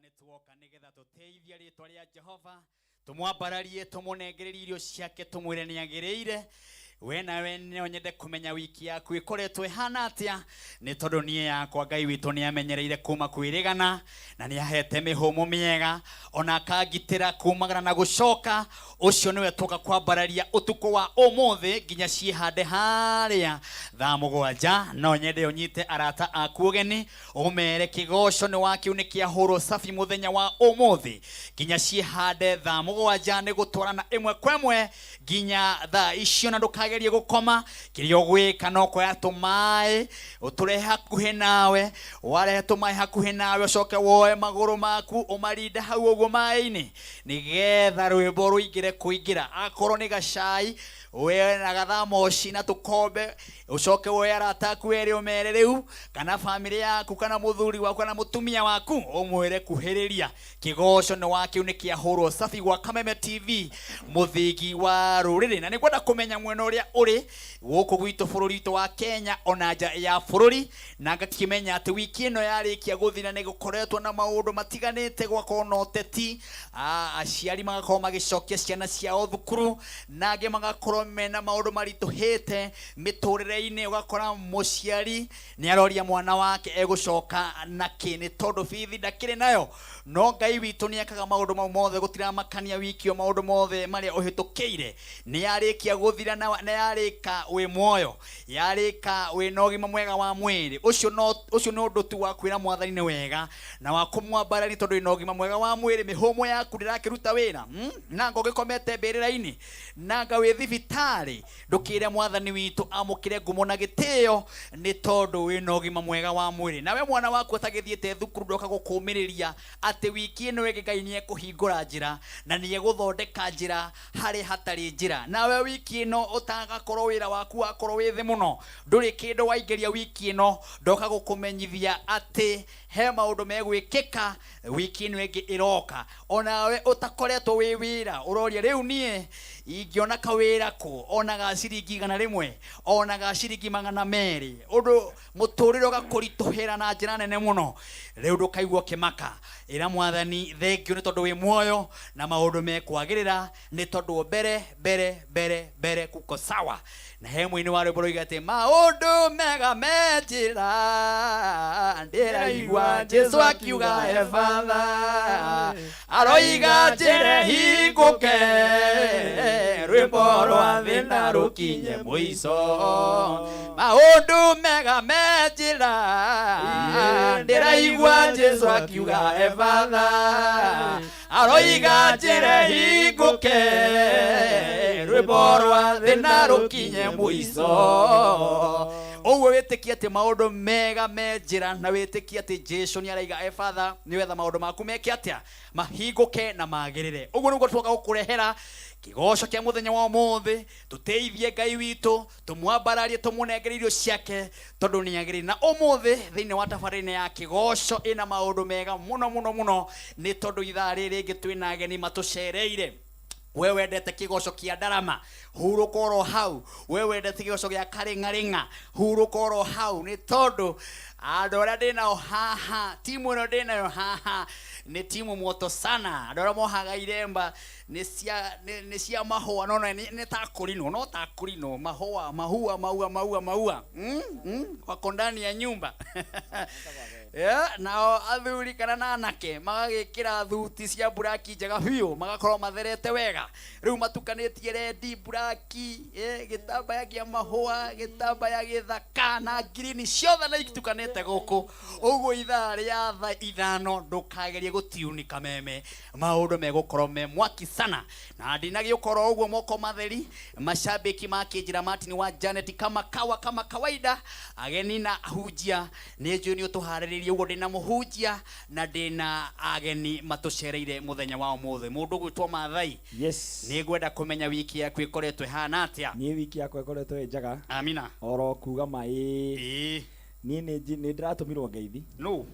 Nĩ tuoka nĩgetha tũteithie rĩtwa rĩa Jehova, tũmwambararie, tũmũnengererie irio ciake, tũmwĩre nĩ agĩrĩire. We nawe no nyende kũmenya wiki yaku ĩkoretwo ĩhana atĩa, nĩ tondũ niĩ yakwa Ngai witũ nĩ amenyereire kuma kwĩrĩgana na nĩ ahete mĩhũmũ mĩega, ona akangitĩra kumagara na gũcoka. Ũcio nĩwe twoka kwambararia ũtukũ wa ũmũthĩ nginya ciĩhande harĩa thaa 7. No nyende ũnyite arata aku ũgeni, ũmere kĩgoco nĩ wa kĩu nĩ kĩahũrwo sabi mũthenya wa ũmũthĩ nginya ciĩhande thaa 7, nĩ gũtwarana ĩmwe kwa ĩmwe nginya thaa icio, na ndũkagerie gũkoma. Kĩrĩa ũgwĩka no kuoya tũmaĩ ũtũrehe hakuhĩ nawe. Warehe tũmaĩ hakuhĩ nawe, ũcoke woe magũrũ maku ũmarinde hau ũguo maĩ-inĩ, nĩgetha rwĩmbo rũingĩre kũingĩra. Akorwo nĩ gacai, we na gathamoci na tũkombe, ũcoke woe arata aku erĩ ũmere rĩu, kana bamĩrĩ yaku, kana mũthuri waku, kana mũtumia waku, ũmwĩre kuhĩrĩria, kĩgoco nĩ wa kĩu nĩ kĩahũrwo sabi gwa Kameme TV, mũthingi wa rũrĩrĩ. Na nĩ ngwenda kũmenya mwena ũrĩa ũrĩ gũkũ gwitũ bũrũri witũ wa Kenya, ona nja ya bũrũri, na ngakĩmenya atĩ wiki ĩno yarĩkia gũthira nĩ gũkoretwo na maũndũ matiganĩte, gwakorwo na ũteti, aciari magakorwo magĩcokia ciana ciao thukuru, na angĩ magakorwo mena maũndũ maritũhĩte mĩtũrĩre-inĩ. Ũgakora mũciari nĩ aroria mwana wake egũcoka na kĩ, nĩ tondũ bithi ndakĩrĩ nayo. No Ngai witũ nĩ ekaga maũndũ mau mothe, gũtiramakania wiki o maũndũ mothe marĩa ũhĩtũkĩire nĩ yarĩkia gũthira, na yarĩka wĩ muoyo, yarĩka wĩna ũgima mwega wa mwĩrĩ. Ũcio no ũcio nĩ ũndũ tu wa kwĩra Mwathani nĩ wega na wa kũmwambararia, tondũ wĩna ũgima mwega wa mwĩrĩ, mĩhũmũ yaku ndĩrakĩruta wĩra, Nanga ũgĩkomete mbĩrĩra-inĩ, nanga wĩ thibitarĩ, ndũkĩre Mwathani witũ amũkĩre ngumo na gĩtĩo, nĩ tondũ wĩna ũgima mwega wa mwĩrĩ. Nawe mwana waku atagĩthiĩte thukuru, ndoka gũkũmĩrĩria atĩ wiki ĩno ĩngĩ Ngai nĩ ekũhingũra njĩra na nĩ egũthondeka njĩra harĩ hatarĩ njĩra. Nawe wiki ĩno ũtagakorwo wĩra waku wakorwo wĩ thĩ mũno, ndũrĩ kĩndũ waingĩria wiki ĩno, ndoka gũkũmenyithia atĩ he maũndũ megwĩkĩka wiki ĩno ĩngĩ ĩroka. Onawe ũtakoretwo wĩ wĩra, ũroria rĩu niĩ ingĩona kawĩra kũ, ona ga ciringi 100, ona ga ciringi 200, ũndũ mũtũrĩre ũgakũritũhĩra na njĩra nene mũno. Rĩu ndũkaigua ũkĩmaka, ĩra Mwathani thengiũ nĩ tondũ wĩ muoyo na maũndũ mekwagĩrĩra, nĩ tondũ mbere mbere mbere mbere kuko sawa. Na he mũini wa rwĩmbo rũiga atĩ maũndũ mega me njĩra, ndĩraigua Jesu akiuga ebatha, aroiga njĩra hingũke, rwĩmbo rwa thĩna rũkinye mũico. Maũndũ mega me njĩra, ndĩraigua Jesu akiuga ebatha, aroiga njĩra hingũke, rwĩmbo rwa thĩna rũkinye mũico. Ũguo wĩtĩkie atĩ maũndũ mega me njĩra, na wĩtĩkie atĩ Jesu nĩ araiga ebatha, nĩgetha maũndũ maku meke atĩa, mahingũke na magĩrĩre. Ũguo nĩguo twoka gũkũrehera kĩgoco kĩa mũthenya wa ũmũthĩ. Tũteithie Ngai witũ, tũmwambararie, tũmũnengere irio ciake, tondũ nĩ agĩrĩire. Na ũmũthĩ thĩinĩ wa tabarĩra ya kĩgoco ĩna maũndũ mega mũno mũno mũno, nĩ tondũ ithaa rĩrĩ rĩngĩ twĩna ageni matũcereire. We wendete kĩgoco kĩa ndarama, hurũka oro hau. We wendete kĩgoco gĩa karĩng'arĩng'a, hurũka oro hau, nĩ tondũ andũ arĩa ndĩnao haha, timu ĩno ndĩnayo haha nĩ timu moto sana. Andũ arĩa mohaga iremba nĩ cia mahũa, no nĩ ta kũrinwo, no ta kũrinwo mahũa, mahua, maua, maua, maua, wako ndani ya nyumba. Yeah, nao athuri kana na anake magagĩkĩra thuti cia buraki njega biũ, magakorwo matherete wega. Rĩu matukanĩtie rendi, buraki, gĩtambaya kĩa mahũa, gĩtambaya gĩthaka na ngirini, ciothe na itukanĩte gũkũ ũguo. Ithaa rĩa thaa 5 ndũkagerie gũtiuni Kameme, maũndũ megũkorwo me mwaki sana. Na ndinagĩũkorwo ũguo moko matheri, mashabiki makĩnjĩra Martin wa Janet kama kawa, kama kawaida, ageni na ahunjia nĩ njũĩ nĩ ũtũharĩrĩirie. Ũguo ndĩna mũhunjia na ndĩna ageni matũcereire mũthenya wa ũmũthĩ, mũndũ ũgwĩtwo Maathai. Yes. Nĩ ngwenda kũmenya wiki yaku ĩkoretwo ĩhana atĩa. Niĩ wiki yakwa ĩkoretwo ĩ njega. Amina. Oro kuga maĩ. Ĩĩ. Niĩ nĩ ndĩratũmirwo ngeithi No.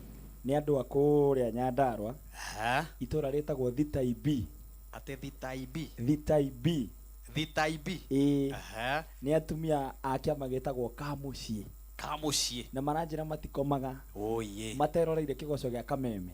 nĩ andũ a kũrĩa Nyandarua, Ha? itũra rĩtagwo Thitai B. Atĩ Thitai B? Thitai B. Thitai B. Ĩĩ. Aha. Nĩ atumia a kĩama gĩtagwo Kamũciĩ. Ka mũciĩ. Na maranjĩra matikomaga Oye. Materoreire kĩgoco gĩa Kameme.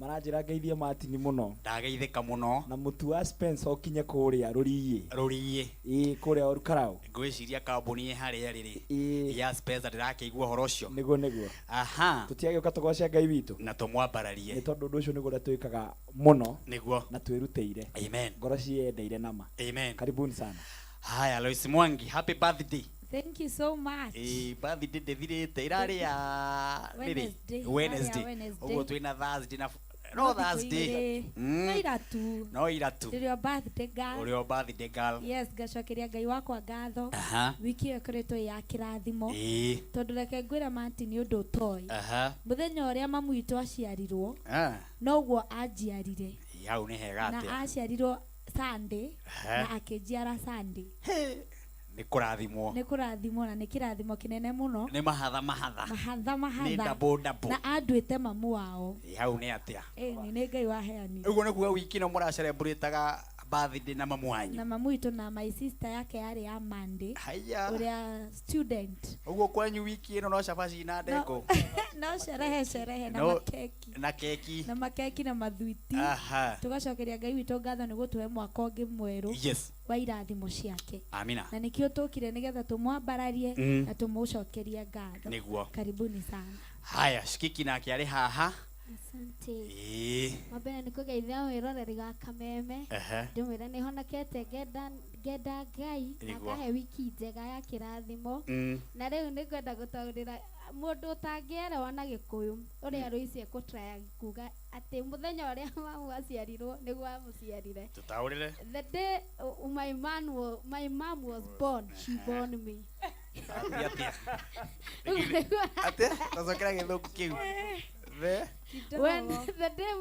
Maranjĩra ngeithie Martin mũno. Ndageithĩka mũno. Na mũtu wa Spencer ũkinye kũrĩa rũriĩ. Rũriĩ. Ĩĩ, kũrĩa Olkalau. Ngwĩciria kambuni ĩ harĩa rĩrĩ. Ĩĩ. Ya Spencer ndĩrakĩigua ũhoro ũcio. Nĩguo nĩguo. Aha. Tũtiagĩũka tũgoce Ngai witũ. Na tũmwambararie. Nĩ tondũ ũndũ ũcio nĩguo ũrĩa twĩkaga mũno. Nĩguo. Na twĩrutĩire. Amen. Ngoro ciendeire nama. Amen. Karibuni sana. Haya, Lois Mwangi, happy birthday. Thank you so much. Ĩĩ, birthday ndĩthirĩte ĩrarĩ ya rĩrĩ? Wednesday. Wednesday. Ĩrarĩ ya Wednesday. Ũguo twĩna Thursday na no thikũ Thursday. igĩrĩ. No ira tu. No ira tu. Ndĩrĩ o birthday girl. Ũrĩ o birthday girl. Yes, ngacokeria Ngai wakwa ngatho. Aha. Wiki ĩyo ĩkoretwo ĩ ya kĩrathimo. Ĩĩ. Tondũ reke ngwĩre Martin ũndũ ũtoĩ. Aha. Mũthenya ũrĩa mamu witũ aciarirwo, Ah. noguo anjiarire. Ĩ, hau nĩ hega Na atĩa. aciarirwo Sunday Aha. na akĩnjiara Sunday. Nĩ kũrathimwo. Nĩ kũrathimwo na nĩ kĩrathimo kĩnene mũno. Nĩ mahatha mahatha. Mahatha Nĩ mahatha. double double. Na anduĩte mamu wao. Ĩ, hau nĩ atĩa. Ĩni nĩ Ngai waheanire. Ũguo nĩ kuga wiki ĩno mũracelebrataga birthday na mamu wanyu. Na mamu witũ na my sister yake yarĩ ya Monday. Haya. Ũrĩa student. Ũguo kwanyu wiki ĩno no cabaci na ndengũ. No sherehe sherehe na No- makeki. Na keki. Na makeki na mathuiti. Aha. Tũgacokeria Ngai witũ ngatho nĩ gũtũhe mwaka ũngĩ mwerũ. Yes. Wa irathimo ciake. Amina. Na nĩkĩo tũkire nĩgetha tũmwambararie na tũmũcokerie ngatho. Nĩguo. Karibuni sana. Haya, Shikiki nake arĩ haha. Asante. Ĩĩ. Wambere nĩ kũgeithia mwĩroreri wa Kameme. Ehe. Ndĩmwĩre nĩ honokete ngenda ngenda Ngai na Nĩguo. akahe wiki njega ya kĩrathimo. Na rĩu nĩ ngwenda gũtaũrĩra mũndũ ũtangĩerewa na Gĩkũyũ ũrĩa Royce ekũtraya kuga atĩ mũthenya ũrĩa mamu aciarirwo nĩguo amũciarire. Tũtaũrĩre. The day my man was, my mom was born, she born me. Atĩa atĩa? Atĩa? Tacokera gĩthũngũ kĩu. The When the day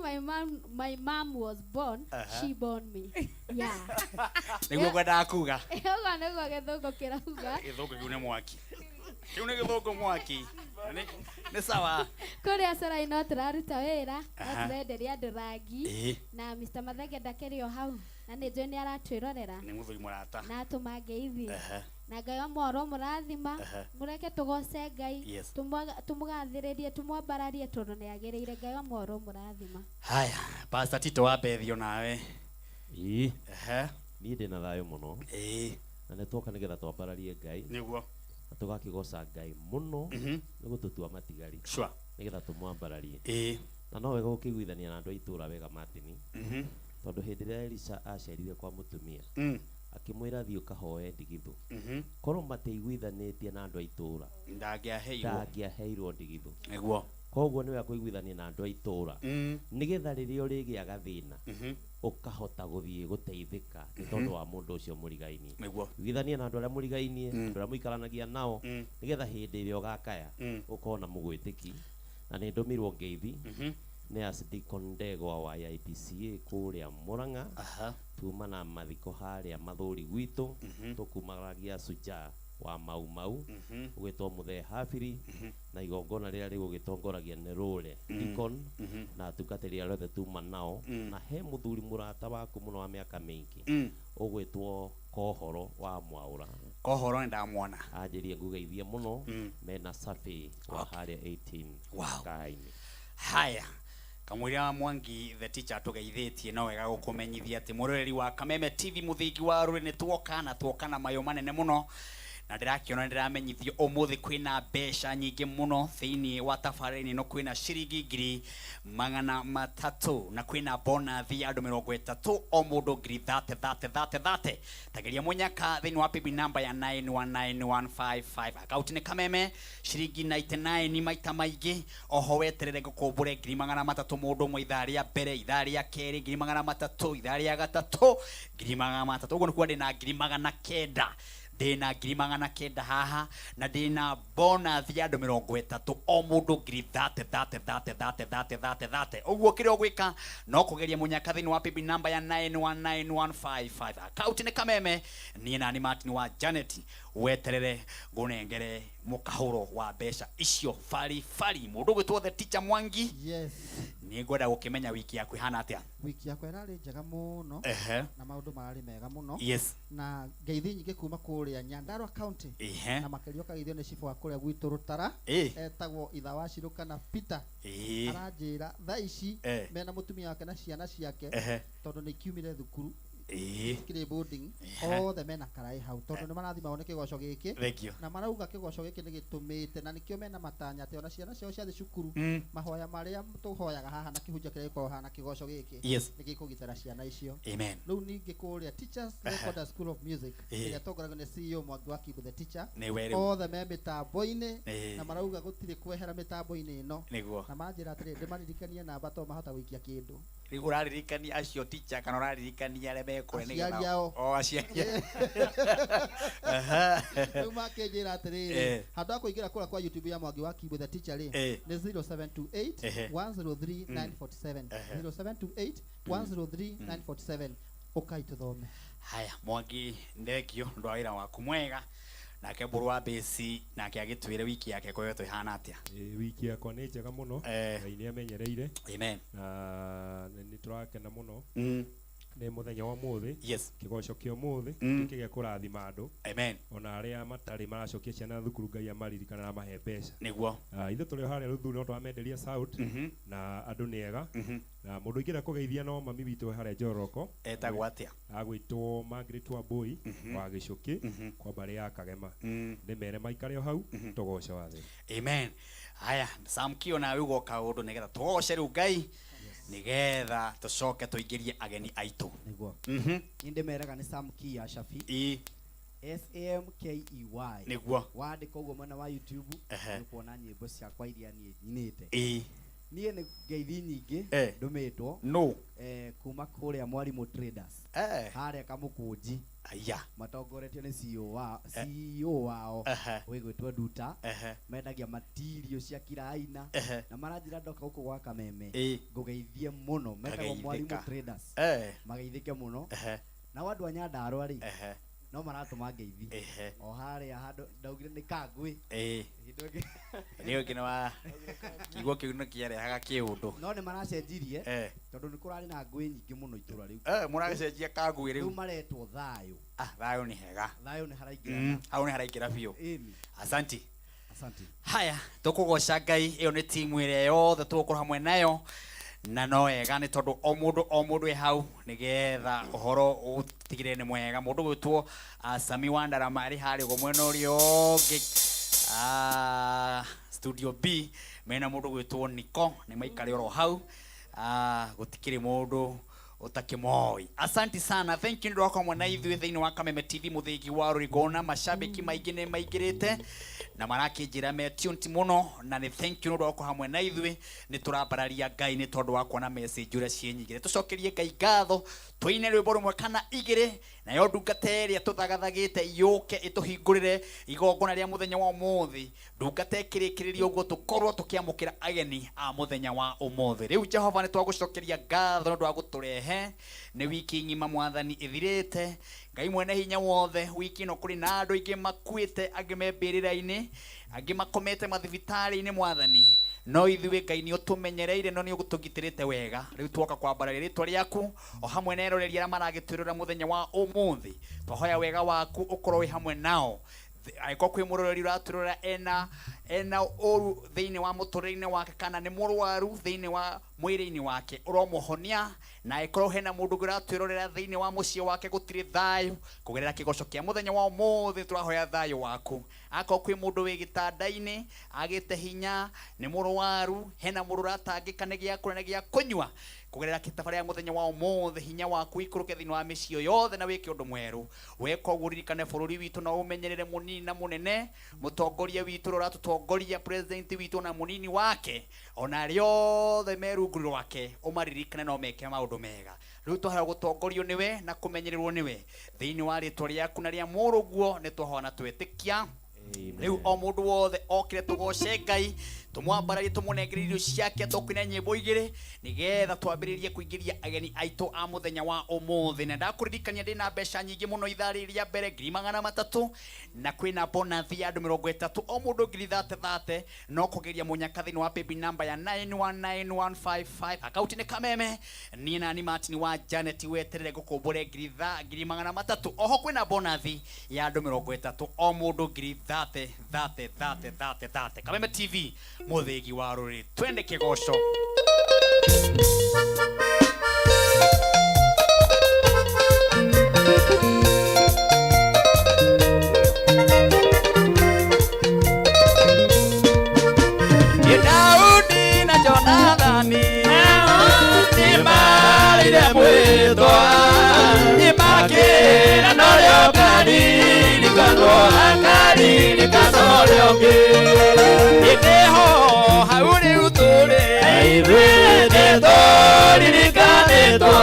my mom was born, Aha. she born me. Yeah. Nĩguo ngwendaga kuga. Ũguo nĩguo gĩthũngũ kĩrauga. Gĩthũngũ kĩu nĩ mwaki. Kĩu nĩ gĩthũngũ mwaki. Nĩ nĩ sawa. Kũrĩa Sarai no tũraruta wĩra, no Aha. tũrenderia andũ rangi. Ĩĩ. Na Mr. Mathenge ndakĩrĩ o hau na nĩ njũĩ nĩ aratwĩrorera. Nĩ mũthuri mũrata. Na atũma ngeithi. Aha. Na Ngai wa mworo mũrathima, Aha. mũreke tũgoce Ngai, Yes. tũmũgathĩrĩrie, tũmwambararie tondũ nĩ agĩrĩire. Ngai wa mworo mũrathima. Haya, Pastor Tito wa Bethio nawe. Ĩĩ. Ehe. Niĩ ndĩna thayũ mũno. Ĩĩ. Na nĩ twoka nĩgetha twambararie Ngai. Nĩguo. Na tũgakĩgoca Ngai mũno nĩ gũtũtua matigari. Sure. Nĩgetha tũmwambararie. Ĩĩ. Na no wega gũkĩiguithania na andũ a itũũra wega Martin. Tondũ hĩndĩ ĩrĩa Elisha acerire kwa mũtumia. Akĩmwĩra thiĩ ũkahoe ndigithũ. Korwo matiaiguithanĩtie na andũ a itũũra. Ndangĩaheirwo. Ndangĩaheirwo ndigithũ. Nĩguo. Koguo nĩ wega kũiguithania na andũ a itũũra. Nĩgetha rĩrĩa ũrĩgĩa gathĩna, ũkahota gũthiĩ gũteithĩka nĩ tondũ wa mũndũ ũcio mũrigainie. Nĩguo. Iguithania na andũ arĩa mũrigainie, andũ arĩa mũikaranagia nao, nĩgetha hĩndĩ ĩrĩa ũgakaya, ũkorwo na mũgwĩtĩki. Na nĩ ndũmirwo ngeithi nĩ Archdeacon Ndegwa wa IPCA kũrĩa Murang'a. Aha. Tuma na mathiko harĩa Mathũri gwitũ, tũkumaragia Shujaa wa Mau Mau, ũgwĩtwo Mũthee Habiri, na igongona rĩrĩa rĩgũgĩtongoragia nĩ Rũre Deacon, na atungatĩri arĩa othe tuma nao, na he mũthuri mũrata waku mũno wa mĩaka mĩingĩ, ũgwĩtwo Kohoro wa Mwaũra. Kohoro nĩ ndamwona. Anjĩrie ngũgeithie mũno, mena Safi wa harĩa 18 Wow. Kaini. Haya. Kamũira Mwangi the teacher tũgeithĩtie no wega gũkũmenyithia atĩ mũroreri wa Kameme TV mũthingi wa rũrĩ nĩ tuoka na tuoka na mayũ manene mũno na ndĩrakĩona ndĩramenyithio ũmũthĩ kwĩna mbeca nyingĩ mũno thĩinĩ wa tabarĩra ĩno kwĩna ciringi 300,000 na kwĩna bonathi ya andũ 30 o mũndũ ngiri thate thate thate thate. Tageria mũnyaka thĩinĩ wa PB number ya 919155 akaunti nĩ Kameme ciringi 99 maita maingĩ oho weterere ngũkũmbũre 300,000 mũndũ ũmwe ithaa rĩa mbere ithaa rĩa kerĩ 300,000 ithaa rĩa gatatũ 300,000 ũguo nĩ kuga ndĩna 900,000 ndĩna 900,000 haha na ndĩna bonus ya andũ 30 o mũndũ ngiri thate thate thate thate thate thate thate ũguo kĩrĩa ũgwĩka no kũgeria mũnyaka thĩinĩ wa PB number ya 919155 akaunti nĩ Kameme niĩ nani Martin wa Janet weterere ngũnengere Mũkahũro wa mbeca icio baribari. Mũndũ ũgwĩtwo the teacher Mwangi. Yes. Nĩ ngwenda gũkĩmenya wiki yaku ĩhana atĩa. Wiki yakwa ĩrarĩ njega mũno. Na maũndũ mararĩ mega mũno. Na ngeithi nyingĩ kuma kũrĩa Nyandarua County. Na makĩria ũkageithio nĩ cibũ wa kũrĩa gwitũ Rũtara. Etagwo Itha wa Cirũ kana Peter. Aranjĩra thaa ici mena mũtumia wake na ciana ciake tondũ nĩ ikiumire thukuru, cikĩrĩ boarding, othe mena karaĩ hau tondũ nĩ marathimagwo nĩ kĩgoco gĩkĩ. Thank you. Na marauga kĩgoco gĩkĩ nĩ gĩtũmĩte na nĩkĩo mena matanya atĩ ona ciana ciao ciathiĩ cukuru, mahoya marĩa tũhoyaga haha na kĩhunjia kĩrĩa gĩkoragwo haha na kĩgoco gĩkĩ nĩ gĩkũgitĩra ciana icio. Amen. Rĩu ningĩ kũrĩa Teachers Recorder School of Music ĩrĩa ĩtongoragio nĩ CEO Mwangi wa Kibu the teacher, Nĩwe rĩu. othe me mĩtambo-inĩ na marauga gũtirĩ kwehera mĩtambo-inĩ ĩno. Na manjĩra atĩrĩrĩ, ndĩmaririkanie namba tondũ mahota gũikia kĩndũ. Rĩu ũraririkania acio teacher kana ũraririkania arĩa mekũrĩa nĩgetha Aciari ao. O aciari. Rĩu makĩnjĩra atĩrĩrĩ, handũ ha kũingĩra kũrĩa kwa YouTube ya Mwangi wa Kibu the teacher rĩ, nĩ 0728 103 947, 0728 103 947. Ũkai tũthome. Haya, Mwangi, thengio nĩ ũndũ wa wĩra waku mwega. Nake mbũrũ wa bĩci nake agĩtwĩre wiki yake ĩkoretwo ĩhana atĩa. Wiki yakwa nĩ njega mũno. Ngai nĩ amenyereire. Amen. Na nĩ tũrakena mũno nĩ mũthenya wa ũmũthĩ. Kĩgoco kĩa ũmũthĩ gĩkĩ gĩa kũrathima andũ. Amen. Ona arĩa matarĩ maracokia ciana thukuru, Ngai amaririkana na amahe mbeca. Nĩguo. Ithuĩ tũrĩ o harĩa Rũthuri no tũramenderia sound na andũ nĩ ega. Na mũndũ ingĩenda kũgeithia no mami witũ harĩa Njoroko. Etagwo atĩa? Agwĩtwo Margaret Wambui wa Gĩcũkĩ kwa mbarĩ ya Kagema. Nĩ mere maikare o hau tũgoce wathĩ. Amen. Haya, Sam Kio, nawe ugoka ũndũ nĩgetha tũgoce rĩu Ngai nĩgetha tũcoke tũingĩrie ageni aitũ. Nĩguo. Niĩ ndĩmeraga nĩ Sam Key ya Shafi. Samkey. Nĩguo. Wandĩka ũguo mwena wa YouTube nĩũkuona nyĩmbo ciakwa iria niĩ nyinĩte. Niĩ nĩ ngeithi nyingĩ ndũmĩtwo no kuma kũrĩa Mwarimũ Traders harĩa Kamũkũnji. Aya. Matongoretio nĩ CEO wa CEO wao wĩgwĩtwo Nduta. Mendagia matirio cia kila aina na maranjĩra ndoka gũkũ gwa Kameme ngũgeithie mũno. Metagwo Mwarimũ Ngageithĩka. Traders. Mageithĩke mũno. Nao andũ a Nyandarua rĩ, no maratũma ngeithi o harĩa handũ ndaugire nĩ Kangwĩ. Hĩndĩ ĩngĩ- Nĩ ũngĩ nĩ wa kiugo kĩu nĩ kĩarehaga kĩũndũ. No nĩ maracenjirie tondũ nĩ kũrarĩ na ngũĩ nyingĩ mũno itũra rĩu. Mũracenjia Kangwĩ rĩu. Rĩu maretwo thayũ. Ah, thayũ nĩ hega. Thayũ nĩ haraingĩra. Hau nĩ haraingĩra biũ. Ĩni. Asanti. Asante. Haya, tũkũgoca Ngai, ĩyo nĩ timu ĩrĩa yothe tũgũkorwo hamwe nayo na no wega nĩ tondũ o mũndũ o mũndũ e hau nĩgetha ũhoro ũtigĩrĩre nĩ mwega. Mũndũ gwĩtwo Sami wa Ndarama arĩ harĩa ũguo mwena ũrĩa ũngĩ, studio B mena mũndũ gwĩtwo Niko, nĩ maikare oro hau. Gũtikĩrĩ mũndũ utakimoi. Asante sana, thank you nĩ ũndũ wa hamwe na ithuĩ thĩinĩ wa Kameme TV mũthĩgi wa rũrigona. Macambĩki maingĩ nĩ maingĩrĩte na marakĩnjĩra me tuned mũno, na nĩ thank you nĩ ũndũ wa gũkorwo hamwe na ithuĩ. Nĩ tũrambararia Ngai nĩ tondũ wa kuona message ũrĩa ciĩ nyingĩ. Tũcokerie Ngai ngatho, tũine rwĩmbo rũmwe kana igĩrĩ, nayo ndungata ĩrĩa tũthagathagĩte yũke ĩtũhingũrĩre igongona rĩa mũthenya wa ũmũthĩ. Ndungata ĩkĩrĩkĩrĩria ũguo tũkorwo tũkĩamũkĩra ageni a mũthenya wa ũmũthĩ. Rĩu Jehova nĩ twagũcokeria ngatho nĩ ũndũ wa gũtũrehe. Nĩ wiki ng'ima Mwathani ĩthirĩte. Ngai mwene hinya wothe, wiki ĩno kũrĩ na andũ aingĩ makuĩte, angĩ me mbĩrĩra-inĩ, angĩ makomete mathibitarĩ-inĩ Mwathani. No ithuĩ Ngai nĩ ũtũmenyereire no nĩ ũtũgitĩrĩte wega. Rĩu twoka kwambararia rĩtwa rĩaku o hamwe na eroreri arĩa maragĩtwĩrora mũthenya wa ũmũthĩ. Twahoya wega waku ũkorwo wĩ hamwe nao. Angĩkorwo kwĩ mũroreri ũratwĩrora ena ũru thĩinĩ wa mũtũrĩre-inĩ wake kana nĩ mũrwaru thĩinĩ wa mwĩrĩ-inĩ wake, ũromũhonia. Na angĩkorwo hena mũndũ ũngĩ ũratwĩrorera thĩinĩ wa mũciĩ wake gũtirĩ thayũ, kũgerera kĩgoco kĩa mũthenya wa ũmũthĩ tũrahoya thayũ waku. Akorwo kwĩ mũndũ wĩ gĩtanda-inĩ agĩte hinya, nĩ mũrwaru, hena mũndũ ũratangĩka nĩ gĩa kũrĩa na gĩa kũnyua, kũgerera kĩtabarĩra ya mũthenya wa ũmũthĩ hinya waku ikũrũke thĩinĩ wa mĩciĩ yothe na wĩke ũndũ mwerũ. Weka ũguo ũririkane bũrũri witũ na ũmenyerere mũnini na mũnene, mũtongoria witũ ũrĩa ũratũtongoria, president witũ na mũnini wake, ona arĩa othe me rungu rwake, ũmaririkane no meke maũndũ mega. Rĩu twahoya gũtongorio nĩwe na kũmenyererwo nĩwe thĩinĩ wa rĩtwa rĩaku na rĩa mũrũguo nĩ twahoya na twetĩkia. Rĩu o mũndũ wothe okire tũgoce Ngai, Tumwambararie tumunengererie irio ciake tukwina nyimbo igiri nigetha twambiririe kuingiria ageni aitu a muthenya wa umuthi. Na ndakuririkania ndina mbeca nyingi muno ithaa rĩrĩ rĩa mbere 300,000 na kwina bonus ya andu 30 o mundu ngiri thate thate, no kugeria munyaka thiini wa paybill number ya 919155 akaunti ni Kameme. Ni nani Martin wa Janet weterere gukumbure 300,000. Oho kwina bonus ya andu 30 o mundu ngiri thate thate thate thate thate. Kameme TV muthigi wa ruri, twende kigoco. Daudi na Jonathani nĩmarĩire mwĩtwa, nĩmakĩra na ũrĩa ũkaririkanwo akaririkanwo ũrĩa ũngĩ. Ĩndĩ ho hau rĩu tũrĩ ithuĩ nĩtũririkanĩtwo,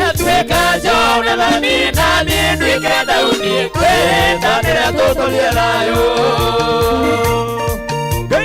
atuĩka Jonathani na niĩ nduĩke Daudi, twĩtanĩre tũtũrie thayũ. Nĩ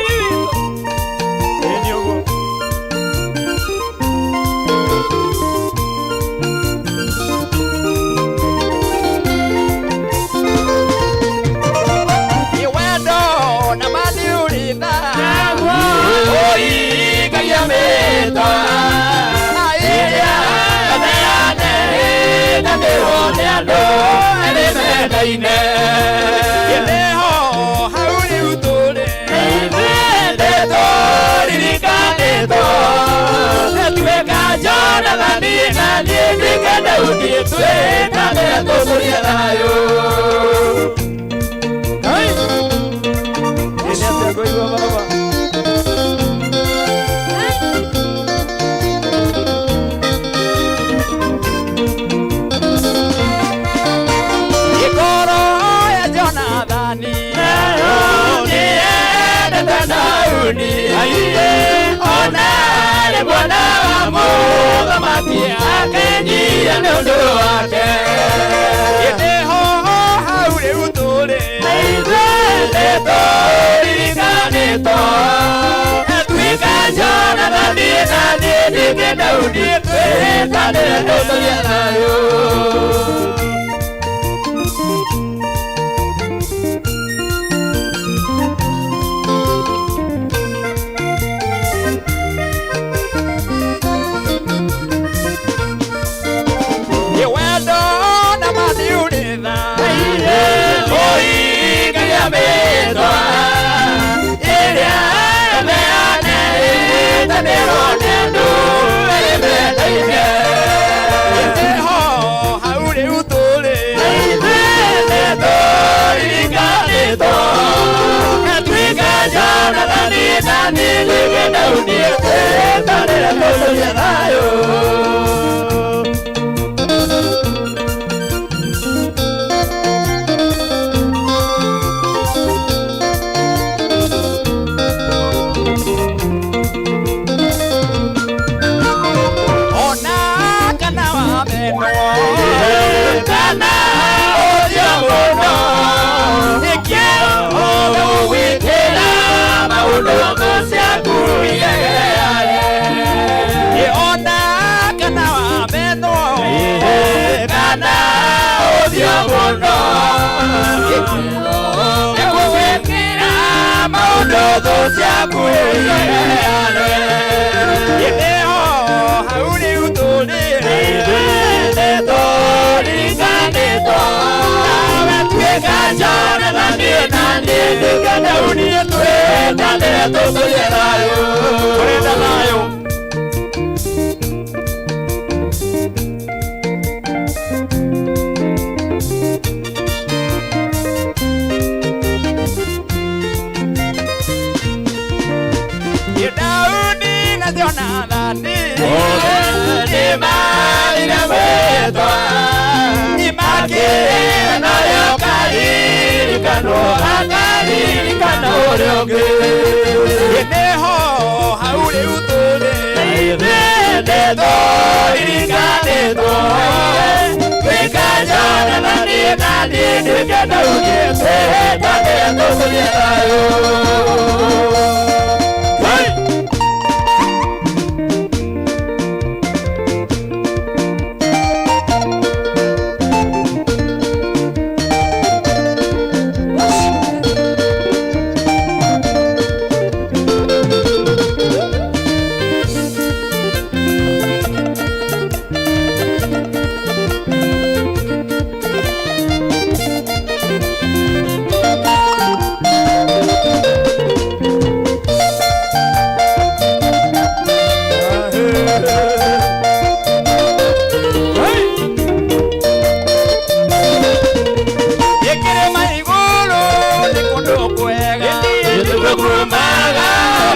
Nĩkumaga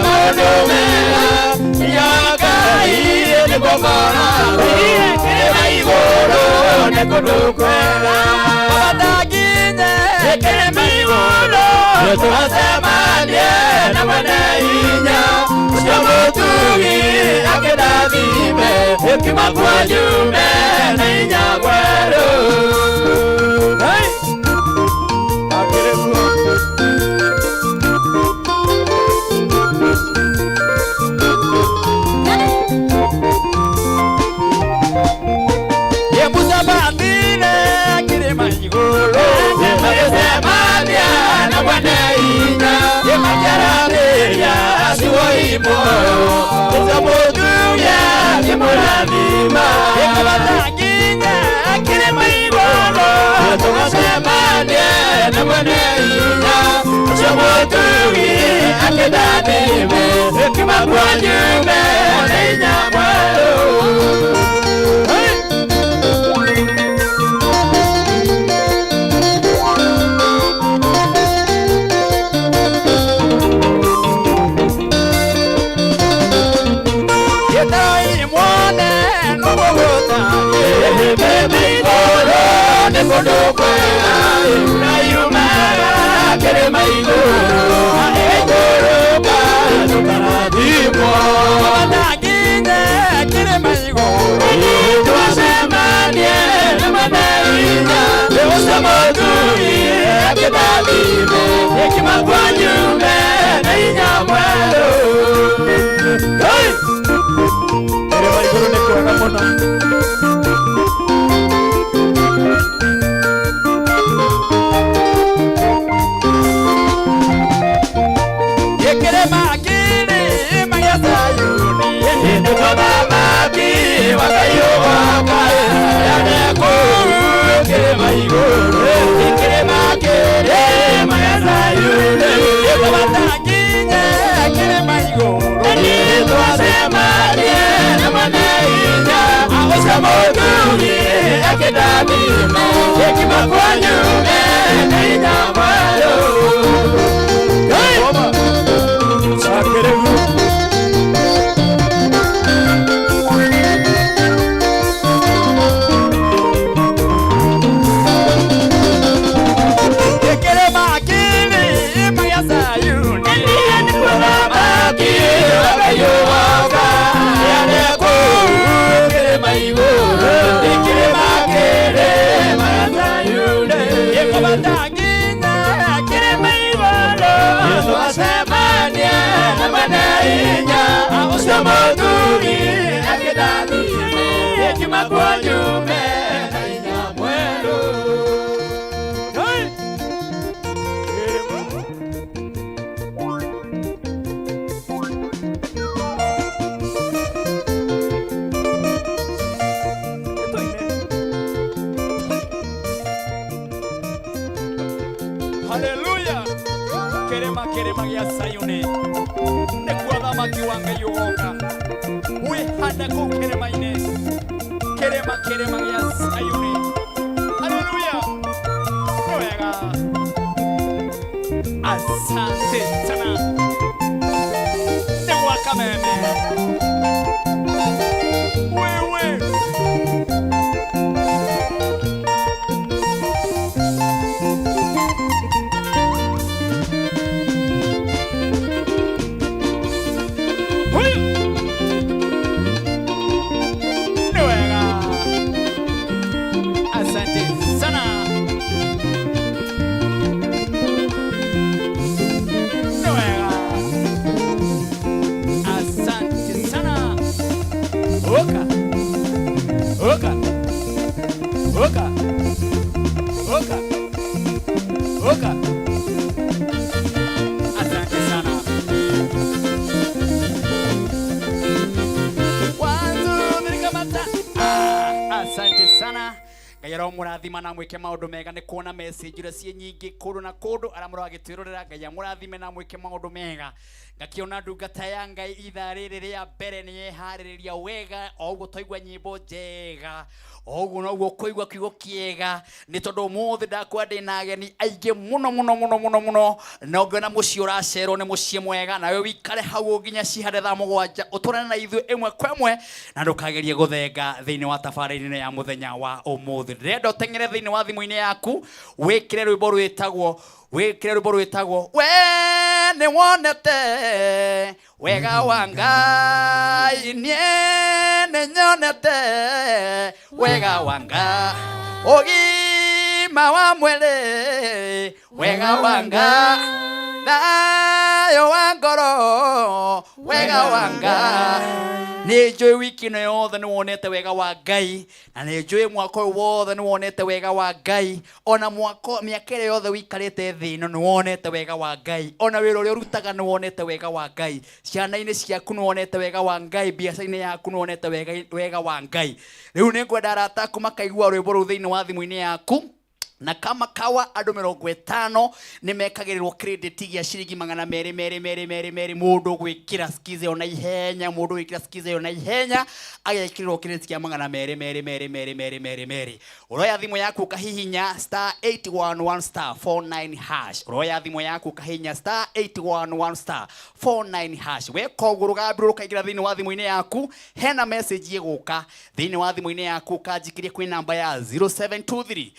maũndũ mega ya Ngai nĩgũkoragwo kĩrĩma igũrũ nĩ kũndũ kwega Baba kĩrĩma igũrũ tũgacemanie na mwene hinya ũcio mũtugi akĩrathime kiuma kwa njume na inya mwerũ. Hey! Akĩrĩguo. Yemusabatire kĩrĩma igũrũ magĩcemania na mwene hinya makĩaranĩria ciugo imũyũ ũcio mũtugi akĩmũrathima ĩkũbata nginya kĩrĩma igũrũ tũgacemanie na mwene hinya ũcio mũtugi akĩndathime kiuma kwa njume na inya mwerũ. Hey! Nĩ kũndũ kwega ũrayumaga kĩrĩma igũrũ na ĩikũrũka tũkarathimwo Baba nginya kĩrĩma igũrũ tũgacemanie na mwene hinya ũcio mũtugi akĩndathime kiuma kwa njume na inya mwerũ. Hey! Kĩrĩma igũrũ nĩ kwega mũno. Kĩrĩma kĩrĩma gĩa Zayuni nĩkuo thamaki wa Ngai ũgoka yane kũu kĩrĩma igũrũ kĩrĩma kĩrĩma gĩa Zayuni gĩkũbata nginya kĩrĩma igũrũ tũgacemanie na mwene hinya ũcio mũtugi akĩndathime kiuma kwa njume na inya mwerũ. Hey! Akĩrĩguo. Kĩrĩma kĩrĩma gĩa Zayuni nĩkuo thamaki wa Ngai ũgoka yane kũu kĩrĩma igũrũ kĩrĩma kĩrĩma gĩa Zayuni gĩkũbata nginya kĩrĩma igũrũ tũgacemanie na mwene hinya ũcio mũtugi akĩndathime kiuma kwa njume na inya mwerũ. Hey! Haleluya! Kĩrĩma kĩrĩma gĩa Zayuni nĩkuo thamaki wa Ngai ũgoka wĩhande kũu kĩrĩma-inĩ kĩrĩma kĩrĩma gĩa Zayuni. Haleluya! Nĩ wega. Asante sana. Nĩ gwa Kameme. Wewe. Huyu. Nĩ wega. Asante sana. Nĩ wega. akũmũrathima na mwĩke maũndũ mega. Nĩ kuona message iria ciĩ nyingĩ kũndũ na kũndũ arĩa mũragĩtwĩrorera, Ngai amũrathime na mwĩke maũndũ mega. Ngakiona ndungata ya Ngai ithaa rĩrĩ rĩa mbere nĩ yeharĩrĩria wega, o ũguo twaigua nyĩmbo njega, o ũguo noguo kũigua kiugo kĩega, nĩ tondũ ũmũthĩ ndakwa ndĩna ageni aingĩ mũno mũno mũno mũno mũno, na ũngĩona mũciĩ ũracerwo nĩ mũciĩ mwega, nawe wikare hau nginya cihande thaa 7 ũtũrane na ithuĩ ĩmwe kwa ĩmwe, na ndũkagerie gũthenga thĩinĩ wa tabarĩra-inĩ ya mũthenya wa ũmũthĩ. Ndĩrenda ũteng'ere thĩinĩ wa thimũ-inĩ yaku, wĩkĩre rwĩmbo rwĩtagwo, wĩkĩre rwĩmbo rwĩtagwo we nĩ wonete wega wa Ngai, niĩ nĩ nyonete wega wa Ngai, ũgima wa mwĩrĩ, wega wa Ngai, thayũ wa ngoro, wega wa Ngai. Nĩ njũĩ wiki ĩno yothe nĩ wonete wega wa Ngai, na nĩ njũĩ mwaka ũyũ wothe nĩ wonete wega wa Ngai, ona mwaka mĩaka ĩrĩa yothe wĩikarĩte thĩ ĩno nĩ wonete wega wa Ngai, ona wĩra ũrĩa ũrutaga nĩ wonete wega wa Ngai, ciana-inĩ ciaku nĩ wonete wega wa Ngai, biacara-inĩ yaku nĩ wonete wega wa Ngai. Rĩu nĩ ngwenda arata aku makaigua rwĩmbo rũu thĩinĩ wa thimũ-inĩ yaku, na kama kawa andũ 50 nĩ mekagĩrĩrwo credit gĩa ciringi magana merĩ merĩ merĩ merĩ merĩ, mũndũ gwĩkĩra skiza ĩyo na ihenya, mũndũ gwĩkĩra skiza ĩyo na ihenya agekĩrĩrwo credit kĩa magana merĩ merĩ merĩ merĩ merĩ merĩ merĩ. Ũroya thimũ yaku ũkahihinya star 811 star 49 hash. Ũroya thimũ yaku ũkahihinya star 811 star 49 hash. Weka ũguo rũgambi rũkaingĩra thĩinĩ wa thimũ-inĩ yaku, hena message ĩgũka thĩinĩ wa thimũ-inĩ yaku, ũkanjikĩria kwĩ namba ya 0723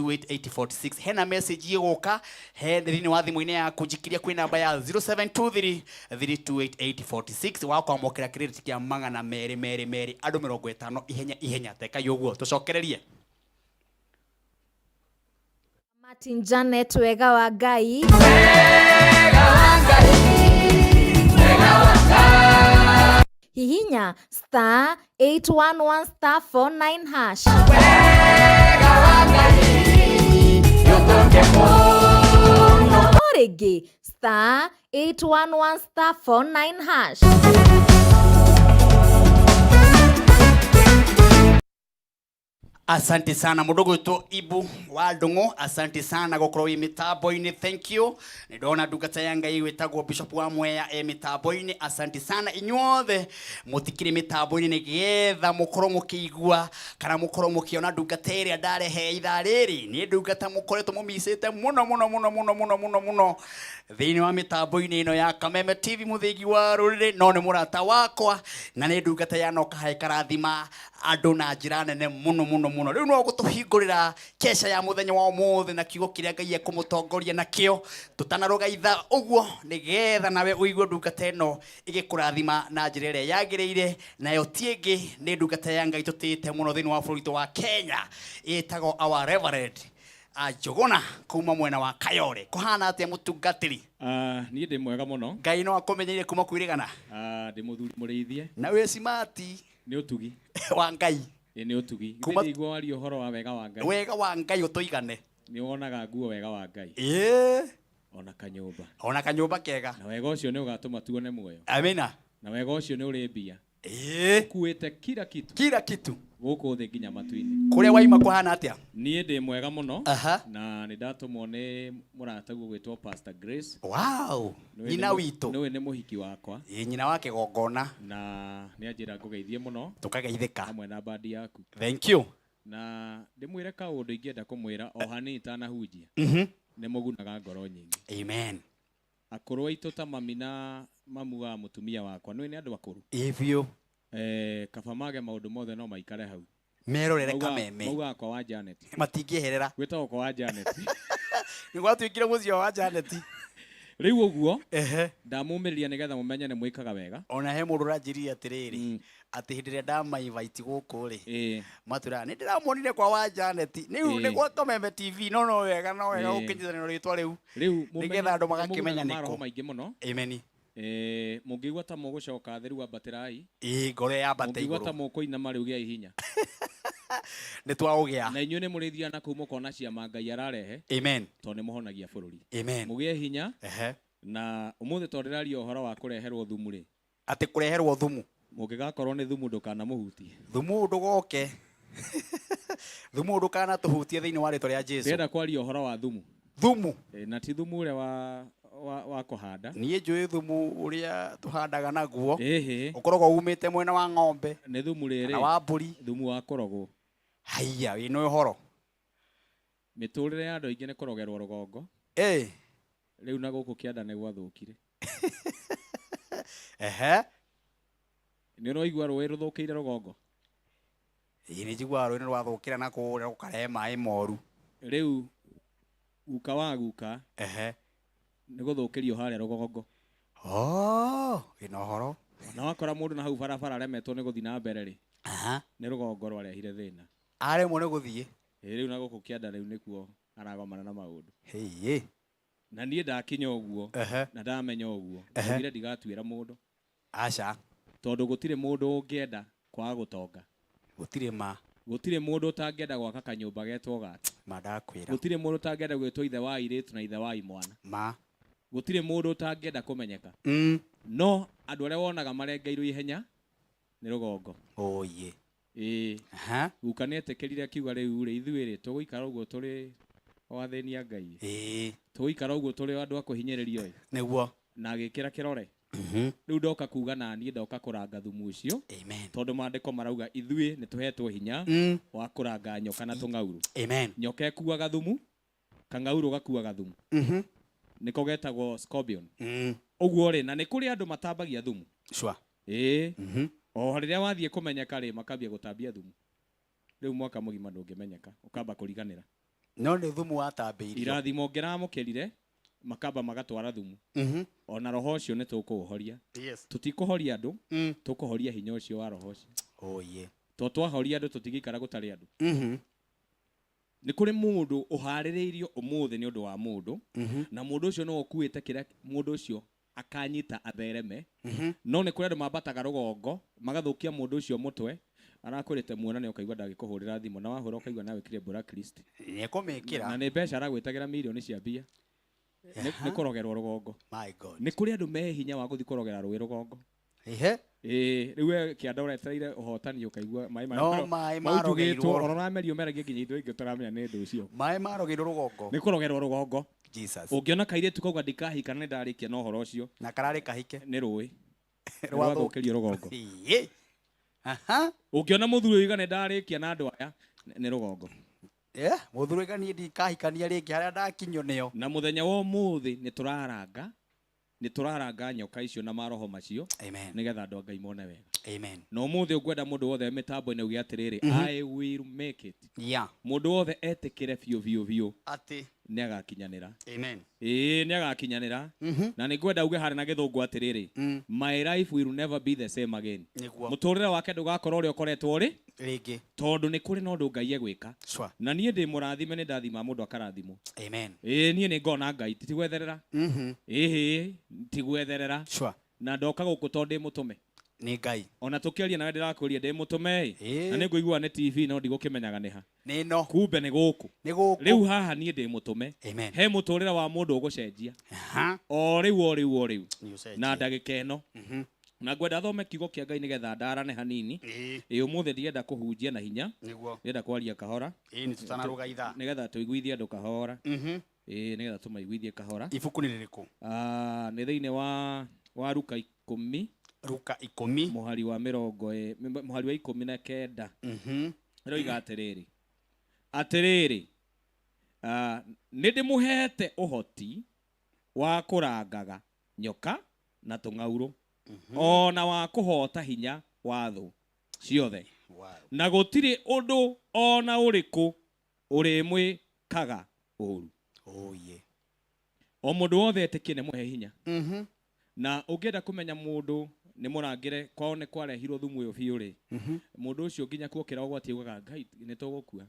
328846. Hena message ĩgũka he thĩinĩ wa thimũ-inĩ yaku, njikiria kwĩ namba ya 0723 328846 wa kwamũkĩra credit kĩa magana merĩ merĩ merĩ andũ 50 ihenya ihenya. Tekai ũguo tũcokererie. Martin Janet, wega wa Ngai. Wega wa Ngai, wega wa Ngai. Hihinya star 811 star 49 hash. Wega wa Ngai, nĩũtũnge mũno. O rĩngĩ star 811 star 49 hash. Asante sana mũndũ gwĩtwo Ibu wa Ndung'u, asante sana gũkorwo wĩ mĩtambo-inĩ, thank you. Nĩ ndona ndungata ya Ngai gwĩtagwo Bishop wa Mwea e mĩtambo-inĩ, asante sana inyuothe mũtikĩrĩ mĩtambo-inĩ nĩgetha mũkorwo mũkĩigua kana mũkorwo mũkĩona ndungata ĩrĩa ndarehe ithaa rĩrĩ. Nĩ ndungata mũkoretwo mũmicĩte mũno mũno mũno mũno mũno mũno mũno thĩinĩ wa mĩtambo-inĩ ĩno ya Kameme TV, mũthĩgi wa rũrĩrĩ, no nĩ mũrata wakwa na nĩ ndungata yanoka hae karathima andũ na njĩra nene mũno mũno mũno. Rĩu no gũtũhingũrĩra kesha ya mũthenya wa ũmũthĩ na kiugo kĩrĩa Ngai ekũmũtongoria nakĩo tũtanarũgaitha ũguo, nĩgetha nawe ũigue ndungata ĩno ĩgĩkũrathima na njĩra ĩrĩa yagĩrĩire. Nayo ti ĩngĩ nĩ ndungata ya Ngai tũtĩĩte mũno thĩinĩ wa bũrũri witũ wa Kenya, ĩtagwo our Reverend Njuguna kuma mwena wa Kayore. Kũhana atĩa mũtungatĩri? Niĩ ndĩ mwega mũno. Ngai no akũmenyeire kuma kwĩrĩgana. Ndĩ mũthuri mũrĩithie. Na wĩ smart. Nĩ ũtugi. Wa Ngai. Ĩ, nĩ ũtugi. Kuma Ndĩigua waria ũhoro wa wega wa Ngai. Wega wa Ngai ũtũigane. Nĩ wonaga nguo wega wa Ngai. Ĩĩ. Ona kanyũmba. Ona kanyũmba kega. Na wega ũcio nĩ ũgatũma tuone muoyo. Amina. Na wega ũcio nĩ ũrĩ mbia. Ĩĩ. Ũkuĩte kila kitu. Kila kitu. Gũkũ thĩ nginya matu-inĩ. Kũrĩa waima kũhana atĩa? Niĩ ndĩ mwega mũno. Aha. Na nĩ ndatũmwo nĩ mũrataguo gwĩtwo Pastor Grace. Wow. Nyina witũ. Nĩwe nĩ mũhiki wakwa. Ĩ, nyina wa kĩgongona. Na nĩ anjĩra ngũgeithie mũno. Tũkageithĩka. Hamwe na bandi yaku. Thank you. Na ndĩmwĩre kaũndũ ingĩenda kũmwĩra o hanini itanahunjia. Nĩ mũgunaga ngoro nyingĩ. Amen. Akũrũ aitũ ta mami na mamu wa mũtumia wakwa, nĩũĩ nĩ andũ akũrũ. Ĩ biũ. Kaba mage maũndũ mothe no maikare hau. Merorere Kameme. Maugaga kwa wa Janet. Matingĩeherera. Gwĩtagwo kwa wa Janet. Nĩ gwatuĩkire mũciĩ wa Janet. Rĩu ũguo, Ehe. ndamũmĩrĩria nĩgetha mũmenye nĩ mwĩkaga wega. Ona he mũndũ ũranjĩrire atĩrĩrĩ, atĩ hĩndĩ ĩrĩa ndamainvite gũkũ rĩ, matwĩraga nĩ ndĩramuonire kwa wa Janet. Rĩu nĩ gwa Kameme TV, no no wega, no wega gũkĩnyitanĩra rĩtwa rĩu. Rĩu Nĩgetha andũ magakĩmenya nĩ maroho kũ. maingĩ mũno. Amen. Mũngĩigua ta mũgũcoka thĩ rĩu ambatĩrai. Ĩ, ngoro yambate Mũngĩigua igũrũ. ta mũkũinama rĩu gĩai hinya. Nĩ twaũgĩa. Na inyuĩ nĩ mũrĩthiaga na kũu mũkona ciama Ngai ararehe. Amen. Tondũ nĩ mũhonagia bũrũri. Amen. Mũgĩe hinya. Ehe. Na ũmũthĩ tondũ ndĩraria ũhoro wa kũreherwo thumu rĩ. ; Atĩ kũreherwo thumu. Thumu ndũkanatũhutie thĩinĩ wa rĩtwa rĩa Jesu. Ndĩrenda kwaria ũhoro wa thumu. Thumu. Na ti thumu ũrĩa wa kũhanda. Niĩ njũĩ thumu ũrĩa tũhandaga naguo. Ĩhĩ. Ũkoragwo umĩte mwena wa ng'ombe. Nĩ thumu rĩrĩ. Kana wa mbũri. Thumu wa kũrogwo. Haiya, wĩna ũhoro. Mĩtũrĩre ya andũ aingĩ nĩ kũrogerwo rũgongo. Ĩ. Rĩu na gũkũ kĩanda nĩ gwathũkire. Ehe. Nĩ ũraigua rũĩ rũthũkĩire rũgongo? Ĩĩ, nĩ njiguaga rũĩ nĩ rwathũkĩra na kũrĩa gũkarehe maĩ moru. Rĩu guka wa guka. Ehe. Nĩ gũthũkĩrio harĩa rũgongo. Oh, wĩna ũhoro. Na wakora mũndũ na hau barabara aremetwo nĩ gũthiĩ na mbere rĩ. Aha. Nĩ rũgongo rwarehire thĩna. Aremwo nĩ gũthiĩ. Ĩĩ, rĩu na gũkũ kĩanda rĩu nĩkuo aragomana na maũndũ. Hĩĩ. Na niĩ ndakinya ũguo, Ehe. na ndamenya ũguo, Ehe. ndaugire ndigatuĩra mũndũ. Aca. Tondũ gũtirĩ mũndũ ũngĩenda kwaga gũtonga. Gũtirĩ ma. Gũtirĩ mũndũ ũtangĩenda gwaka kanyũmba getwo gake. Ma ndakwĩra. Gũtirĩ mũndũ ũtangĩenda gwĩtwo ithe wa airĩtu na ithe wa imwana. Ma. Gũtirĩ mũndũ ũtangĩenda kũmenyeka. No andũ arĩa wonaga marengeirwo ihenya nĩ rũgongo. Oye. Ĩĩ. Aha. Guka nĩ etĩkĩrire akiuga rĩu rĩ ithuĩ rĩ tũgũikara ũguo tũrĩ o athĩni a Ngai. Ĩĩ. Tũgũikara ũguo tũrĩ o andũ a kũhinyĩrĩrio ĩ. Nĩguo. Na agĩkĩra kĩrore. Rĩu ndoka kuga na niĩ ndoka kũranga thumu ũcio. Amen. Tondũ maandĩko marauga ithuĩ nĩ tũhetwo hinya wa kũranga nyoka na tũng'aurũ. Amen. Nyoka ĩkuaga thumu, kang'aurũ gakuaga thumu. Nĩko getagwo scorpion. Ũguo rĩ, na nĩ kũrĩ andũ matambagia thumu. Sure. Ĩĩ. O rĩrĩa wathiĩ kũmenyeka rĩ, makambia gũtambia thumu. Rĩu mwaka mũgima ndũngĩmenyeka, ũkamba kũriganĩra. No nĩ thumu watambĩirio. Irathimo ũngĩramũkĩrire, makamba magatwara thumu. Ona roho ũcio nĩ tũkũũhoria. Yes. Tũtikũhoria andũ, tũkũhoria hinya ũcio wa roho ũcio. Oye. To twahoria andũ tũtingĩikara gũtarĩ andũ. Nĩ kũrĩ mũndũ ũharĩrĩirio ũmũthĩ nĩ ũndũ wa mũndũ, na mũndũ ũcio no ũkuĩte kĩrĩa mũndũ ũcio akanyita athereme. No nĩ kũrĩ andũ mambataga rũgongo, magathũkia mũndũ ũcio mũtwe, arakwĩrĩte muonane ũkaigua ndangĩkũhũrĩra thimũ, na wahũra ũkaigua nawe wĩkĩre blacklist. Nĩekũmĩkĩra. Na nĩ mbeca aragwĩtagĩra mirioni cia mbia. Nĩ kũrogerwo rũgongo. My God. Nĩ kũrĩ andũ me hinya wa gũthiĩ kũrogera rũĩ rũgongo. Ehe. Ĩĩ, rĩu we kĩanda ũretereire ũhotani ũkaigua maĩ No maĩ maunjugĩtwo, marogeirwo. ona ũramerio meragia nginya indo ingĩ ũtaramenya nĩ ndũ ũcio. Maĩ marogeirwo rũgongo. Nĩ kũrogerwo rũgongo. Jesus. Ũngĩona kairĩtu kauga ndikahika na nĩndarĩkia na ũhoro ũcio. Na kararĩ kahike. Nĩ rũĩ. Rwathũkĩrio Rwathũkĩrio rũgongo. Ĩĩ. Aha. Ũngĩona mũthuri oiga nĩndarĩkia na andũ aya, nĩ rũgongo. Yeah, mũthuri oiga niĩ ndikahikania rĩngĩ harĩa ndakinyio nĩo. Na mũthenya wa ũmũthĩ nĩ tũraranga nyoka icio na maroho macio. Amen. Nĩgetha andũ a Ngai mone wega. Amen. Na ũmũthĩ ũngwenda mũndũ wothe mĩtambo-inĩ uge atĩrĩrĩ, I will make it. Yeah. Mũndũ wothe etĩkĩre biũ biũ biũ. Atĩ. Nĩ agakinyanĩra. Amen. Ĩĩ, nĩ agakinyanĩra. Na nĩ ngwenda uge harĩa na gĩthũngũ atĩrĩrĩ, my life will never be the same again. Nĩguo. Mũtũrĩre wake ndũgakorwo ũrĩa ũkoretwo ũrĩ rĩngĩ. Tondũ nĩ kũrĩ na ũndũ Ngai egwĩka. Sure. Na niĩ ndĩ mũrathime, nĩ ndathima mũndũ akarathimwo. Amen. Ĩĩ, niĩ nĩ ngona Ngai, ti gwetherera. Ĩhĩ, ti gwetherera. Sure. Na ndoka gũkũ tondũ ndĩ mũtũme. Nĩ Ngai. Ona tũkĩaria nawe ndĩrakũria ndĩ mũtũme ĩ. Na nĩ ngũigua nĩ TV no ndigũkĩmenyaga nĩ ha. Nĩ no. Kumbe nĩ gũkũ. Nĩ gũkũ. Rĩu haha niĩ ndĩ mũtũme. Amen. He mũtũrĩre wa mũndũ ũgũcenjia. Aha. O rĩu o rĩu o rĩu. Nĩ ũcenjie. Na ndagĩka ĩno. Na ngwenda thome kiugo kĩa Ngai nĩgetha ndarane hanini. Ĩ ũmũthĩ ndienda kũhunjia na hinya. Nĩguo. Ndĩrenda kwaria kahora. Ĩĩ, nĩ tũtanaruga ithaa. Nĩgetha tũiguithie andũ kahora. Ĩĩ, nĩgetha tũmaiguithie kahora. Ibuku nĩ rĩrĩkũ? Nĩ thĩinĩ wa Luka 10. Luka 10. Mũhari wa mĩrongo ĩ, mũhari wa 19. Ĩroiga atĩrĩrĩ. Atĩrĩrĩ. Nĩ ndĩmũheete ũhoti wa kũrangaga nyoka na tũng'aurũ. Ona wa kũhota hinya wa thũ ciothe. Na gũtirĩ ũndũ ona ũrĩkũ ũrĩmwĩkaga ũũru. Oye. O mũndũ wothe etĩkie nĩ mũhe hinya. Na ũngĩenda kũmenya mũndũ nĩ mũrangĩre kwao nĩ kwarehirwo thumu ũyũ biũ rĩ. Mũndũ ũcio nginya kuokĩra ũgwati augaga Ngai nĩ tũgũkua.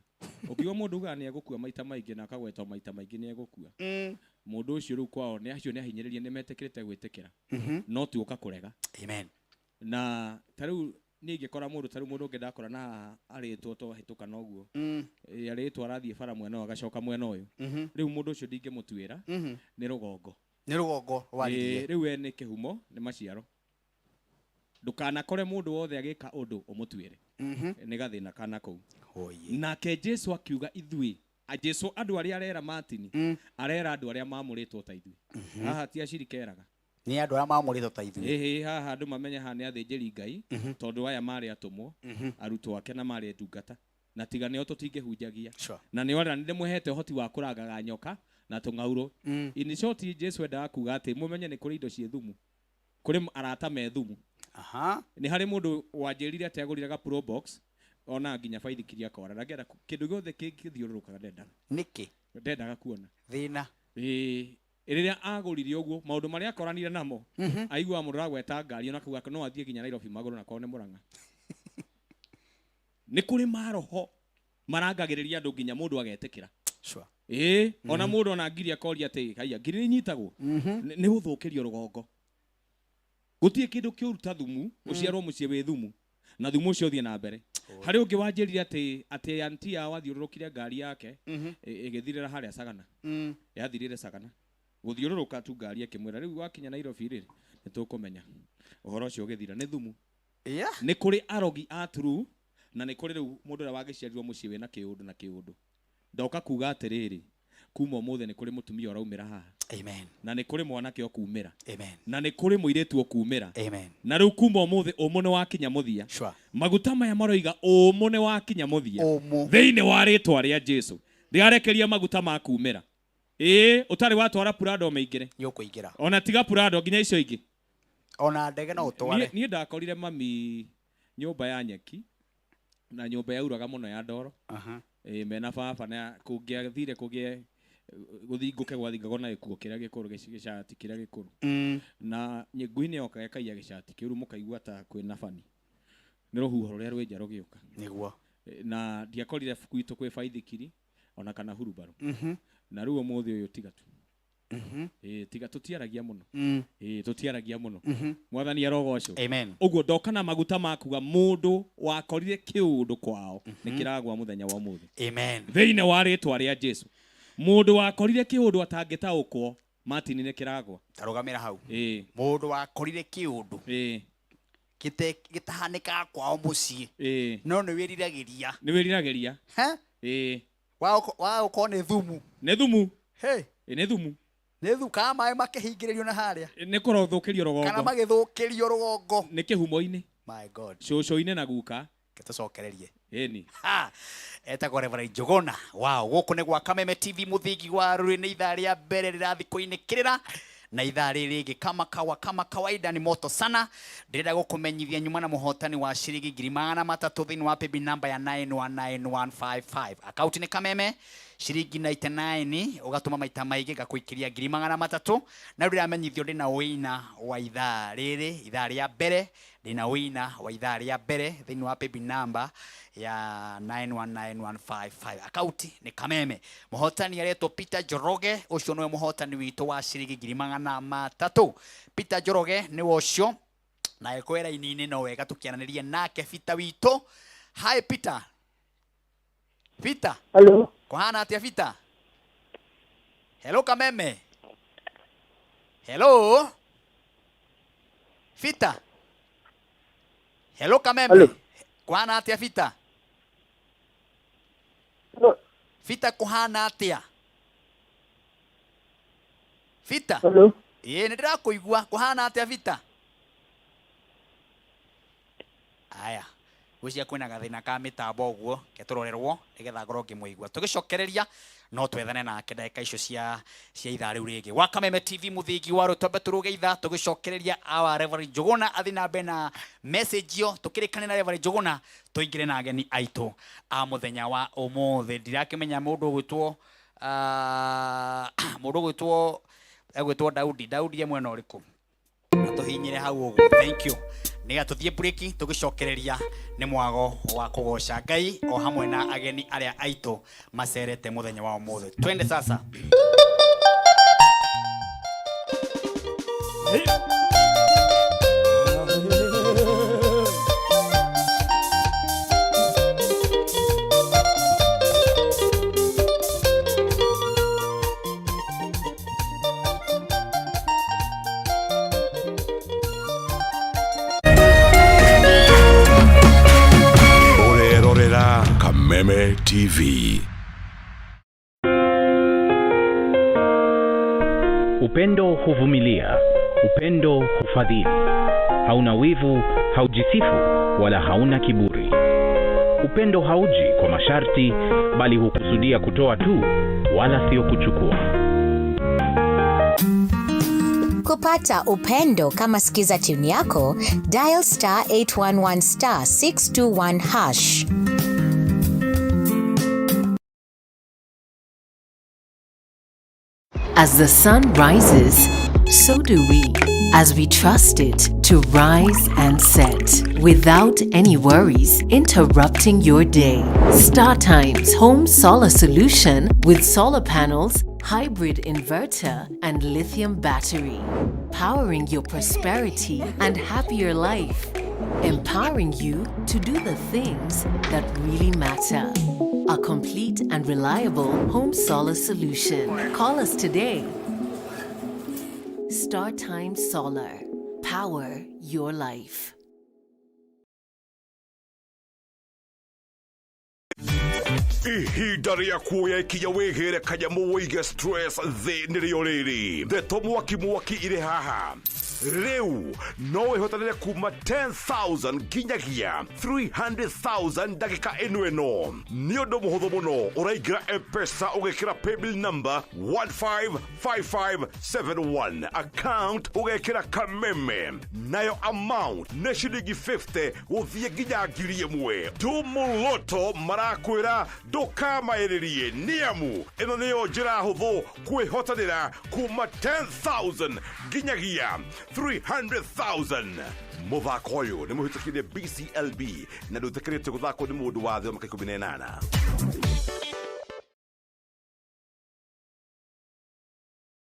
Ũkiuga mũndũ ugaga nĩ egũkua maita maingĩ na akagwetwo maita maingĩ nĩ egũkua. Mũndũ ũcio rĩu kwao nĩ acio nĩ ahinyĩrĩrie nĩ metĩkĩrĩte gwĩtĩkĩra. No ti ũka kũrega. Amen. Na ta rĩu niĩ ingĩkora mũndũ ta rĩu mũndũ ũngĩ ndakora na haha arĩtwo to hĩtũka na ũguo. Ĩ, arĩtwo arathiĩ bara mwena ũyũ agacoka mwena ũyũ. Rĩu mũndũ ũcio ndingĩmũtuĩra. Nĩ rũgongo. Nĩ rũgongo rwaririe. Ĩ, rĩu we nĩ kĩhumo, nĩ maciaro. Ndũkanakore mũndũ wothe agĩka ũndũ ũmũtuĩre. Nĩ gathĩna kana kũu. Nake Jesu akiuga ithuĩ, Jesu andũ arĩa arera Martin, arera andũ arĩa mamũrĩtwo ta ithuĩ. Haha ti acirika eraga. Nĩ andũ arĩa mamũrĩtwo ta ithuĩ. Ĩhĩ, haha andũ mamenye haha nĩ athĩnjĩri Ngai, tondũ aya marĩ atũmwo, arutwo ake na marĩ ndungata. Na tiga nĩo tũtingĩhunjagia. Na nĩo arĩa nĩndĩmũhete ũhoti wa kũrangaga nyoka na tũng'aurũ. In short, Jesu endaga kuga atĩ mũmenye nĩ kũrĩ indo ciĩ thumu. Kũrĩ arata me thumu. Nĩ harĩ mũndũ wanjĩrire atĩ agũrire ga Pro Box, ona nginya baithikiri akora. Ndangĩenda kĩndũ gĩothe kĩngĩthiũrũrũkaga ndendaga. Nĩkĩ? Ndendaga kuona. Thĩna. Ĩĩ, rĩrĩa agũrire ũguo, maũndũ marĩa akoranire namo, aiguaga mũndũ aragweta ngari ona akauga no athiĩ nginya Nairobi magũrũ na korwo nĩ Mũrang'a. Nĩ kũrĩ maroho marangagĩrĩria andũ nginya mũndũ agetĩkĩra. Ĩĩ, ona mũndũ ona ngiri akoria atĩ, haiya, ngiri nĩ inyitagwo? Nĩ gũthũkĩrio rũgongo. Gũtirĩ kĩndũ kĩũru ta thumu, ũciarwo mũciĩ wĩ thumu, na thumu ũcio ũthiĩ na mbere. Harĩ ũngĩ wanjĩrire atĩ anti yao athiũrũrũkire ngari yake, ĩgĩthirĩra harĩa Sagana. Yathirire Sagana. Gũthiũrũrũka tu ngari ĩkĩmwĩra, rĩu wakinya Nairobi rĩ, nĩ tũkũmenya. Ũhoro ũcio ũgĩthira, nĩ thumu. Nĩ kũrĩ arogi a true, na nĩ kũrĩ rĩu mũndũ ũrĩa wagĩciarirwo mũciĩ wĩna kĩũndũ na kĩũndũ. Ndoka kuga atĩrĩrĩ, kuma ũmũthĩ nĩ kũrĩ mũtumia ũraumĩra haha. Amen. Na nĩ kũrĩ mwanake ũkumĩra. Amen. Na nĩ kũrĩ mũirĩtu ũkumĩra. Amen. Na rĩu kuma ũmũthĩ ũmũ nĩ wakinya mũthia. Maguta maya maroiga ũmũ nĩ wakinya mũthia. Ũmũ. Thĩinĩ wa rĩtwa rĩa Jesu. Ndĩrarekeria maguta ma kumĩra. Ĩĩ, ũtarĩ watwara Prado mĩingĩre. Nĩ ũkũingĩra. Ona tiga Prado nginya icio ingĩ. Ona ndege no ũtware. Niĩ ndakorire mami nyũmba ya nyeki na nyũmba yauraga mũno ya ndoro. Ĩĩ, mena baba na kũngĩathire kũgĩe gũthingũke gwathingagwo na gĩkuo kĩrĩa gĩkũrũ, gĩcati kĩrĩa gĩkũrũ. Na ngui nĩ yokaga ĩkaiya gĩcati kĩu, rĩu mũkaigua ta kwĩna bani. Nĩ rũhuho rũrĩa rwĩ nja rũgĩũka. Nĩguo. Na ndiakorire gwitũ kwĩ baithikiri ona kana hurubarũ. Na rĩu ũmũthĩ ũyũ tiga tu. Ĩĩ, tiga tũtiaragia mũno. Ĩĩ, tũtiaragia mũno. Mwathani arogocwo. Amen. Ũguo ndoka na maguta makuga mũndũ wakorire kĩũndũ kwao nĩ kĩragwa mũthenya wa ũmũthĩ. Amen. Thĩinĩ wa rĩtwa rĩa Jesu. Mũndũ wakorire kĩũndũ atangĩtaũkwo, Martin nĩ kĩragwa. Tarũgamĩra hau. Ĩĩ. Mũndũ wakorire kĩũndũ. Ĩĩ. Gĩtahanĩkaga kwao mũciĩ. Ĩĩ. No nĩ wĩriragĩria. Nĩ wĩriragĩria. He? Ĩĩ. Wa gũkorwo nĩ thumu. Nĩ thumu. Hey. Ĩĩ, nĩ thumu. Nĩ thumu, kana maĩ makĩhingĩrĩrio na harĩa. Nĩ kũrothũkĩrio rũgongo. Kana magĩthũkĩrio rũgongo. Nĩ kĩhumo-inĩ. My God. Cũcũ-inĩ na guka. Tũcokererie. Ĩni. Ha. Etagwo Reverend Njuguna. Wow, gũkũ nĩ gwa Kameme TV mũthingi wa rũrĩ nĩ ithaa rĩa mbere rĩrathiĩ kũinĩkĩrĩra. Na ithaa rĩrĩ rĩngĩ kama kawa kama kawaida ni moto sana. Ndĩrenda gũkũmenyithia nyuma na mũhotani wa ciringi ngiri magana matatũ thĩinĩ wa paybill number ya 919155. Akaunti nĩ Kameme ciringi 99 ũgatũma maita maingĩ ngakũikĩria ngiri magana matatũ. Na rĩu ndĩramenyithio ndĩna wĩina wa ithaa rĩrĩ, ithaa rĩa mbere, ndĩna wĩina wa ithaa rĩa mbere thĩinĩ wa paybill number ya 919155. Akaunti nĩ Kameme. Mũhotani aretwo Peter Njoroge, ũcio nĩwe mũhotani witũ wa ciringi ngiri magana matatũ. Peter Njoroge nĩwe ũcio, na angĩkorwo e raini-inĩ no wega tũkĩaranĩrie nake Peter witũ. Hi Peter. Peter. Hello. Kũhana atĩa Peter? Hello Kameme. Hello. Peter. Hello Kameme. Hello. Kũhana atĩa Peter? Hello. Peter kũhana atĩa? Peter. Hello. Ĩĩ, nĩ ndĩrakũigua. Kũhana atĩa Peter? Aya. Gwĩciria kwĩna gathĩna ka mĩtambo ũguo, ke tũrorerwo nĩgetha ngorwo ngĩmũigua. Tũgĩcokereria no twethane nake ndagĩka icio cia ithaa rĩu rĩngĩ. Gwa Kameme TV mũthingi wa rũtũ, twambe tũrũge ithaa tũgĩcokereria our Reverend Njuguna athiĩ na mbere na message ĩyo, tũkĩrĩkane na Reverend Njuguna tũingĩre na ageni aitũ a mũthenya wa ũmũthĩ. Ndirakĩmenya mũndũ ũgwĩtwo, mũndũ ũgwĩtwo, egwĩtwo Daudi. Daudi e mwena ũrĩkũ? Atũhinyire hau ũguo. Thank you. Nĩgetha tũthiĩ break tũgĩcokereria nĩ mwago wa kũgoca Ngai o hamwe na ageni arĩa aitũ macerete mũthenya wa ũmũthĩ. Twende sasa. Hey. Kameme TV. Upendo huvumilia, upendo hufadhili, hauna wivu, haujisifu wala hauna kiburi. Upendo hauji kwa masharti, bali hukusudia kutoa tu, wala sio kuchukua. Kupata upendo kama skiza tune yako, dial star 811 star 621 hash. As the sun rises, so do we, as we trust it to rise and set without any worries interrupting your day. StarTimes Home Solar Solution with solar panels, hybrid inverter, and lithium battery, powering your prosperity and happier life, empowering you to do the things that really matter. A complete and reliable home solar solution. Call us today. StarTime Solar. Power your life. Ihinda rĩa kuoya ikinya wĩgĩre kanyamũ wĩige stress thĩ nĩrĩo rĩrĩ. Ndeto mwaki mwaki irĩ haha. Rĩu no wĩhotanĩre kuma 10,000 nginyagia 300,000 ndagĩka ĩno ĩno. Nĩ ũndũ mũhũthũ mũno, ũraingĩra M-Pesa ũgekĩra paybill number 155571, account ũgekĩra Kameme, nayo amount nĩ ciringi 50 gũthiĩ nginya 1,000. Tumuloto marakwĩra ndũkamaĩrĩrie, nĩamu ĩno nĩyo njĩra hũthũ kwĩhotanĩra kuma 10,000 nginyagia 300,000. Mũthako ũyũ nĩ mũhĩtũkire BCLB na ndũĩtĩkĩrĩtio gũthakwo nĩ mũndũ wa thĩ wa mĩaka 18.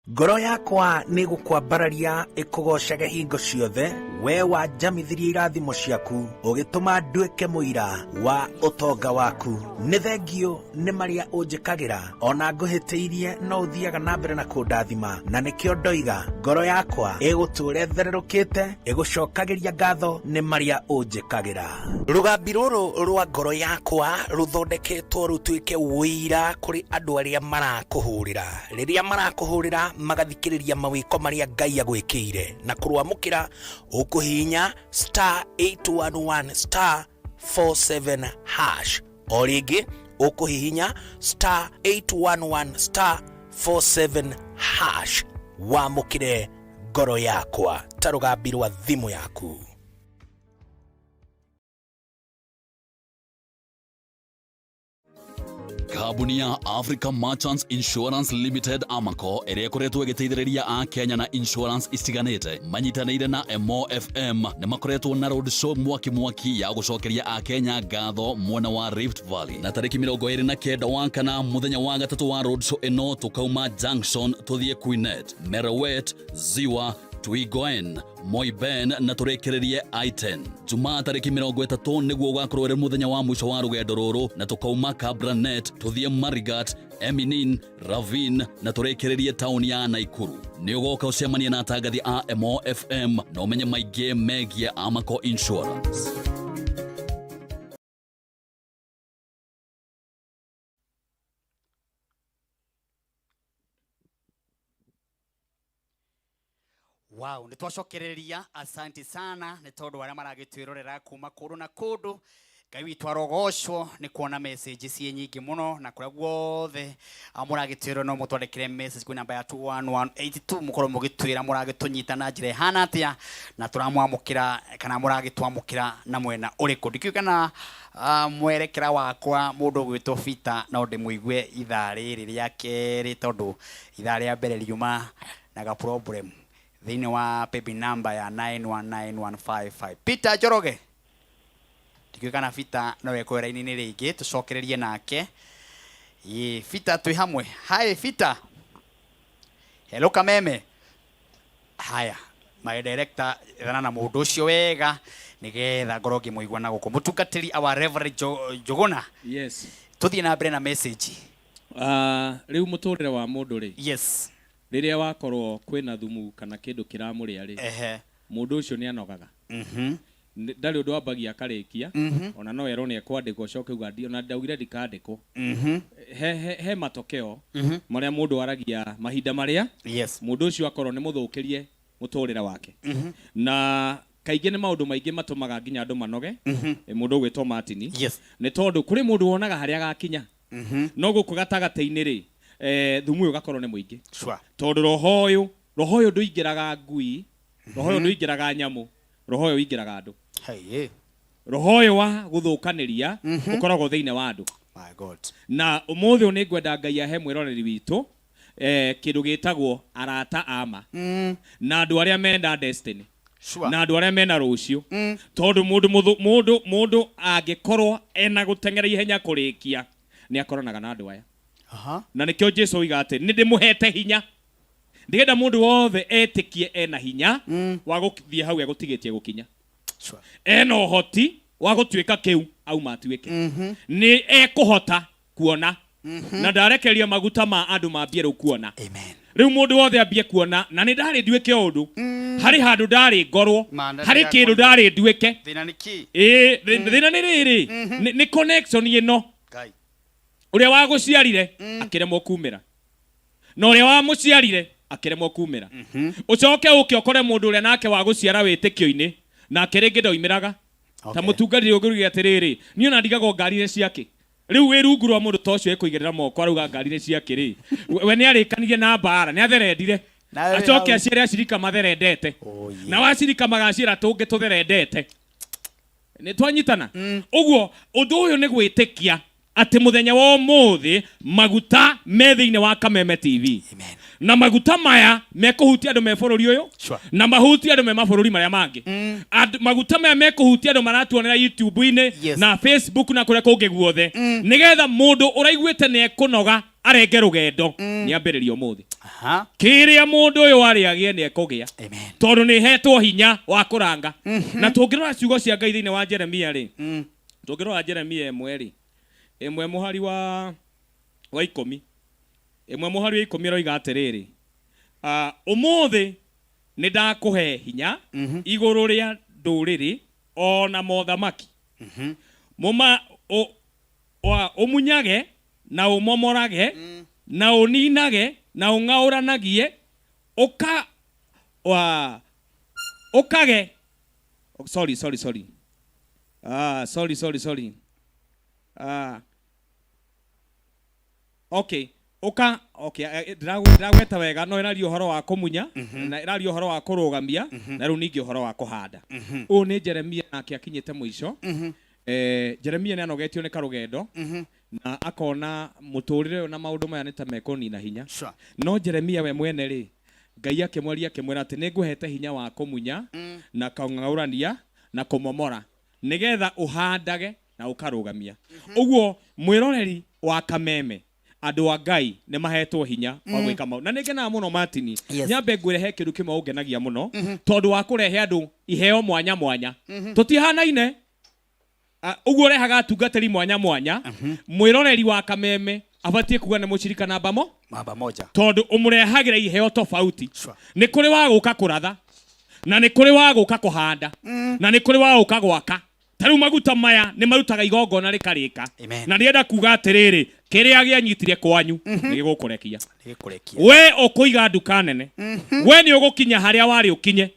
Ngoro yakwa nĩ gũkwambararia ĩkũgocage hingo ciothe, we wanjamithirie irathimo ciaku, ũgĩtũma nduĩke mũira wa ũtonga waku. Nĩ thengio nĩ marĩa ũnjĩkagĩra, ona ngũhĩtĩirie no ũthiaga na mbere na kũndathima, na nĩkĩo ndoiga ngoro yakwa ĩgũtũũra ĩthererũkĩte, ĩgũcokagĩria ngatho nĩ marĩa ũnjĩkagĩra. Rũgambi rũrũ rwa ngoro yakwa rũthondeketwo rũtuĩke ũira kũrĩ andũ arĩa marakũhũrĩra. Rĩrĩa marakũhũrĩra magathikĩrĩria mawĩko marĩa Ngai agwĩkĩire, na kũrwamũkĩra ũkũhihinya star 811 star 47 hash. O rĩngĩ ũkũhihinya star 811 star 47 hash, wamũkĩre ngoro yakwa ta rũgambi rwa thimũ yaku. Kambuni ya Africa Merchants Insurance Limited Amaco ĩrĩa ĩkoretwo ĩgĩteithĩrĩria a Kenya na insurance itiganĩte manyitanĩire na Emo FM nĩ makoretwo na road show mwaki mwaki ya gũcokeria a Kenya ngatho mwena wa Rift Valley, na tarĩki 29 wa kana mũthenya wa gatatũ wa road show ĩno tũkauma Junction tũthiĩ Quinet, Merowet, Ziwa, Twigoen, Moiben na tũrĩkĩrĩrie I10. Jumaa tarĩki 30 nĩguo ũgakorwo ũrĩ mũthenya wa mũico wa rũgendo rũrũ, na tũkauma Kabranet tũthiĩ Marigat, Eminin, Ravine na tũrĩkĩrĩrie taũni ya Naikuru. Nĩ ũgoka ũcemanie na atangathi a Emo FM na ũmenye maingĩ megiĩ Amaco Insurance. Wow, nĩ twacokereria, asante sana nĩ tondũ arĩa maragĩtwĩrorera kuma kũndũ na kũndũ. Ngai witũ arogocwo nĩ kuona message ciĩ nyingĩ mũno, na kũrĩa guothe mũragĩtwĩrora no mũtwandĩkĩre message kwĩ namba ya 21182, mũkorwo mũgĩtwĩra mũragĩtũnyita na njĩra ĩhana atĩa, na tũramwamũkĩra kana mũragĩtwamũkĩra na mwena ũrĩkũ. Ndikĩũĩ kana mwerekera wakwa mũndũ ũgwĩtwo Peter no ndĩmũigue ithaa rĩrĩ rĩa kerĩ, tondũ ithaa rĩa mbere riuma na ga problem thĩinĩ wa paybill number ya 919155. Peter Njoroge, ndikĩũĩ kana Peter no ekũhe raini-inĩ rĩngĩ tũcokererie nake. Ĩ Peter, twĩ hamwe. Hi Peter. Hello Kameme. Haya, my director, ethana na mũndũ ũcio wega nĩgetha ngorwo ngĩmũigua na gũkũ. Mũtungatĩri our Reverend Njuguna. Yes. Tũthiĩ na mbere na message. Rĩu mũtũrĩre wa mũndũ rĩ. Yes. Rĩrĩa wakorwo kwĩna thumu kana kĩndũ kĩramũrĩa rĩ, mũndũ ũcio nĩ anogaga. Ndarĩ ũndũ wambagia akarĩkia. Ona no erwo nĩ ekwandĩkwo coke uga ona ndaugire ndikandĩkwo. He matokeo marĩa mũndũ aragia mahinda marĩa mũndũ ũcio akorwo nĩ mũthũkĩrie mũtũrĩre wake. Na kaingĩ nĩ maũndũ maingĩ matũmaga nginya andũ manoge. Mũndũ ũgwĩtwo Martin. Nĩ tondũ kũrĩ mũndũ wonaga harĩa agakinya. No gũkũ gatagatĩ-inĩ rĩ, thumu ũyũ ũgakorwo nĩ mũingĩ. Tondũ roho ũyũ, roho ũyũ ndũingĩraga ngui, roho ũyũ ndũingĩraga nyamũ, roho ũyũ ũingĩraga andũ. Roho ũyũ wa gũthũkanĩria ũkoragwo thĩinĩ wa andũ. My God. Na ũmũthĩ ũyũ nĩ ngwenda Ngai ahe mwĩroreri witũ kĩndũ gĩtagwo arata a ma. Na andũ arĩa mena destiny. Na andũ arĩa mena rũciũ. Tondũ mũndũ angĩkorwo ena gũteng'era ihenya kũrĩkia, nĩ akoranaga na andũ aya. Na nĩkĩo Jesu oiga atĩ nĩ ndĩmũhete hinya. Ndĩrenda mũndũ wothe etĩkie ena hinya wa gũthiĩ hau egũtigĩtie gũkinya. Ena ũhoti wa gũtuĩka kĩu auma atuĩke. Nĩ ekũhota kuona. Na ndarekereria maguta ma andũ mambie rĩu kuona. Rĩu mũndũ wothe ambie kuona, na nĩ ndarĩ nduĩke ũndũ. Harĩ handũ ndarĩ ngorwo, harĩ kĩndũ ndarĩ nduĩke. Thĩna nĩ kĩ? Ĩĩ, thĩna nĩ rĩrĩ, nĩ connection ĩno. Ngai. Ũrĩa wagũciarire akĩremwo kumĩra. Na ũrĩa wamũciarire akĩremwo kumĩra. Ũcoke ũke ũkore mũndũ ũrĩa nake wagũciara wĩtĩkio-inĩ, nake rĩngĩ ndoimĩraga. Ta mũtungatĩri ũngĩruga atĩrĩrĩ, niĩ ona ndigagwo ngari nĩ ciake. Rĩu wĩ rungu rwa mũndũ ta ũcio ekũigĩrĩra moko arauga ngari nĩ ciake rĩ. We nĩ arĩkanirie na mbara, nĩ atherendire. Nawe Acoke hau. aciare acirika matherendete. Na wacirika magaciĩra tũngĩ tũtherendete. Nĩ twanyitana? Ũguo ũndũ ũyũ nĩ gwĩtĩkia atĩ mũthenya wa ũmũthĩ maguta me thĩinĩ wa Kameme TV. Na maguta maya mekũhutia andũ me bũrũri ũyũ, na mahutie andũ me mabũrũri marĩa mangĩ. Andũ, maguta maya mekũhutia andũ maratuonera YouTube-inĩ na Facebook na kũrĩa kũngĩ guothe. Nĩgetha mũndũ ũraiguĩte nĩ ekũnoga arenge rũgendo, nĩ ambĩrĩrie ũmũthĩ. Kĩrĩa mũndũ ũyũ arĩ agĩe nĩ ekũgĩa. Tondũ nĩ hetwo hinya wa kũranga. Na tũngĩrora ciugo cia Ngai thĩinĩ wa Jeremia rĩ, tũngĩrora Jeremia ĩmwe rĩ, ĩmwe mũhari wa ikũmi. Ĩmwe mũhari wa ikũmi ĩroiga atĩrĩrĩ, ũmũthĩ nĩ ndakũhe hinya igũrũ rĩa ndũrĩrĩ o na mothamaki. Ũmunyage na ũmomorage na ũninage na ũng'aũranagie, ũkage, sorry, sorry, sorry. Sorry, sorry, sorry. Okay. Ũka, okay, ndĩragweta wega, no ĩraria ũhoro wa kũmunya, na ĩraria ũhoro wa kũrũgamia, na rĩu ningĩ ũhoro wa kũhanda. Ũyũ nĩ Jeremia nake akinyĩte mũico. Jeremia nĩ anogetio nĩ karũgendo, na akona mũtũrĩre ũyũ na maũndũ maya nĩ ta mekũnina hinya. No Jeremia we mwene rĩ, Ngai akĩmwaria akĩmwĩra atĩ nĩ ngũhete hinya wa kũmunya, na kũng'aũrania, na kũmomora, nĩgetha ũhandage na ũkarũgamia. Ũguo mwĩroreri wa Kameme, andũ a Ngai nĩ mahetwo hinya wa gwĩka maũndũ. Na nĩ ngenaga mũno Martin, nyambe ngwĩre he kĩndũ kĩmwe ũngenagia mũno, tondũ wa kũrehe andũ iheo mwanya mwanya. Tũtihanaine. Ũguo ũrehaga atungatĩri mwanya mwanya, mwĩroreri wa Kameme abatiĩ kuga nĩ mũcirika namba mo? Namba moja. Tondũ ũmũrehagĩra iheo tofauti. Nĩ kũrĩ wa gũka kũratha, na nĩ kũrĩ wa gũka kũhanda, na nĩ kũrĩ wa gũka gwaka. Ta rĩu maguta maya nĩ marutaga igongona rĩkarĩka. Na ndĩrenda kuga atĩrĩrĩ, kĩrĩa gĩanyitire kwanyu nĩ gĩgũkũrekia. Nĩ gĩkũrekia. We ũkũiga nduka nene. We nĩ ũgũkinya harĩa warĩ ũkinye.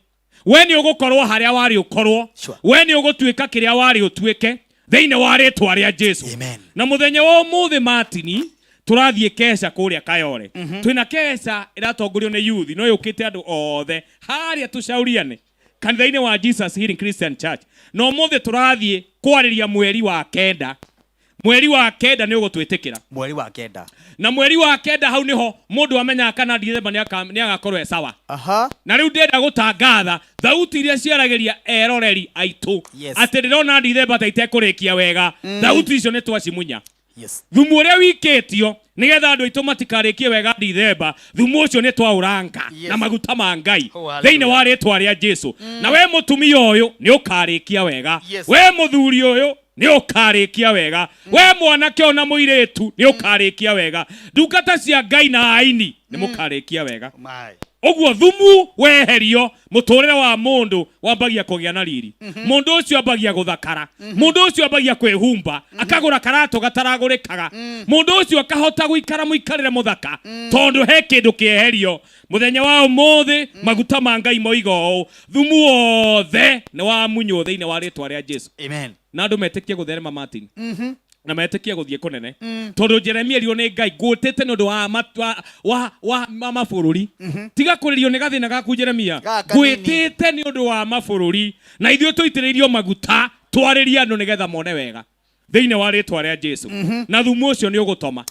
We nĩ ũgũkorwo harĩa warĩ ũkorwo. We nĩ ũgũtuĩka kĩrĩa warĩ ũtuĩke thĩinĩ wa rĩtwa rĩa Jesu. Na mũthenya wa ũmũthĩ Martin, tũrathiĩ kesha kũrĩa Kayole. Twĩna kesha ĩratongorio nĩ youth, no yũkĩte andũ othe harĩa tũcauriane kanitha-inĩ wa Jesus Healing Christian Church. Na ũmũthĩ tũrathiĩ kwarĩria mweri wa kenda. Mweri wa kenda nĩ ũgũtwĩtĩkĩra. Mweri wa kenda. Na mweri wa kenda hau nĩho mũndũ amenyaga kana Dithemba nĩ agakorwo e sawa. Na rĩu ndĩrenda gũtangatha thauti iria ciaragĩria eroreri aitũ. Atĩ ndĩrona Dithemba ta itekũrĩkia wega. Thauti icio nĩ twacimunya. Thumu ũrĩa wikĩtio nĩgetha andũ aitũ matikarĩkie wega Dithemba, thumu ũcio nĩ twaũranga na maguta ma Ngai thĩinĩ wa rĩtwa rĩa Jesu. Na we mũtumia ũyũ nĩ ũkarĩkia wega. We mũthuri ũyũ nĩ ũkarĩkia wega. We mwanake ona mũirĩtu nĩ ũkarĩkia wega. Ndungata cia Ngai na aini nĩ mũkarĩkia wega. Ũguo thumu weherio, mũtũrĩre wa mũndũ wambagia kũgĩa na riri. Mũndũ ũcio ambagia gũthakara, mũndũ ũcio ambagia kwĩhumba, akagũra karatũ gataragũrĩkaga, mũndũ ũcio akahota gũikara mũikarĩre mũthaka, tondũ he kĩndũ kĩeherio. Mũthenya wa ũmũthĩ maguta ma Ngai moiga ũũ, thumu wothe nĩ wamunywo thĩinĩ wa rĩtwa rĩa Jesu. Amen. Na andũ metĩkie gũtherema, Martin, na metĩkie gũthiĩ kũnene, tondũ Jeremia erirwo nĩ Ngai, ngũtĩte nĩ ũndũ wa, wa, wa, wa, wa mabũrũri. Tiga kũrĩrio nĩ gathĩna gaku, Jeremia. Gaka nini. Ngwĩtĩte nĩ ũndũ wa mabũrũri, na ithuĩ tũitĩrĩirio maguta twarĩrie andũ nĩgetha mone wega thĩinĩ wa rĩtwa rĩa Jesu. Na thumu ũcio nĩ ũgũtoma.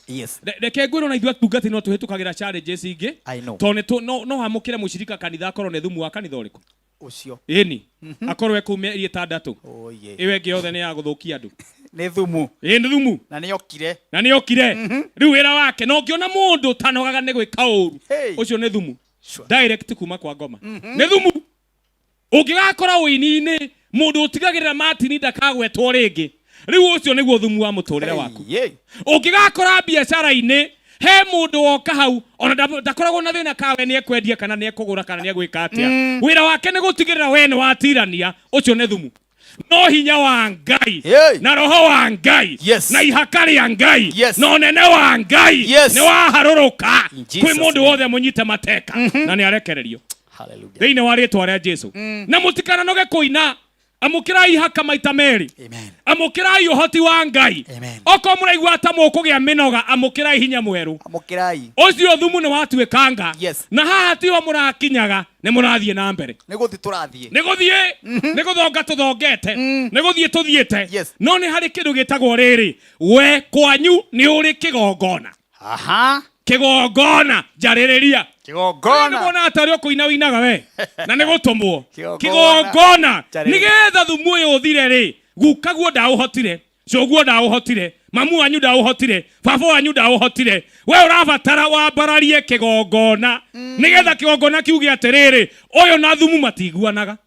Reke ngwĩrwo, na ithuĩ atungati no tũhĩtũkagĩra challenges ingĩ. I know. Tondũ no hamũkĩre mũcirika kanitha akorwo nĩ thumu wa kanitha ũrĩkũ Ũcio. Ĩni, akorwo ekũu mĩeri 6. Oh, yeah. Ĩyo ĩngĩ yothe nĩ ya gũthũkia andũ. Nĩ thumu. Ĩ, nĩ thumu. Na nĩ okire. Na nĩ okire rĩu wĩra wake. Na ũngĩona mũndũ ũtanogaga nĩ gwĩka ũru, ũcio nĩ thumu direct kuma kwa ngoma. Nĩ thumu. Ũngĩgakora ũini-inĩ mũndũ ũtigagĩrĩra Martin ndakagwetwo rĩngĩ, rĩu ũcio nĩguo thumu wa mũtũrĩre waku. Ũngĩgakora biacara-inĩ he mũndũ woka hau, ona ndakoragwo na thĩna kawe nĩ ekwendia kana nĩ ekũgũra kana nĩ egwĩka atĩa, wĩra wake nĩ gũtigĩrĩra we nĩ watirania, ũcio nĩ thumu. No hinya wa Ngai na roho wa Ngai na ihaka rĩa Ngai na ũnene wa Ngai nĩ waharũrũka Jesus kwĩ mũndũ name. wothe mũnyite mateka na nĩ arekererio Hallelujah. thĩinĩ wa rĩtwa rĩa Jesu. Na mũtikananoge kũina, amũkĩrai ihaka maita merĩ, Amen. amũkĩrai ũhoti wa Ngai. Amen. Okorwo mũraigua ta mũkũgĩa mĩnoga, amũkĩrai hinya mwerũ. Amũkĩrai. Ũcio thumu nĩ watuĩkanga. Na haha tiho mũrakinyaga, nĩ mũrathiĩ na mbere. Nĩ gũthiĩ tũrathiĩ. Nĩ gũthiĩ, nĩ gũthonga tũthongete, nĩ gũthiĩ tũthiĩte. No nĩ harĩ kĩndũ gĩtagwo rĩrĩ, we kwanyu nĩ ũrĩ kĩgongona. Aha. Kĩgongona, njarĩrĩria. Kĩgongona. Nĩwona ta ũrĩa ũkũina ũinaga we na nĩ gũtũmwo. Kĩgongona. Kĩgongona. Njarĩrĩria. Nĩgetha thumu ũyũ ũthire rĩ, gukaguo ndaũhotire, cũguo ndaũhotire, mamu wanyu ndaũhotire, baba wanyu ndaũhotire, we ũrabatara wambararie kĩgongona, nĩgetha kĩgongona kiuge atĩrĩrĩ, ũyũ na thumu matiguanaga.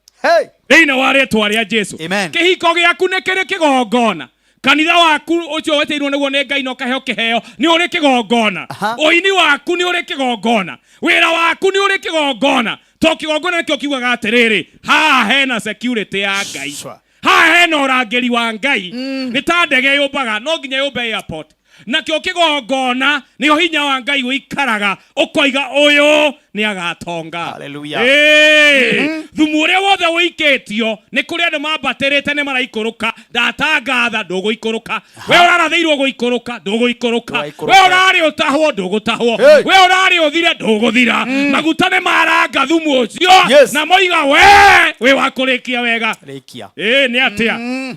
Thĩinĩ wa rĩtwa rĩa Jesu. Kĩhiko gĩaku nĩ kĩrĩ kĩgongona. Kanitha waku ũcio wetĩirwo nĩguo nĩ Ngai na ũkaheo kĩheo nĩ ũrĩ kĩgongona. Ũini waku nĩ ũrĩ kĩgongona. Wĩra waku nĩ ũrĩ kĩgongona, to kĩgongona nĩkĩo kiugaga atĩrĩrĩ, haha hena security ya Ngai, haha hena ũrangĩri wa Ngai. Nĩ ta ndege yũmbaga, no nginya yũmbe airport. Nakĩo kĩgongona nĩho hinya wa Ngai ũikaraga, ũkoiga ũyũ nĩ agatonga. Hallelujah. Ĩĩ. Thumu ũrĩa wothe ũikĩtio nĩ kũrĩ andũ mambatĩrĩte nĩ maraikũrũka. Ndatangatha ndũgũikũrũka. We ũrarathĩirwo gũikũrũka, ndũgũikũrũka. We ũrarĩ ũtahwo, ndũgũtahwo. We ũrarĩ ũthire, ndũgũthira. Maguta nĩ maranga thumu ũcio. Na moiga we wĩ wa kũrĩkia wega. Rĩkia. Ĩĩ, nĩ atĩa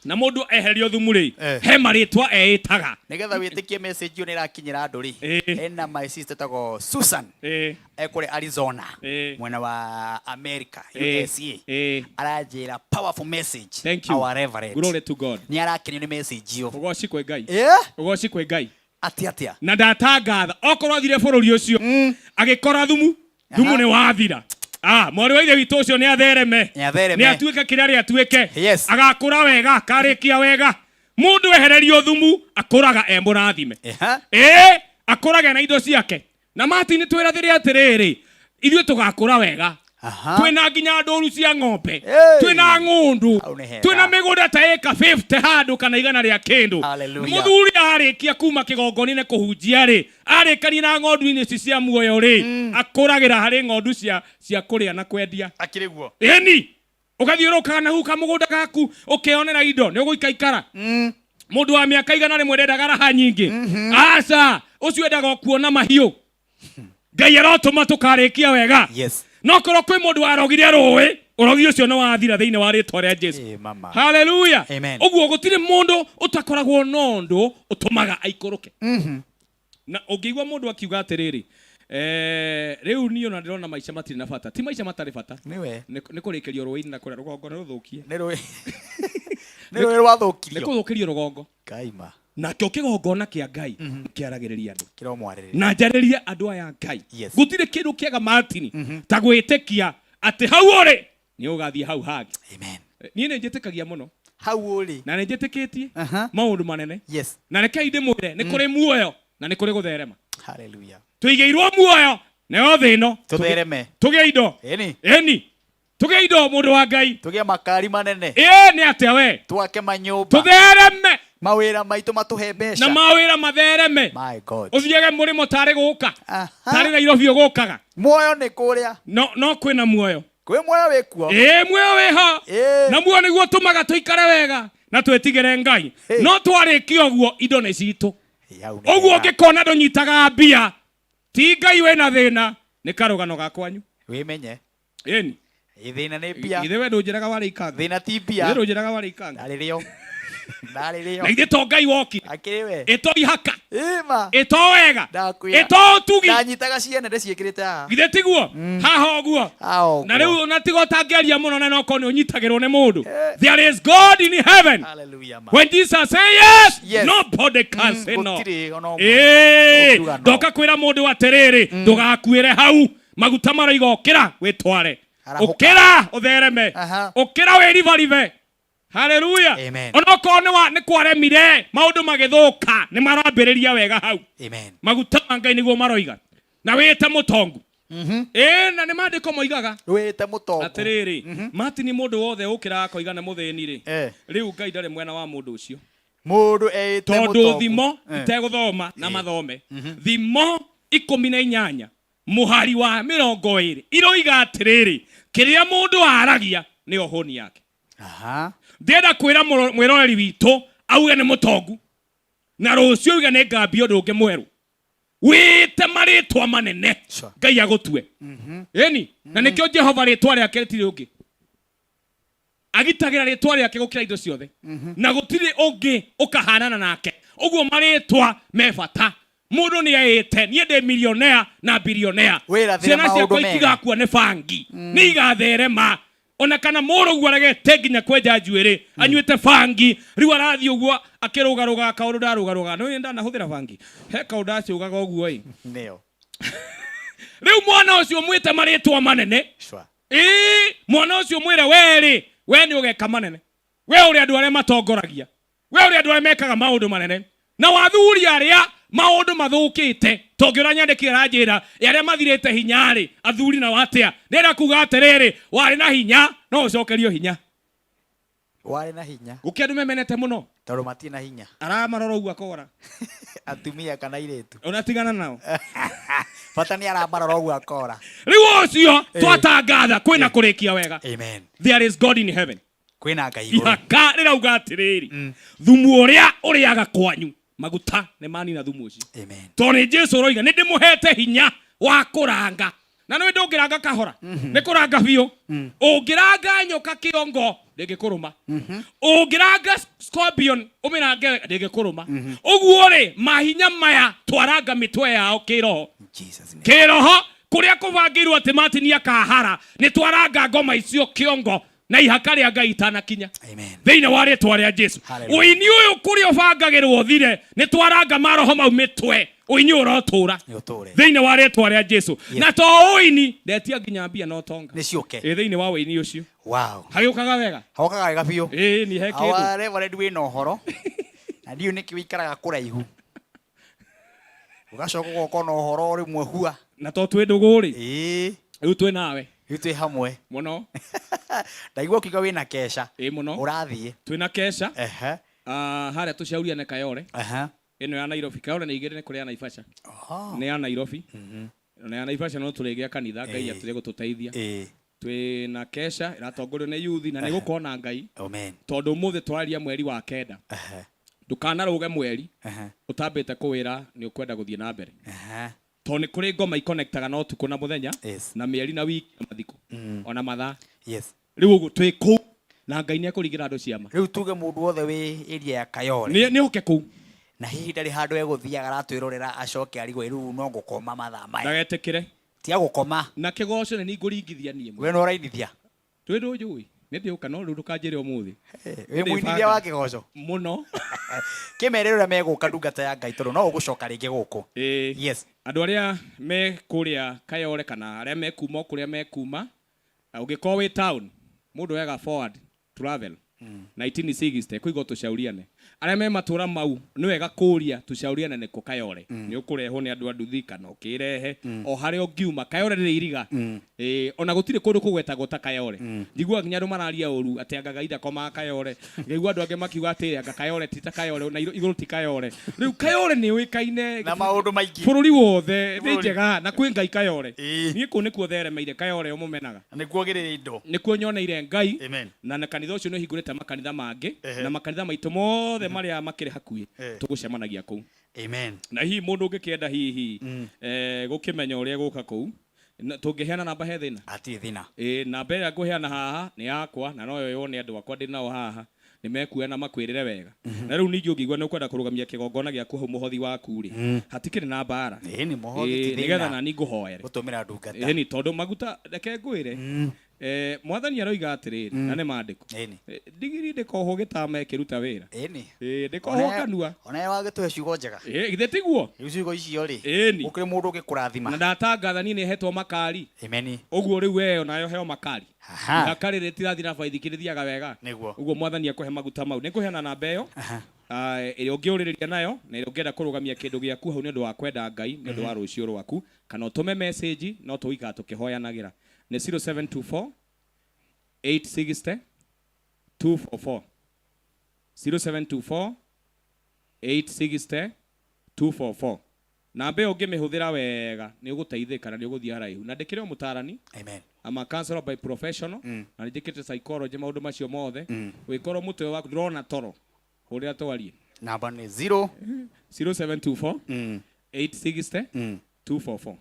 na mũndũ eherio thumu rĩ, he marĩtwa eĩtaga. Nĩgetha wĩtĩkie message ĩyo nĩ ĩrakinyĩra andũ rĩ, hena my sister etagwo Susan, ekũrĩa Arizona, mwena wa America, USA. Aranjĩra powerful message. Thank you. Our reverend. Glory to God. Nĩ arakenio nĩ message ĩyo. Ũgoci kwĩ Ngai. Ũgoci kwĩ Ngai. Atĩ atĩa? Na ndatangatha okorwo athire bũrũri ũcio agĩkora thumu, thumu nĩ wathira. Ah, mwarĩ wa ithe witũ ũcio nĩ athereme. Nĩ athereme. Nĩ atuĩke kĩrĩa arĩ atuĩke. Agakũra wega, akarĩkia wega. Mũndũ ehererio thumu akũraga e mũrathime. Ĩĩ, akũrage na indo ciake. Na Martin twĩrathĩre atĩrĩrĩ, ithuĩ tũgakũra wega. Twĩna nginya ndũru cia ng'ombe, twĩna ng'ũndũ, hega. twĩna mĩgũnda ta ĩka 50 handũ kana igana rĩa kĩndũ. Hallelujah. Mũthuri arĩkia kuma kĩgongona-inĩ kũhunjia rĩ, arĩkania na ng'ondu-inĩ ici cia muoyo rĩ, akũragĩra harĩ ng'ondu cia kũrĩa na kwendia. Akĩrĩ guo. Ĩni, ũgathiũrũrũkaga na hau kamũgũnda gaku ũkĩonera indo, nĩ ũgũikaikara. Mũndũ wa mĩaka 100 ndendaga raha nyingĩ. Aca, ũcio endaga o kuona mahiũ. Ngai arotũma tũkarĩkia wega. No korwo kwĩ mũndũ warogire rũĩ, ũrogi ũcio nĩ wathira thĩinĩ wa rĩtwa rĩa Jesu. Hallelujah. Amen. Ũguo gũtirĩ mũndũ ũtakoragwo na ũndũ ũtũmaga aikũrũke. Na ũngĩigua mũndũ akiuga atĩrĩrĩ, rĩu niĩ ona ndĩrona maica matirĩ na bata. Ti maica matarĩ bata. Nĩwe. Nĩ kũrĩkĩrio rũĩ-inĩ na kũrĩa rũgongo nĩ rũthũkie. Nĩ rũĩ. Nĩ rũĩ rwathũkirio. Nĩ kũthũkĩrio rũgongo. Kaima. Nakĩo kĩgongona kĩa Ngai kĩaragĩrĩria andũ. Kĩromwarĩrĩria. Na njarĩrie andũ aya Ngai. Gũtirĩ kĩndũ kĩega Martin ta gwĩtĩkia atĩ hau ũrĩ nĩ ũgathiĩ hau hangĩ. Amen. Niĩ nĩ njĩtĩkagia mũno. Hau ũrĩ. Na nĩ njĩtĩkĩtie maũndũ manene. Yes. Na rekei ndĩmwĩre nĩ kũrĩ muoyo na nĩ kũrĩ gũtherema. Hallelujah. Tũigĩirwo muoyo. Nayo thĩ ĩno Tũthereme. Tũgĩe indo. Ĩni. Ĩni. Tũgĩe indo mũndũ wa Ngai. Tũgĩe makari manene. Ĩĩ nĩ atĩa we? Twake manyũmba. Tũthereme. Mawĩra maitũ matũhe mbeca. Na mawĩra mathereme. My God. Ũthiage mũrĩmo tarĩ gũka. Tarĩ Nairobi ũgũkaga. Muoyo nĩ kũrĩa. No no kwĩna muoyo. Kwĩ muoyo wĩ kuo. Ĩĩ muoyo wĩho. Na muoyo nĩguo ũtũmaga tũikare wega na twĩtigĩre Ngai. No twarĩkia ũguo indo nĩ citũ. Ũguo ũngĩkona ndũnyitaga mbia ti Ngai wĩna thĩna nĩ karũgano ga kwanyu. Wĩmenye. Ĩni. Thĩna nĩ mbia. Ithe we ndũnjĩraga warĩ ikanga. Thĩna ti mbia. Ithe ndũnjĩraga warĩ ikanga. Ndarĩ rĩo. Ndarĩ rĩo. Na ithe to Ngai wokire. Akĩrĩ we. Ĩto ihaka. Ĩma. Ĩto wega. Ndakwĩra. Ĩto ũtugi. Ndanyitaga ciene ndĩciĩkĩrĩte haha. Githĩ tiguo? Haha ũguo. Haha ũguo. Na rĩu ona tiga ũtangĩaria mũno na nokorwo nĩ ũnyitagĩrwo nĩ mũndũ. There is God in heaven. Hallelujah, ma. When Jesus say yes, Yes. nobody can say no. Gũtirĩ ona ũmwe. Ĩĩ, Ũngiuga no. ndoka kwĩra mũndũ atĩrĩrĩ ndũgakuĩre hau maguta maroiga ũkĩra wĩtware Arahũka. ũkĩra ũthereme ũkĩra wĩribaribe haleluya Amen. onokorwo nĩ wa- nĩ kwaremire maũndũ magĩthũka nĩ marambĩrĩria wega hau Amen. maguta ma Ngai nĩguo maroiga na wĩte mũtongu ĩĩ na nĩ maandĩko moigaga wĩte mũtongu atĩrĩrĩ Martin mũndũ wothe ũkĩraga akoiga nĩ mũthĩni rĩ rĩu Ngai ndarĩ mwena wa mũndũ ũcio Mũndũ eĩte tondũ mũtongu. thimo itegũthoma na mathome thimo 18 mũhari wa 20 iroiga atĩrĩrĩ kĩrĩa mũndũ aragia nĩyo hũni yake. Aha. Ndĩrenda kwĩra mwĩroreri witũ auge nĩ mũtongu na rũciũ auge nĩ ngambia ũndũ ũngĩ mwerũ wĩte marĩtwa manene Ngai agũtue. Ĩni na nĩkĩo Jehova rĩtwa rĩake rĩtirĩ ũngĩ agitagĩra rĩtwa rĩake gũkĩra indo ciothe na gũtirĩ ũngĩ ũkahanana nake ũguo marĩtwa me bata mũndũ nĩ eĩte niĩ ndĩ milionea na bilionea Wĩrathĩre ciana maũndũ ciakwa mega. itigakua nĩ bangi nĩ igatherema ona kana mũrũguo aregete nginya kwenja njuĩrĩ anyuĩte bangi rĩu arathiĩ ũguo akĩrũgarũgaga kaũndũ ndarũgarũgaga nĩ ndanahũthĩra bangi he kaũndũ ndacũgaga ũguo ĩ Nĩyo. rĩu mwana ũcio mwĩte marĩtwa manene Sure. ĩĩ mwana ũcio mwĩre werĩ we nĩ ũgeka manene we ũrĩ andũ arĩa matongoragia we ũrĩ andũ arĩa mekaga maũndũ manene na wathuri arĩa maũndũ mathũkĩte tongĩ ũrĩa nyandĩkire aranjĩra arĩa mathirĩte hinya-rĩ athuri nao atĩa nĩenda kuga atĩrĩrĩ warĩ na hinya no ũcokerio hinya Warĩ na hinya. gũkĩ andũ memenete mũno Tondũ matirĩ na hinya. aramarora ũguo akora Atumia kana airĩtu. ũnatigana nao Bata nĩ aramarora ũguo akora. Rĩu ũcio twatangatha kwĩna kũrĩkia wega. Amen. There is God in heaven. Kwĩna Ngai igũrũ. Ihaka rĩrauga atĩrĩrĩ thumu ũrĩa ũrĩaga kwanyu maguta nĩ manina thumu ũcio. Amen. Tondũ nĩ Jesu ũroiga nĩ ndĩmũhete hinya wa kũranga na nĩ ndũngĩranga kahora nĩ kũranga biũ ũngĩranga nyoka kĩongo ndĩngĩkũrũma ũngĩranga scorpion ũmĩrange wega ndĩngĩkũrũma ũguo rĩ mahinya maya twaranga mĩtwe yao kĩroho kĩroho kũrĩa kũbangĩirwo atĩ Martin akahara nĩ twaranga ngoma icio kĩongo na ihaka rĩa Ngai itanakinya thĩinĩ wa rĩtwa rĩa Jesu Hallelujah. ũini ũyũ kũrĩa ũbangagĩrwo ũthire nĩ twaranga maroho mau mĩtwe ũini ũyũ ũrotũra Nĩ ũtũre. thĩinĩ wa rĩtwa rĩa Jesu na to ũini ndetia nginya mbia na ũtonga Nĩ ciũke. ĩ thĩinĩ wa ũini ũcio Wow. hagĩũkaga wega Hokaga wega biũ. Ĩĩ ni he kĩndũ. Awa Reverend wĩna ũhoro. Na ndiũĩ nĩkĩ wĩikaraga kũraihu. Ũgacoka ũgoka na ũhoro rĩmwe hua. Na to twĩ ndũgũ rĩ. Ĩĩ. Rĩu twĩ nawe. Rĩu twĩ hamwe. Mũno. Ndaigua ũkiuga wĩna keca. Ĩĩ mũno. Ũrathiĩ. Twĩna keca. Ehe. Ah, harĩa tũcauriane Kayole. Aha. Ĩno ya Nairobi. Kayole nĩ igĩrĩ nĩ kũrĩ ya Naivasha. Nĩ ya Nairobi. Na ya Naivasha no tũrĩgĩa kanitha Ngai Ĩĩ. atũrĩ gũtũteithia. Ĩĩ. Twĩna keca ĩratongorio nĩ yuthi na nĩ gũkorwo na Ngai. Amen. Tondũ ũmũthĩ twaria mweri wa kenda. Ndũkanarũge mweri Aha. ũtambĩte kũwĩra nĩ ũkwenda gũthiĩ na mbere. Aha. Tondũ nĩ kũrĩ ngoma ikonektaga na ũtukũ na mũthenya Yes. na mĩeri na wiki na mathikũ ona mathaa. Yes. Rĩu ũguo twĩ kũu na Ngai nĩ ekũringĩra andũ ciama. Rĩu tuge mũndũ wothe wĩ area ya Kayole. Nĩ oke kũu. Na hihi ndarĩ handũ egũthiaga aratwĩrorera acoke arigwo rĩu no ngũkoma mathaa maya. Ndagetĩkĩre. Tiga gũkoma. Na kĩgoco nĩ ngũringithia niĩ. We no ũrainithia. Twĩ ndũnjũĩ. Nĩ ndĩũka no rĩu ndũkanjĩre ũmũthĩ. Wĩ mũinithia wa kĩgoco. Mũno. Kĩmere ũrĩa megũka ndungata ya Ngai tondũ no ũgũcoka rĩngĩ gũkũ. Ĩĩ. Yes. Andũ arĩa me kũrĩa Kayole kana arĩa me kuma o kũrĩa mekuma ũngĩkorwo wĩ town mũndũ oyaga forward travel 1960 kũigwo tũcauriane Arĩa me matũra mau nĩ wega kũria tũcauriane nĩkũ Kayore. Nĩ ũkũrehwo nĩ andũ a nduthi kana ũkĩrehe o harĩa ũngiuma. Kayore rĩrĩ iriga. Ĩĩ, ona gũtirĩ kũndũ kũgwetagwo ta Kayore. Njiguaga nginya andũ mararia ũru atĩ anga Ngai ndakomaga Kayore. Ngaigua andũ angĩ makiuga atĩ anga Kayore ti ta Kayore na igũrũ ti Kayore. Rĩu Kayore nĩ yũĩkaine Na maũndũ maingĩ. Bũrũri wothe nĩ Bũrũri. njega na kwĩ Ngai Kayore. Niĩ kũu nĩkuo theremeire Kayore ũmũmenaga. Nĩkuo gĩrĩrĩ indo. Nĩkuo nyoneire Ngai. Amen. Na kanitha ũcio nĩ ũhingũrĩte makanitha mangĩ na makanitha maitũ mothe marĩa makĩrĩ hakuhĩ tũgũcemanagia kũu. Amen. Na hihi mũndũ ũngĩkĩenda hihi gũkĩmenya ũrĩa gũka kũu, tũngĩheana namba he thĩna? Hatirĩ thĩna. Ĩĩ, namba ĩrĩa ngũheana haha nĩ yakwa na no yoywo nĩ andũ akwa ndĩ nao haha, nĩ mekuoya na makwĩrĩre wega. Na rĩu ningĩ ũngĩigua nĩ ũkwenda kũrũgamia kĩgongona gĩaku hau mũhothi waku rĩ, hatikĩrĩ na mbara. Ĩĩ, nĩ mũhothi ti Ĩĩ, nĩgetha thĩna. nani ngũhoere. Gũtũmĩra ndungata. Ĩni, tondũ maguta reke ngwĩre, mwathani aroiga atĩrĩrĩ, na nĩ maandĩko. Ndigiri ndĩkohwo gĩtama ĩkĩruta wĩra. Ĩni. Ĩĩ, ndĩkohwo kanua. Ona wagĩtũhe ciugo njega. Ĩĩ, githĩ tiguo? Rĩu ciugo icio rĩ, Ĩni. gũkĩrĩ mũndũ ũngĩkũrathima. Na ndatangatha niĩ nĩhetwo makari. Amen. Ũguo rĩu we onayo heo makari. Ihaka rĩrĩ rĩtirathiĩ na baithikiri rĩthiaga wega. Nĩguo. Ũguo mwathani akũhe maguta mau. Nĩngũheana namba ĩyo. Ĩrĩa ũngĩũrĩrĩria nayo na ĩrĩa ũngĩenda kũrũgamia kĩndũ gĩaku hau nĩ ũndũ wa kwenda Ngai, nĩ ũndũ wa rũciũ rwaku, kana ũtũme message no tũgũikara tũkĩhoyanagĩra. Nĩ 0724 860 244. 0724 860 244. Namba ĩyo ũngĩmĩhũthĩra wega nĩ ũgũteithĩka na nĩ ũgũthiĩ haraihu. Na ndĩkĩrĩ o mũtarani. Amen. I'm a counselor by professional. Na nĩ njĩkĩte psychology maũndũ macio mothe. Wĩkorwo mũtwe waku ndũrona toro, hũrĩra twarie. Namba nĩ 0 0724 860 244.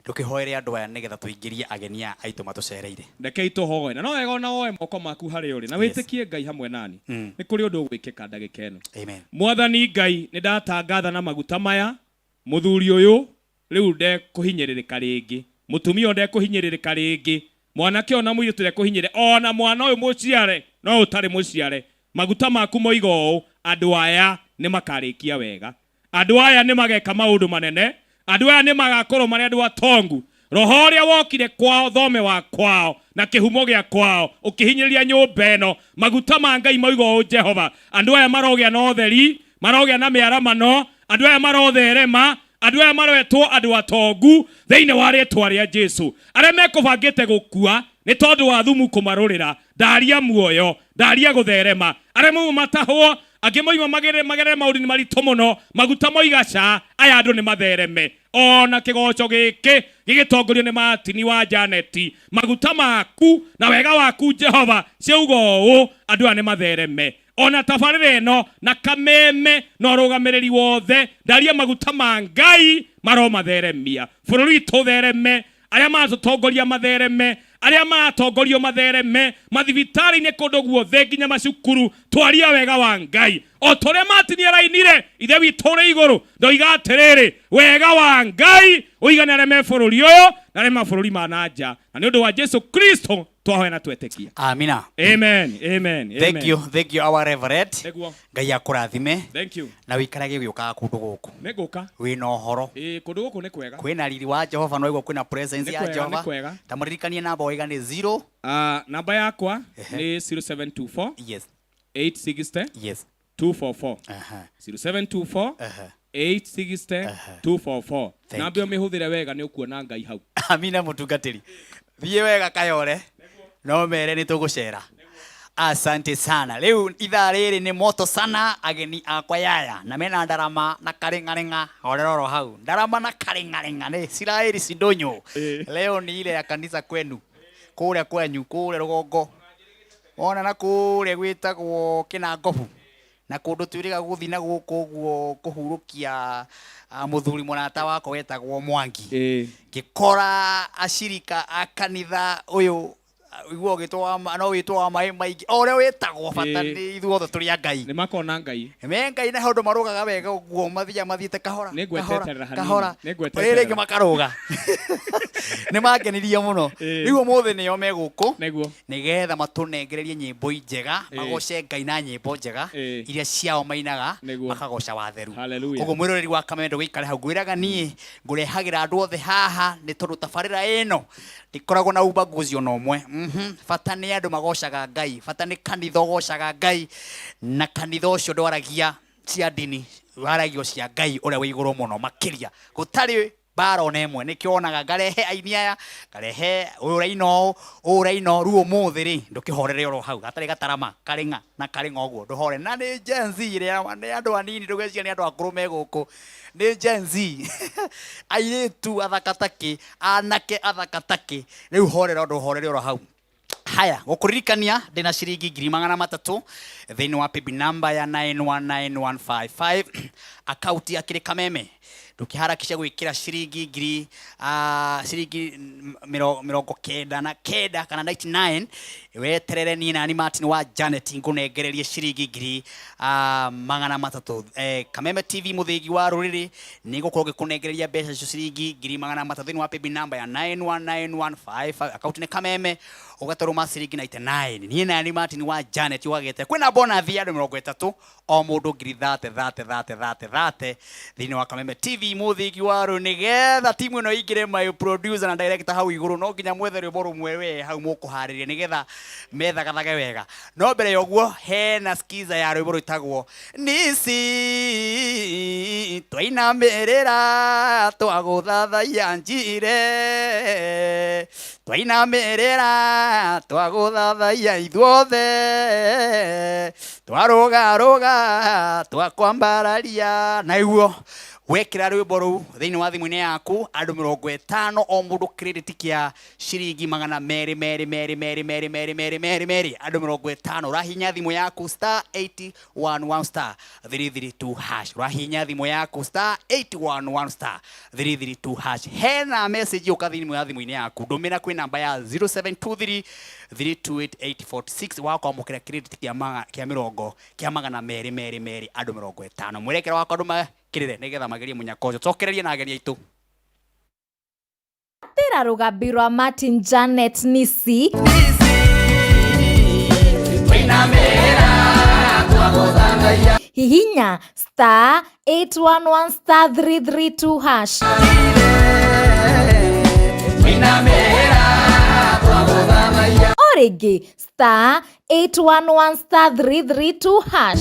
Ndũkĩhoere andũ aya nĩgetha tũingĩrie ageni aya aitũ matũcereire. Rekei tũhoe. Na no wega ona woe moko maku harĩa ũrĩ na wĩtĩkie Ngai hamwe nani. Nĩ kũrĩ ũndũ ũgwĩkĩka ndagĩka ĩno. Amen. Mwathani Ngai, nĩ ndatangatha na maguta maya, mũthuri ũyũ rĩu ndekũhinyĩrĩrĩka rĩngĩ, mũtumia ũyũ ndekũhinyĩrĩrĩka rĩngĩ, mwanake ũyũ na mũirĩtu ndekũhinyĩrĩrĩka, ona mwana ũyũ mũciare no ũtarĩ mũciare. Maguta maku moiga ũũ, andũ aya nĩ makarĩkia wega, andũ aya nĩ mageka maũndũ manene, andũ aya nĩ magakorwo marĩ andũ atongu. Roho ũrĩa wokire kwao, thome wa kwao na kĩhumo gĩa kwao ũkĩhinyĩrĩria nyũmba ĩno, maguta ma Ngai moiga ũũ, Jehova, andũ aya marogĩa na ũtheri, marogĩa na mĩaramano, andũ aya marotherema, andũ aya maroetwo andũ atongu thĩinĩ wa rĩtwa rĩa Jesu. Arĩa mekũbangĩte gũkua nĩ tondũ wa thumu kũmarũrĩra, ndaria muoyo, ndaria gũtherema. Arĩa mauma matahwo, angĩ moima magerere maũndũ maritũ mũno, maguta moiga ca, aya andũ nĩ mathereme. Ona kĩgoco gĩkĩ gĩgĩtongorio nĩ Martin wa Janeti, maguta maku na wega waku Jehova ciauga ũũ, andũ aya nĩ mathereme. Ona tabarĩra ĩno na kameme na ũrũgamĩrĩri wothe, ndaria maguta ma Ngai maromatheremia. Bũrũri witũ ũthereme, arĩa maratũtongoria mathereme, arĩa maratongorio mathereme, mathibitarĩ-inĩ kũndũ guothe nginya macukuru, twaria wega wa Ngai. O ta ũrĩa Martin arainire, Ithe witũ ũrĩ igũrũ, ndoiga atĩrĩrĩ, wega wa Ngai ũigane arĩa me bũrũri ũyũ na arĩa me mabũrũri ma na nja. Na nĩ ũndũ wa Jesu Kristo twahoya na twetĩkia. Amina. Amen. Amen. Thank Amen. you, thank you our reverend. Nĩguo. Ngai akũrathime. Thank you. Na wĩikarage ũgĩũkaga kũndũ gũkũ. Nĩngũka. Wĩna ũhoro. Ĩĩ, kũndũ gũkũ nĩ kwega. Kwĩna riri wa Jehova no ĩguo kwĩna presence Nĩ ya kwega, nĩ Jehova. kwega. Ta mũririkanie namba waiga nĩ 0. Namba yakwa nĩ 0724 Yes. 860 Yes. 244. 0724 860 244. Thank Namba ĩyo mĩhũthĩre wega nĩ ũkuona Ngai hau. Amina mũtungatĩri. Thiĩ wega Kayore. No mere nĩ tũgũcera. Asante sana. Rĩu ithaa rĩrĩ nĩ moto sana ageni akwa yaya na mena ndarama na karĩng'arĩng'a horera oro hau. Ndarama na karĩng'arĩng'a nĩ Isiraeli Sidonyo. Leo ni ile ya kanitha kwenu. Kũrĩa kwanyu, kũrĩa rũgongo. Wona na kũrĩa gwĩtagwo Kĩnangobu. Na kũndũ twĩrĩga gũthiĩ na gũkũ ũguo kũhurũkia mũthuri mũrata wakwa wetagwo Mwangi. Ngĩkora acirika a kanitha ũyũ igua ũgĩtwo wa no wĩtwo wa maĩ maingĩ o ũrĩa wĩtagwo bata nĩ ithuothe tũrĩ a Ngai. Nĩ makona Ngai. Me Ngai na handũ marũgaga wega ũguo mathiaga mathiĩte kahora Nĩ kahora ngweteterera hanini. kahora Nĩ ngweteterera. rĩrĩ rĩngĩ makarũga. Nĩ mangenirie mũno. Rĩu ũmũthĩ nĩo me gũkũ nĩgetha matũnengererie nyĩmbo njega, magoce Ngai na nyĩmbo njega iria ciao mainaga, makagoca watheru. Hallelujah. Ũguo mwĩroreri wa Kameme ndũgĩikare hau, ngwĩraga niĩ ngũrehagĩra andũ othe haha nĩ tondũ tabarĩra ĩno ndĩkoragwo na ubaguzi ona ũmwe. Bata nĩ andũ magocaga Ngai, bata nĩ kanitha ũgocaga Ngai, na kanitha ũcio ndwaragia cia ndini, waragio cia Ngai ũrĩa wĩ igũrũ mũno makĩria. Gũtarĩ mbara ona ĩmwe. Nĩkĩo wonaga ngarehe aini aya, ngarehe ũyũ ũraina ũũ, ũyũ ũraina ũũ, rĩu ũmũthĩ rĩ, ndũkĩhorere oro hau, gatarĩ gatarama, karĩ ng'a na karĩ ng'a ũguo, ndũhore. Na nĩ Gen Z ĩrĩa, nĩ andũ anini, ndũgeciria nĩ andũ akũrũ me gũkũ. Nĩ Gen Z. Airĩtu athaka takĩ, anake athaka takĩ. Rĩu horera ũndũ ũhorere oro hau. Haya, gũkũririkania ndĩna ciringi 300,000 thĩinĩ wa PB number ya 919155 akaunti ya Kĩrĩ Kameme. Ndũkĩharakisha gwĩkĩra ciringi ngiri, ciringi 99 kana 99, weterere niĩ nani Martin wa Janet ngũnengererie ciringi 300,000. Kameme TV mũthĩgi wa rũrĩrĩ nĩngũkorwo ngĩkũnengereria mbeca icio ciringi 300,000 thĩinĩ wa PB number ya 919155 akaunti nĩ Kameme, ũgatũrũma ciringi 99. Niĩ nani Martin wa Janet ũgagĩte kwĩna bonus ya andũ 30 o mũndũ ngiri thate thate thate thate thate thĩinĩ wa Kameme TV mũthĩgi wa rũrĩrĩ, nĩgetha timu ĩno ĩingĩre my producer na director hau igũrũ, no nginya mwethe rwĩmbo rũmwe we hau mũkũharĩria nĩgetha methagathage wega. No mbere ya ũguo hena skiza ya rwĩmbo rwĩtagwo Nisi twainamĩrĩra twagũthathaiya njire, twainamĩrĩra twagũthathaiya ithuothe, twarũgarũga twakwambararia. Na iguo wekĩra rwĩmbo rũu thĩinĩ wa thimũ-inĩ yaku, andũ 50 o mũndũ credit kĩa ciringi magana merĩ merĩ merĩ merĩ merĩ merĩ merĩ merĩ merĩ, andũ 50. Ũrahihinya thimũ yaku star eight one one star three three two hash, ũrahihinya thimũ yaku star eight one one star three three two hash. Hena message yũka thimũ ya thimũ-inĩ yaku, ndũmĩra kwĩ namba ya zero seven two three three two eight eight four six, wakwamũkĩra credit kĩa maga, kĩa mĩrongo, kĩa magana merĩ merĩ merĩ andũ 50. Mwerekera wakwa andũ makĩrĩre nĩgetha magerie mũnyaka ũcio. Cokererie na ageni aitũ. Tĩra rũgambi rwa Martin Janet Nisi. Hihinya star 811 star 332 hash. O rĩngĩ star 811 star 332 hash.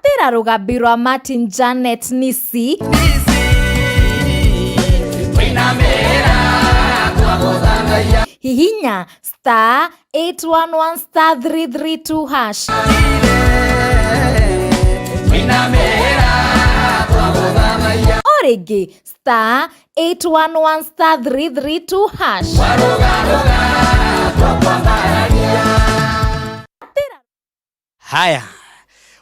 Tĩra rũgambi rwa Martin Janet Nisi. Hihinya star 811 star 332 hash. O rĩngĩ star 811 star 332 hash. Haya,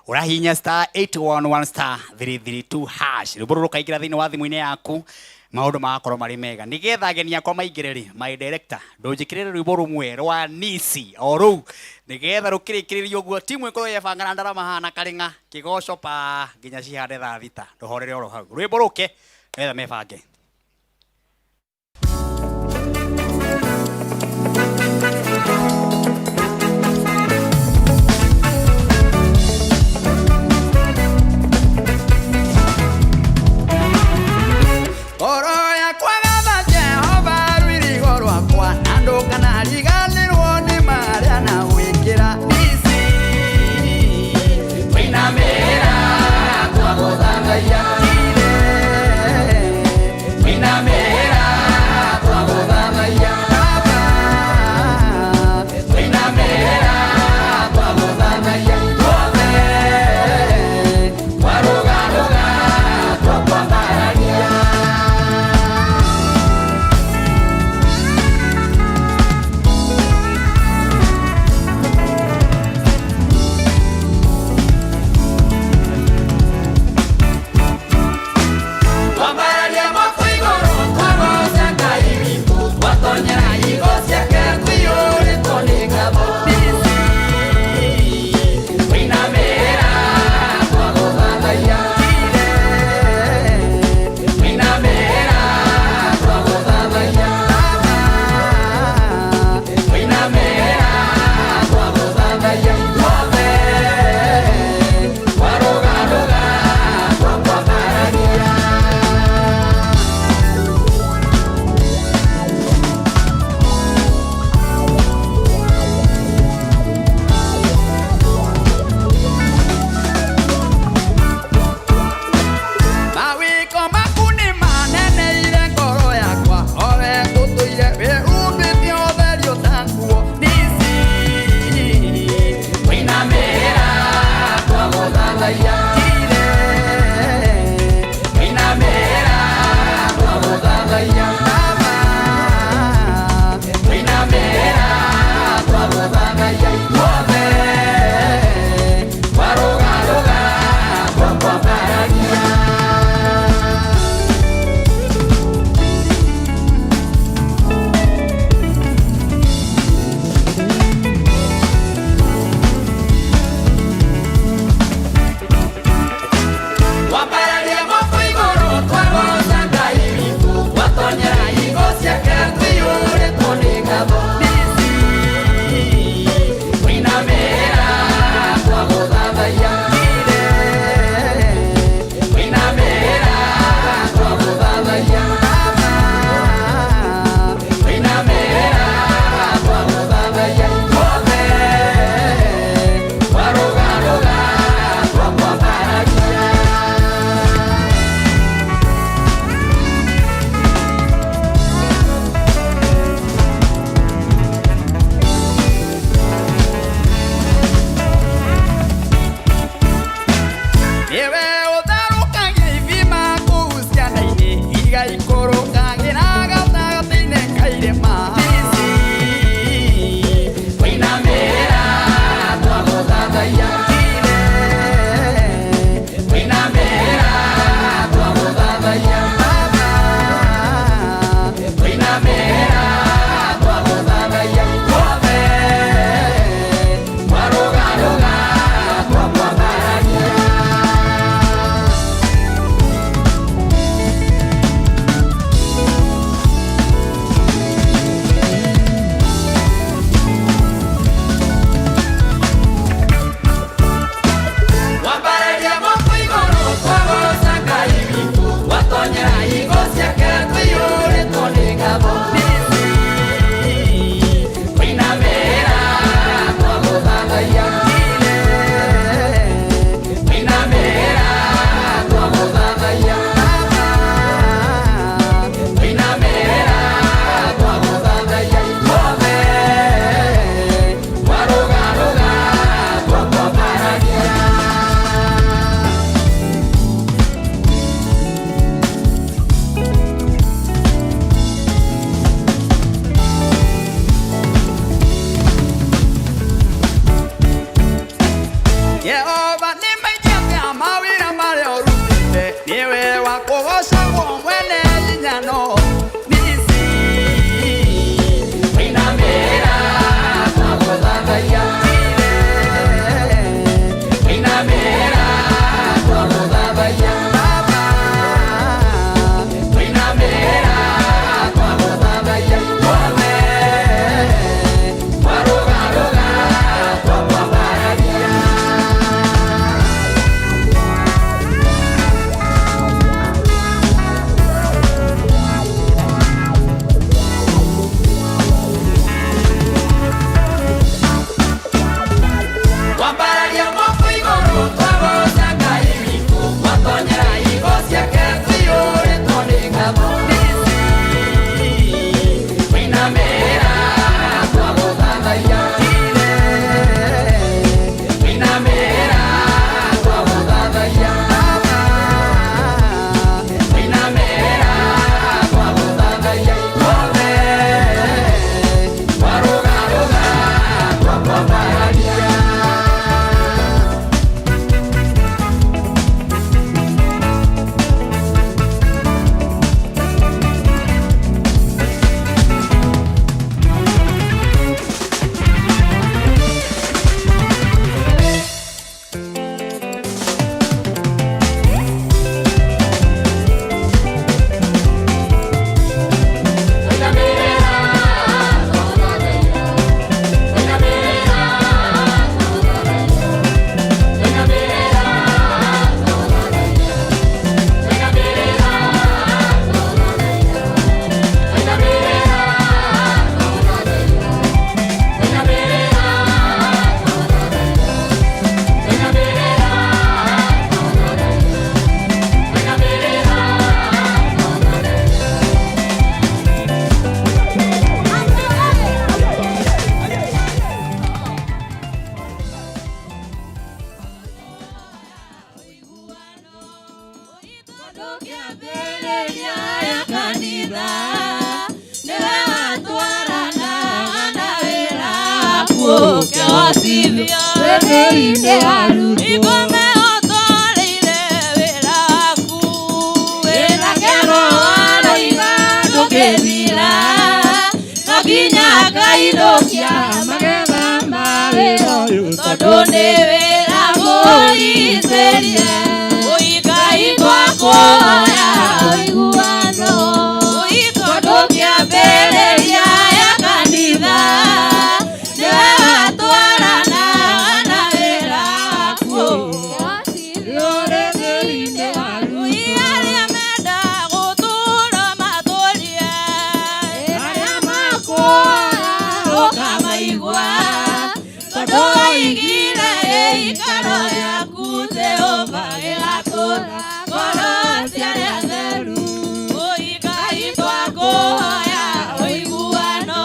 ũrahihinya star 811 star 332 hash. Rwĩmbo rũrũ rũkaingĩra thĩinĩ wa thimũ-inĩ yaku, maũndũ magakorwo marĩ mega. Nĩgetha ageni akwa maingĩre rĩ, my director, ndũnjĩkĩrĩre rwĩmbo rũmwe rwa Nisi o rũu, nĩgetha rũkĩrĩkĩrĩrio ũguo timu ĩkorwo yebanga na ndarama hana karĩng'a kĩgoco pa nginya cihande thaa thita. Ndũhorere oro hau, rwĩmbo rũke nĩgetha mebange. Kĩgocithio thĩinĩ wa Ikome ũtwarĩire wĩra waku wĩna kĩro waroiga ndũngĩthira no nginya ngainũkia magetha ma wĩra ũyũ tondũ nĩ wĩra mũritĩrie Ngai twakũhoya ũiguano tondũ kĩambĩrĩria ya kanitha nĩwe watwaranaga na wĩra waku Arĩa menda gũtũũra matũũrie arĩa makũũra ũkamaigua tondũ waigire gĩikaro gĩaku Jehova gĩgatũũra ngoro cia arĩa atheru Ngai twakũhoya ũiguano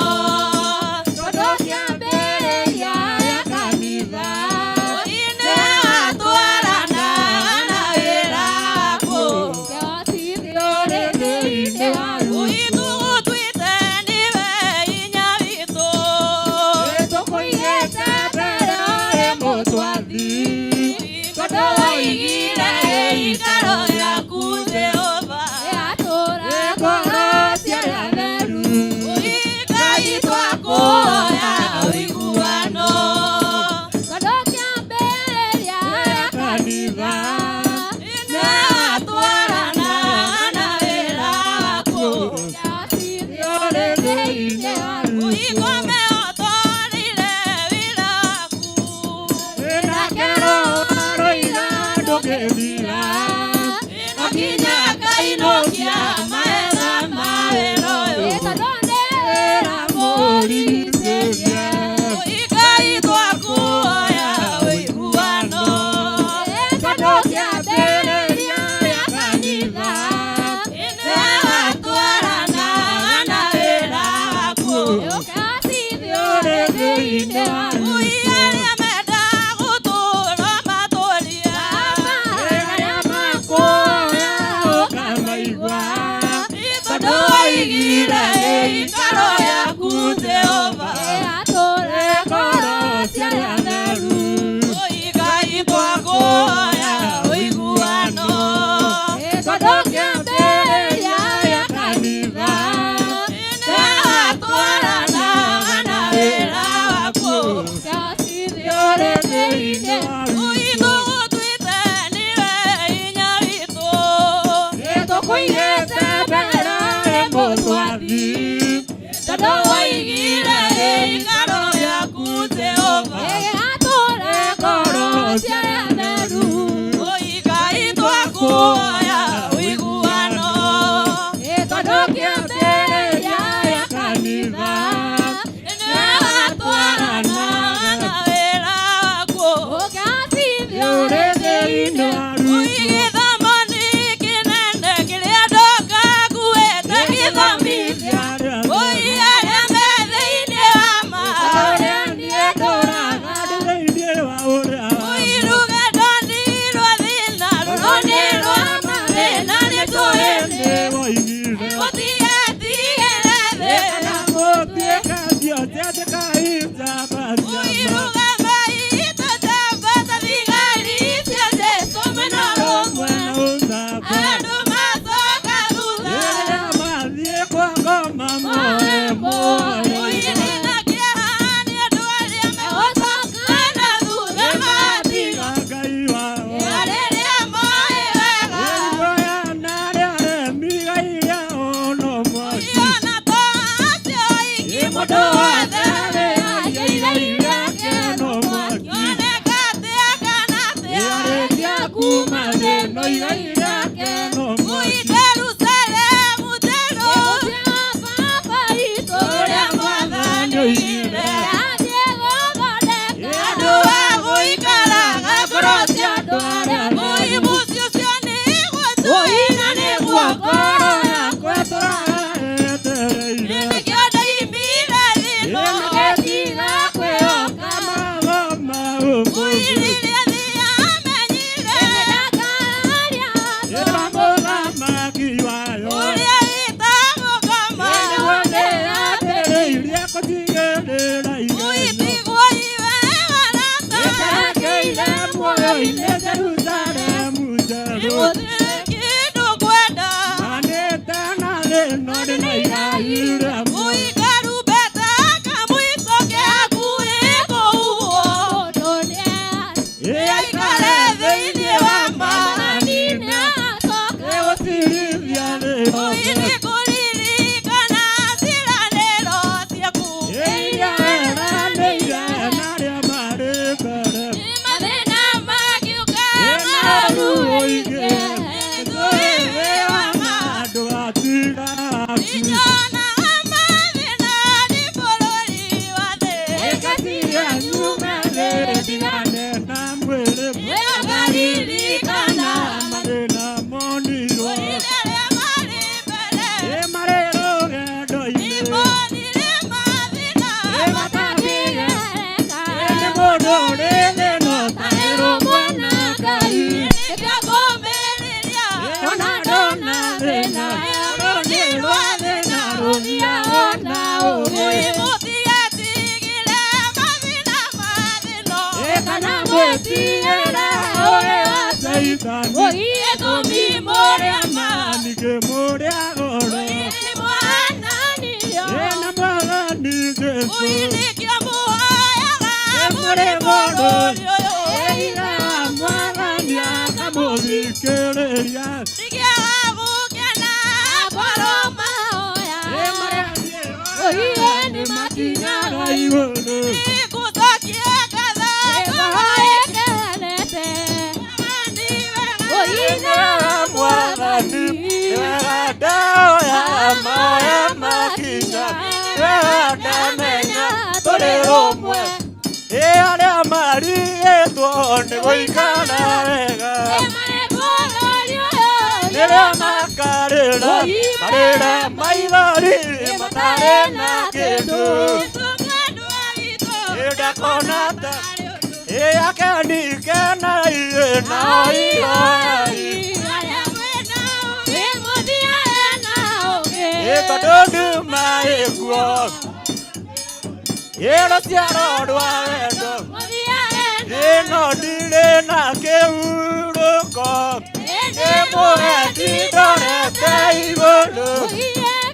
tondũ kĩambĩrĩria ya kanitha nĩwe watwaranaga na wĩra waku Tũgũtuĩte nĩwe hinya witũ tũkũigĩte mbere ũrĩ mũtwathi tondũ waigire gĩikaro gĩaku Jehova gĩgatũũra ngoro cia arĩa atheru Ngai twakũhoya ũiguano tondũ kĩambĩrĩria ya kanitha nĩwe watwaranaga na wĩra waku Ikome ũtwarĩire wĩra waku wĩna kĩro waroiga ndũngĩthira no nginya ngainũkia magetha ma wĩra ũyũ tondũ nĩ wĩra mũritĩrie Ngai twakũhoya ũiguano tondũ kĩambĩrĩria ya kanitha nĩwe watwaranaga na wĩra waku Arĩa menda gũtũũra matũũrie arĩa makũũra ũkamaigua tondũ waigire gĩikaro gĩaku Jehova gĩgatũũra ngoro cia arĩa atheru Ngai twakũhoya ũiguano tondũ kĩambĩrĩria ya kanitha nĩwe watwaranaga na wĩra waku Tũgũtuĩte nĩwe hinya witũ tũkũigĩte mbere ũrĩ mũtwathi tondũ waigire gĩikaro gĩaku Jehova gĩgatũũra ngoro cia arĩa atheru Ngai twakũhoya ũiguano tondũ kĩambĩrĩria ya kanitha nĩwe watwaranaga na wĩra waku Gĩthomo nĩ kĩnene kĩrĩa ndoka nguĩte gĩthomithia arĩa me thĩinĩ wa ma Rũgendo nĩ rwa thĩna rũrũ nĩ rwa mathĩna nĩ tũĩ Mũtigetigĩre thĩna Rũgamba itũ njamba ta thigari cia Jesũ mwena ũmwe andũ macoka thutha Ũirĩ na kĩeha nĩ andũ arĩa megũcoka na thutha matiga rĩrĩa moĩ wega Ona to acio aingĩ mũndũ wothe agĩire Oneka atĩa kana atĩa Jerusalemu njerũ ũrĩa Mwathani oigire andũ a gũikaraga ngoro cia andũ arĩa mũciĩ ũcio nĩguo tũĩ na nĩguo ngoro yakwa Nĩkĩo ndoimire thĩ ĩno ngĩtiga kwĩhoka Rĩrĩa thĩ yamenyire ũrĩa wĩtagwo ngoma Ũitigwo iwe no ndĩna igai rĩa muoyo. Ĩ aikare thĩinĩ wa mwathani nĩegũtirithia thĩ yothe. Ĩ iria weranĩire na arĩa marĩ mbere. Ĩ na ruo ingĩ, nĩtũĩ wa ma ndũgatiga aku. Ĩngatiga nyume thĩ ndigane na mwĩrĩ ngakaririkana mathĩna monirwo. Ĩ marĩ rũgendo-inĩ. Ĩ matangĩgereka. Ĩ nĩ mũndũ ũrĩ thĩna ũtarĩ mwana Ngai. Ona ndona thĩna, rũni rwa thĩna rũthiaga na ũũgĩ. Ĩ kana mwĩtigĩre ũũgĩ wa Caitani. Ningĩ mũrĩa goro. Ĩ na Mwathani Jesũ. Ĩ mũrĩ mũndũ. Ĩ ithe wa Mwathani akamũthikĩrĩria. Ĩ marĩa nĩ makinyaga igũrũ. Mwathani nĩwega ndaoya maya makinya nĩwega ndamenya tũrĩ rũmwe. Ĩ arĩa marigĩtwo nĩ gũikara wega rĩrĩa makarĩra marĩre maithori matarĩ na kĩndũ. Ĩ ndakona ta ĩ akeni kenai nao ihoyai. Ĩ tondũ nduma ĩkuo. Ĩ rũciaro rwa wendo. Ĩ no ndirĩ na kĩhurũko. Ĩ mũgendi ndorete igũrũ.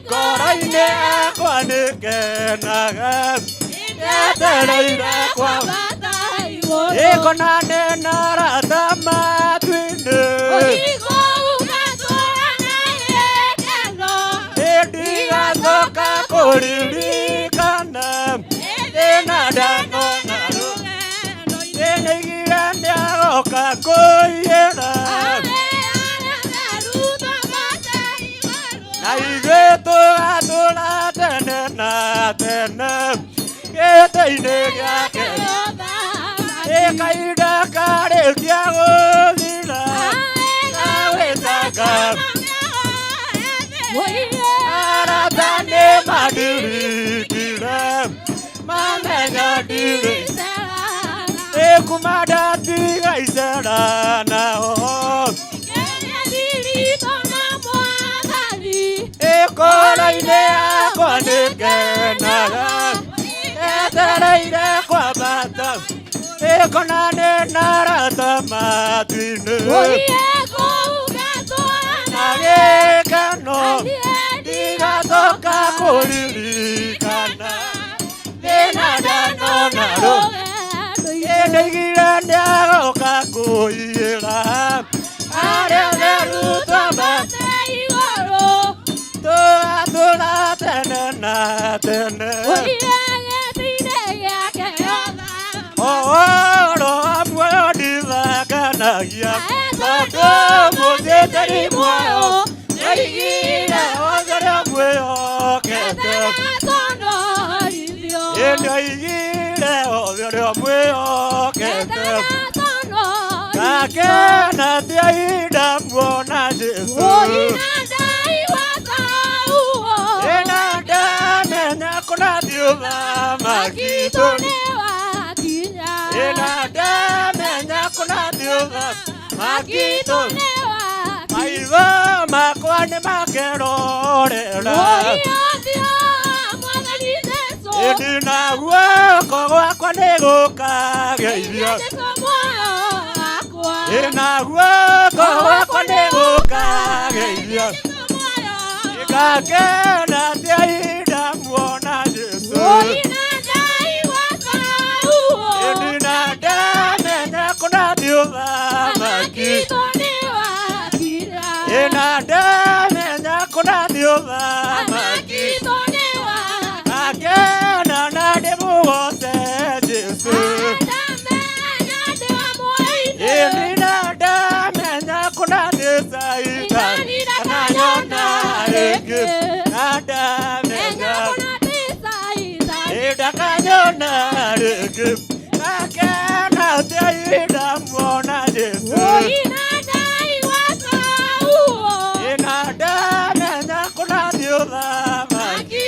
Ngoro-inĩ yakwa nĩngenaga. Nyetereire kwa Ĩ konane na arata matu-inĩ. Ĩ ndigacoka kũririkana. Thĩna ndanona Ĩ nĩaigire nĩagoka kũiyĩra. Na ithuĩ tũgatũũra tene na tene gĩtĩ-inĩ gĩake. Ĩ kahinda karĩkia gũthira gawĩtanga. Arata nĩ mandirikire mamenya ndirĩ. Ĩ kuma ndatiga icera nao. Ĩ ngoro-inĩ yakwa nĩngenaga etereire kwambata. Ĩ konane na arata matu-inĩ. Na gĩkeno ndigacoka kũririkana. Thĩna ndanona rũ. Ĩ ndoigire nĩagoka kũiyĩra. Arĩa atheru twambate tũgatũũra tene na tene. Ũhoro wa muoyo ndithanganagia tondũ mũthĩnjĩri muoyo nĩaigire othe ũrĩa mwĩhokete. Ĩ nĩaigire othe ũrĩa mwĩhokete. Ngakena ti ihinda muona Jesũ. Ĩ na ndamenya kũna thiĩ ũthamaki Ĩ na ndamenya kũna thiĩ ũthamaki Maitho makwa nĩ makerorera. Ĩndĩ na guoko gwakwa nĩ gũkageithio. Ĩ na guoko gwakwa nĩ gũkageithio. Ngakena atĩa indamuona Jesũ. Ĩni na ndamenya kũna nĩ ũthamaki. Ĩna ndamenya kũna nĩ ũthamaki. Ngakena na ndĩmũgoce Jesũ. Ĩni na ndamenya kũna nĩ Caitani ndakanyona rĩngĩ. Na ndamenya ndakanyona rĩngĩ. Ngakena atĩa indamuona Jesũ. Ĩna ndamenya kũna nĩ ũthamaki.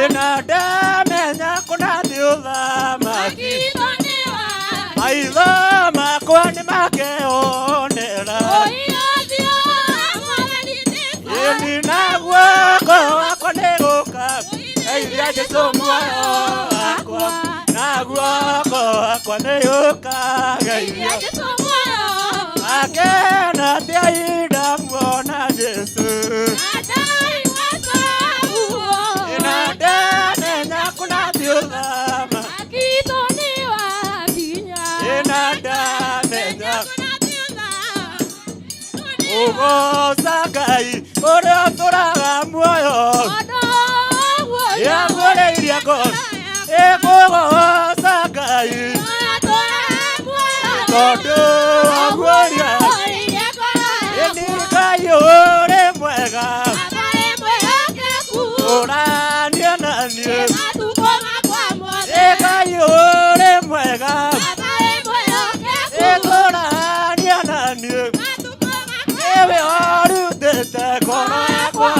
Ĩna ndamenya kũna nĩ ũthamaki. Maitho makwa nĩmakeonera. Ĩni na guoko wakwa nĩgũka geithia Jesũ muoyo wakwa. Na guoko wakwa nĩgũka geithia. Ngakena atĩa indamuona Jesũ. Ĩna ndamenya kũna nĩ ũthamaki. Ĩna ndamenya ũgooca Ngai ũrĩa ũtũraga muoyo. Yagũrĩirie ngoro ĩkũgooca Ngai tondũ waguũria ĩni Ngai ũrĩ mwega. Ũrania na niĩ ĩ Ngai ũrĩ mwega. Ĩkũrania na niĩ nĩwe ũrutĩte ngoro yakwa.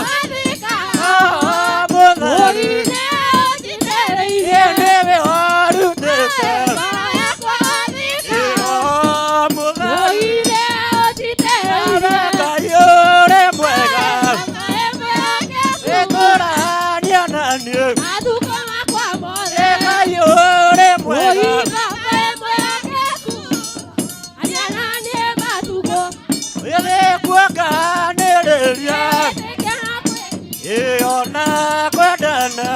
Mũtheri nĩwe ũrutĩte Mũtheri. Ngai ũrĩ mwega. Ĩkũrania na niĩ Ngai ũrĩ mwega. Nĩkuonganĩrĩria ĩona kwendana.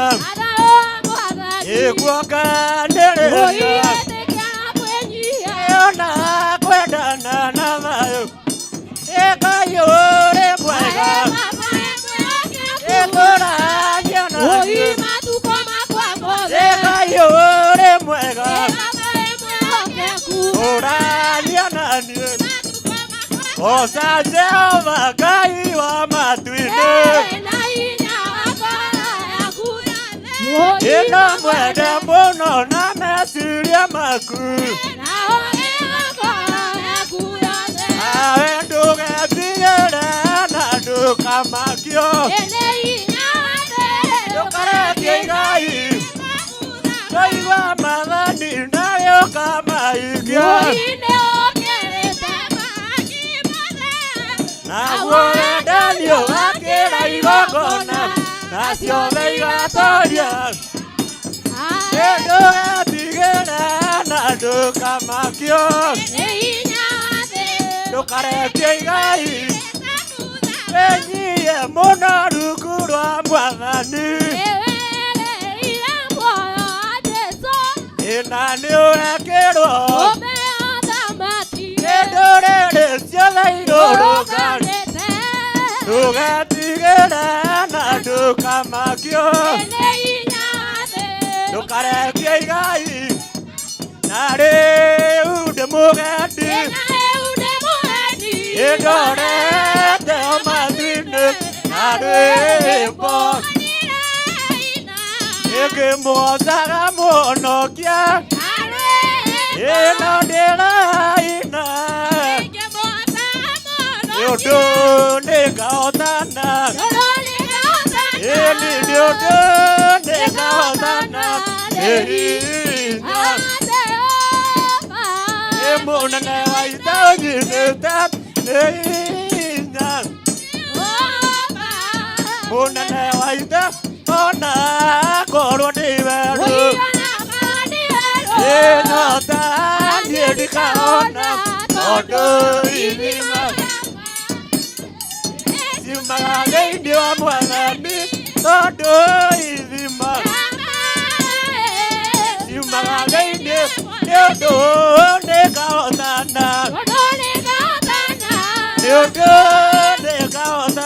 Ĩkuonganĩrĩria ĩona kwendana na thayũ. Ngai ũrĩ mwega. Ĩkũrania na niĩ Ngai ũrĩ mwega. Ũrania na niĩ. Goca Jehova Ngai wa matu-inĩ. Ĩno mwende mũno na meciria maku. Nawe ndũgetigĩre na ndũkamakio. Ndũkarekie igai. Ndũigua maathani nawe ũkamahingia. Naguo wendani ũgakĩra igongona na ciothe igatoria. Ndũgetigĩre na ndũkamakio. Ndũkarekie igai. Wĩnyihie mũno rungu rwa Mwathani. Ĩna nĩũrekĩrwo nĩ ndũrĩrĩ ciothe irũrũngane. Ndũgetigĩre na ndũkamakio. Ndũkarekie igai. Na rĩu ndĩmũgendi. Ĩndorete o matu-inĩ na rwĩmbo. Ĩngĩmũgocaga Mũhonokia. Ĩno ndĩraina. Nĩ ũndũ nĩngahotana. Ĩni nĩ ũndũ nĩngahotana. Nĩ hinya. Nĩ mũnene wa ita ũnyinĩte. Nĩ hinya. Mũnene wa ita ona korwo ndĩ werũ. Ĩnyota niĩ ndikaona tondũ ithima. Ciumaga thĩinĩ wa Mwathani tondũ ithima ciumaga thĩinĩ nĩ ũndũ nĩngahotana nĩ ũndũ nĩngahotana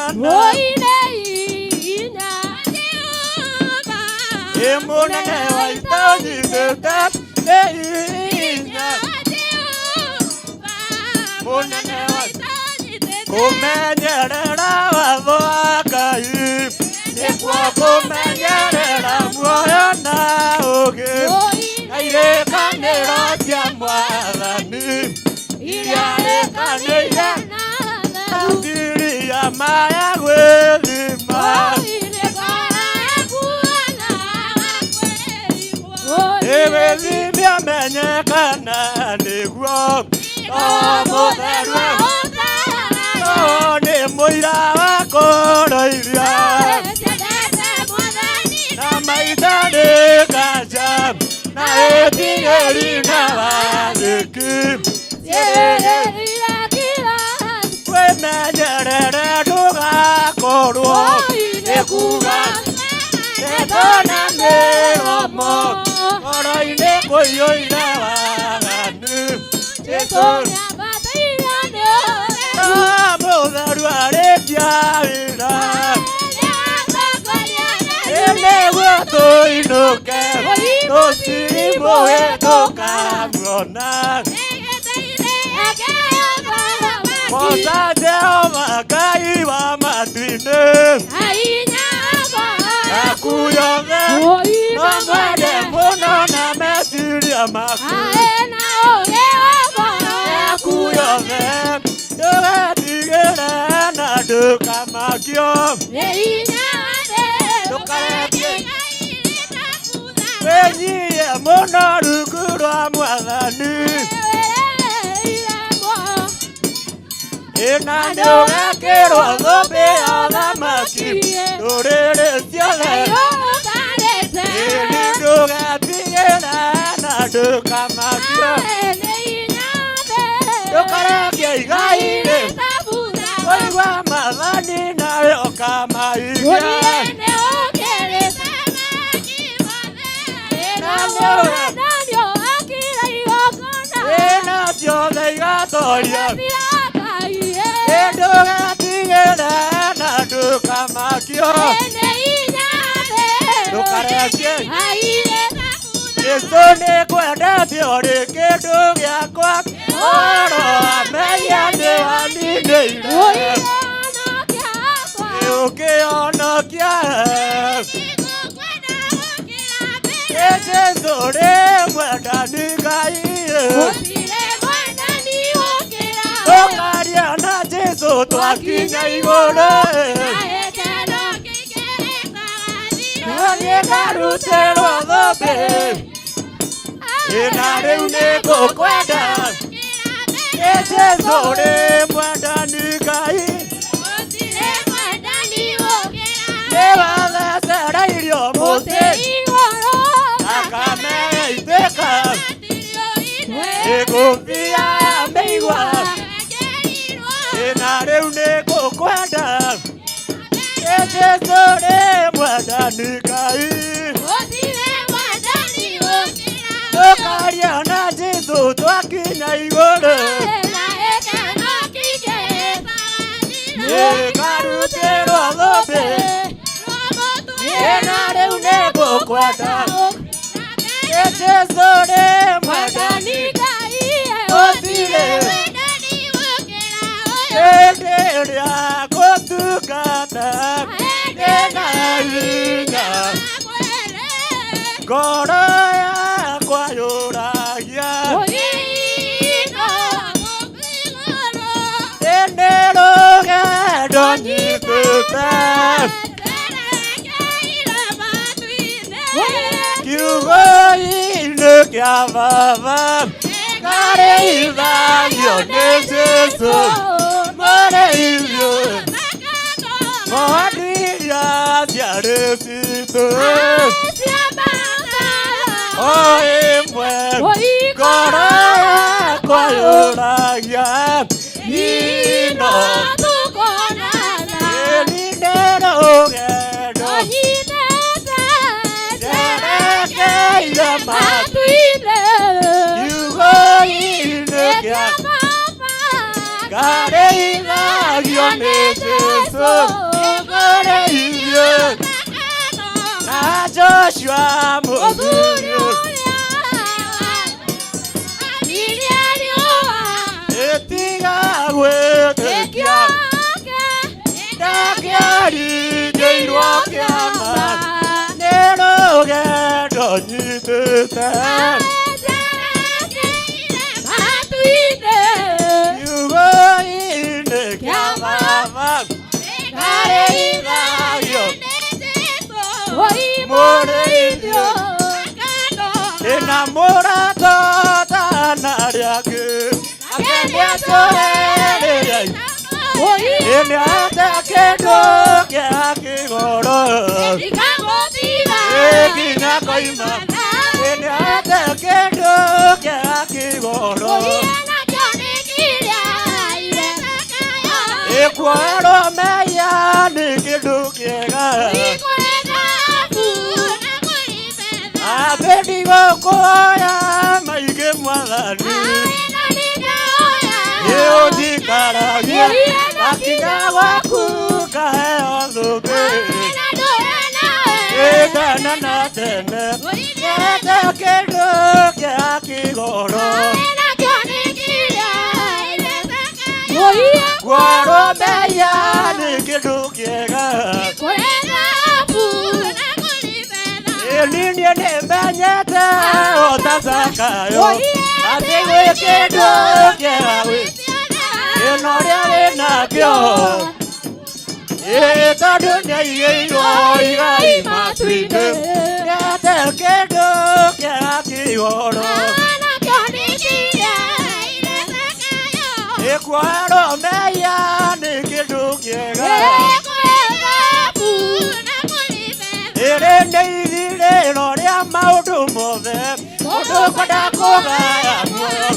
ĩ mũnene wa ita ũnyitĩte nĩ hinya mũnene wa kũmenyerera watho wa Ngai nĩkuo kũmenyerera muoyo na ũũgĩ na irĩkanĩro cia Mwathani iria rĩkanĩire Atiria maya gwĩthima ĩgĩthimia menye kana nĩguo o mũtheru o nĩ mũira wa kũrũiria na maitha nĩ kanja na ĩtigĩri na wathĩki wĩmenyerere ndũgakorwo nĩ kuga ndeto na mĩromo ngoro-inĩ kũiyũire waganu Jesũ mũtheru arĩkia wĩra nĩguo tũinũke tũcirimũe tũkamuona Goca Jehova Ngai wa matu-inĩ yaku yothe no mwende mũno na meciria maku yaku yothe ndũgetigĩre na ndũkamakio ndũkarekie wĩnyihie mũno rungu rwa Mwathani ĩna nĩũgekĩrwo thũmbĩ ya thamaki ndũrĩrĩ ciothe ĩni ndũgetigĩre na ndũkamakio ndũkarekie igai-rĩ kũigua maathani nawe ũkamaiga ĩna ciothe igatoria ndũgetigĩre na ndũkamakio ndũkarekie Jesũ nĩkwendete ũrĩ kĩndũ gĩakwa ũhoro wa mehia nĩwaninĩire ũkĩhonokia ĩ Jesũ rĩ mwendani Ngai tũkaria na Jesũ twakinya igũrũ nĩngarutĩrwo thũmbĩ ĩna rĩu nĩngũkwenda ĩ Jesũ rĩ mwendani Ngai nĩwathecereirio mũtĩ thakame ĩitĩka ĩkũbia ya mĩigua ĩna rĩu nĩngũkwenda ĩ Jesũ rĩ mwendani Ngai tũkaria na Jesũ twakinya igũrũ nĩngarutĩrwo thũmbĩ ĩna rĩu nĩngũkwenda ĩ Jesũ rĩ mwendani gũtirĩ hĩndĩ ĩrĩa ngũtungata ndĩna hinya ngoro yakwa yũragia ĩnĩ rũgendo nyitĩte kiugo-inĩ kĩa baba karĩithagio nĩ Jesũ mũrĩithio ng'ondu iria ciarĩ citũ o ĩmwe ngoro yakwa yũragia nino Matuinĩ kiugo-inĩ kĩa ngarĩithagio nĩ Jesũ ngũrĩithio na Joshua mũthuri ĩtiga gwĩtĩkia ndakĩaringĩirwo kĩama nĩ rũgendo nyitĩte kiugo-inĩ kĩa baba ngarĩithagio mũrĩithio ndĩna mũrata tana rĩake akĩnĩatũrĩrĩria ĩnĩate kĩndũ kĩa kĩgoro ĩkinya koima ĩnĩate kĩndũ kĩa kĩgoro ĩkuoerwo mehia nĩ kĩndũ kĩega Abendigo-kuoya maingĩ mwathani ĩũnjikaragia gakinya gwaku kaheo thũmbĩ ĩtene na tene ete kĩndũ kĩa kĩgoro kuoerwo mehia nĩ kĩndũ kĩega niĩ nĩmenyete ota Zakayo atĩ gwĩ kĩndũ kĩega ĩno ũrĩa wĩnakĩo ĩ tondũ nĩaigĩirwo igai matu-inĩ nĩate kĩndũ kĩega kĩgoro ĩkuoerwo mehia nĩ kĩndũ kĩega ĩrĩ nĩ ithirĩro rĩa maũndũ mothe mũndũ kwenda kũgaya muoyo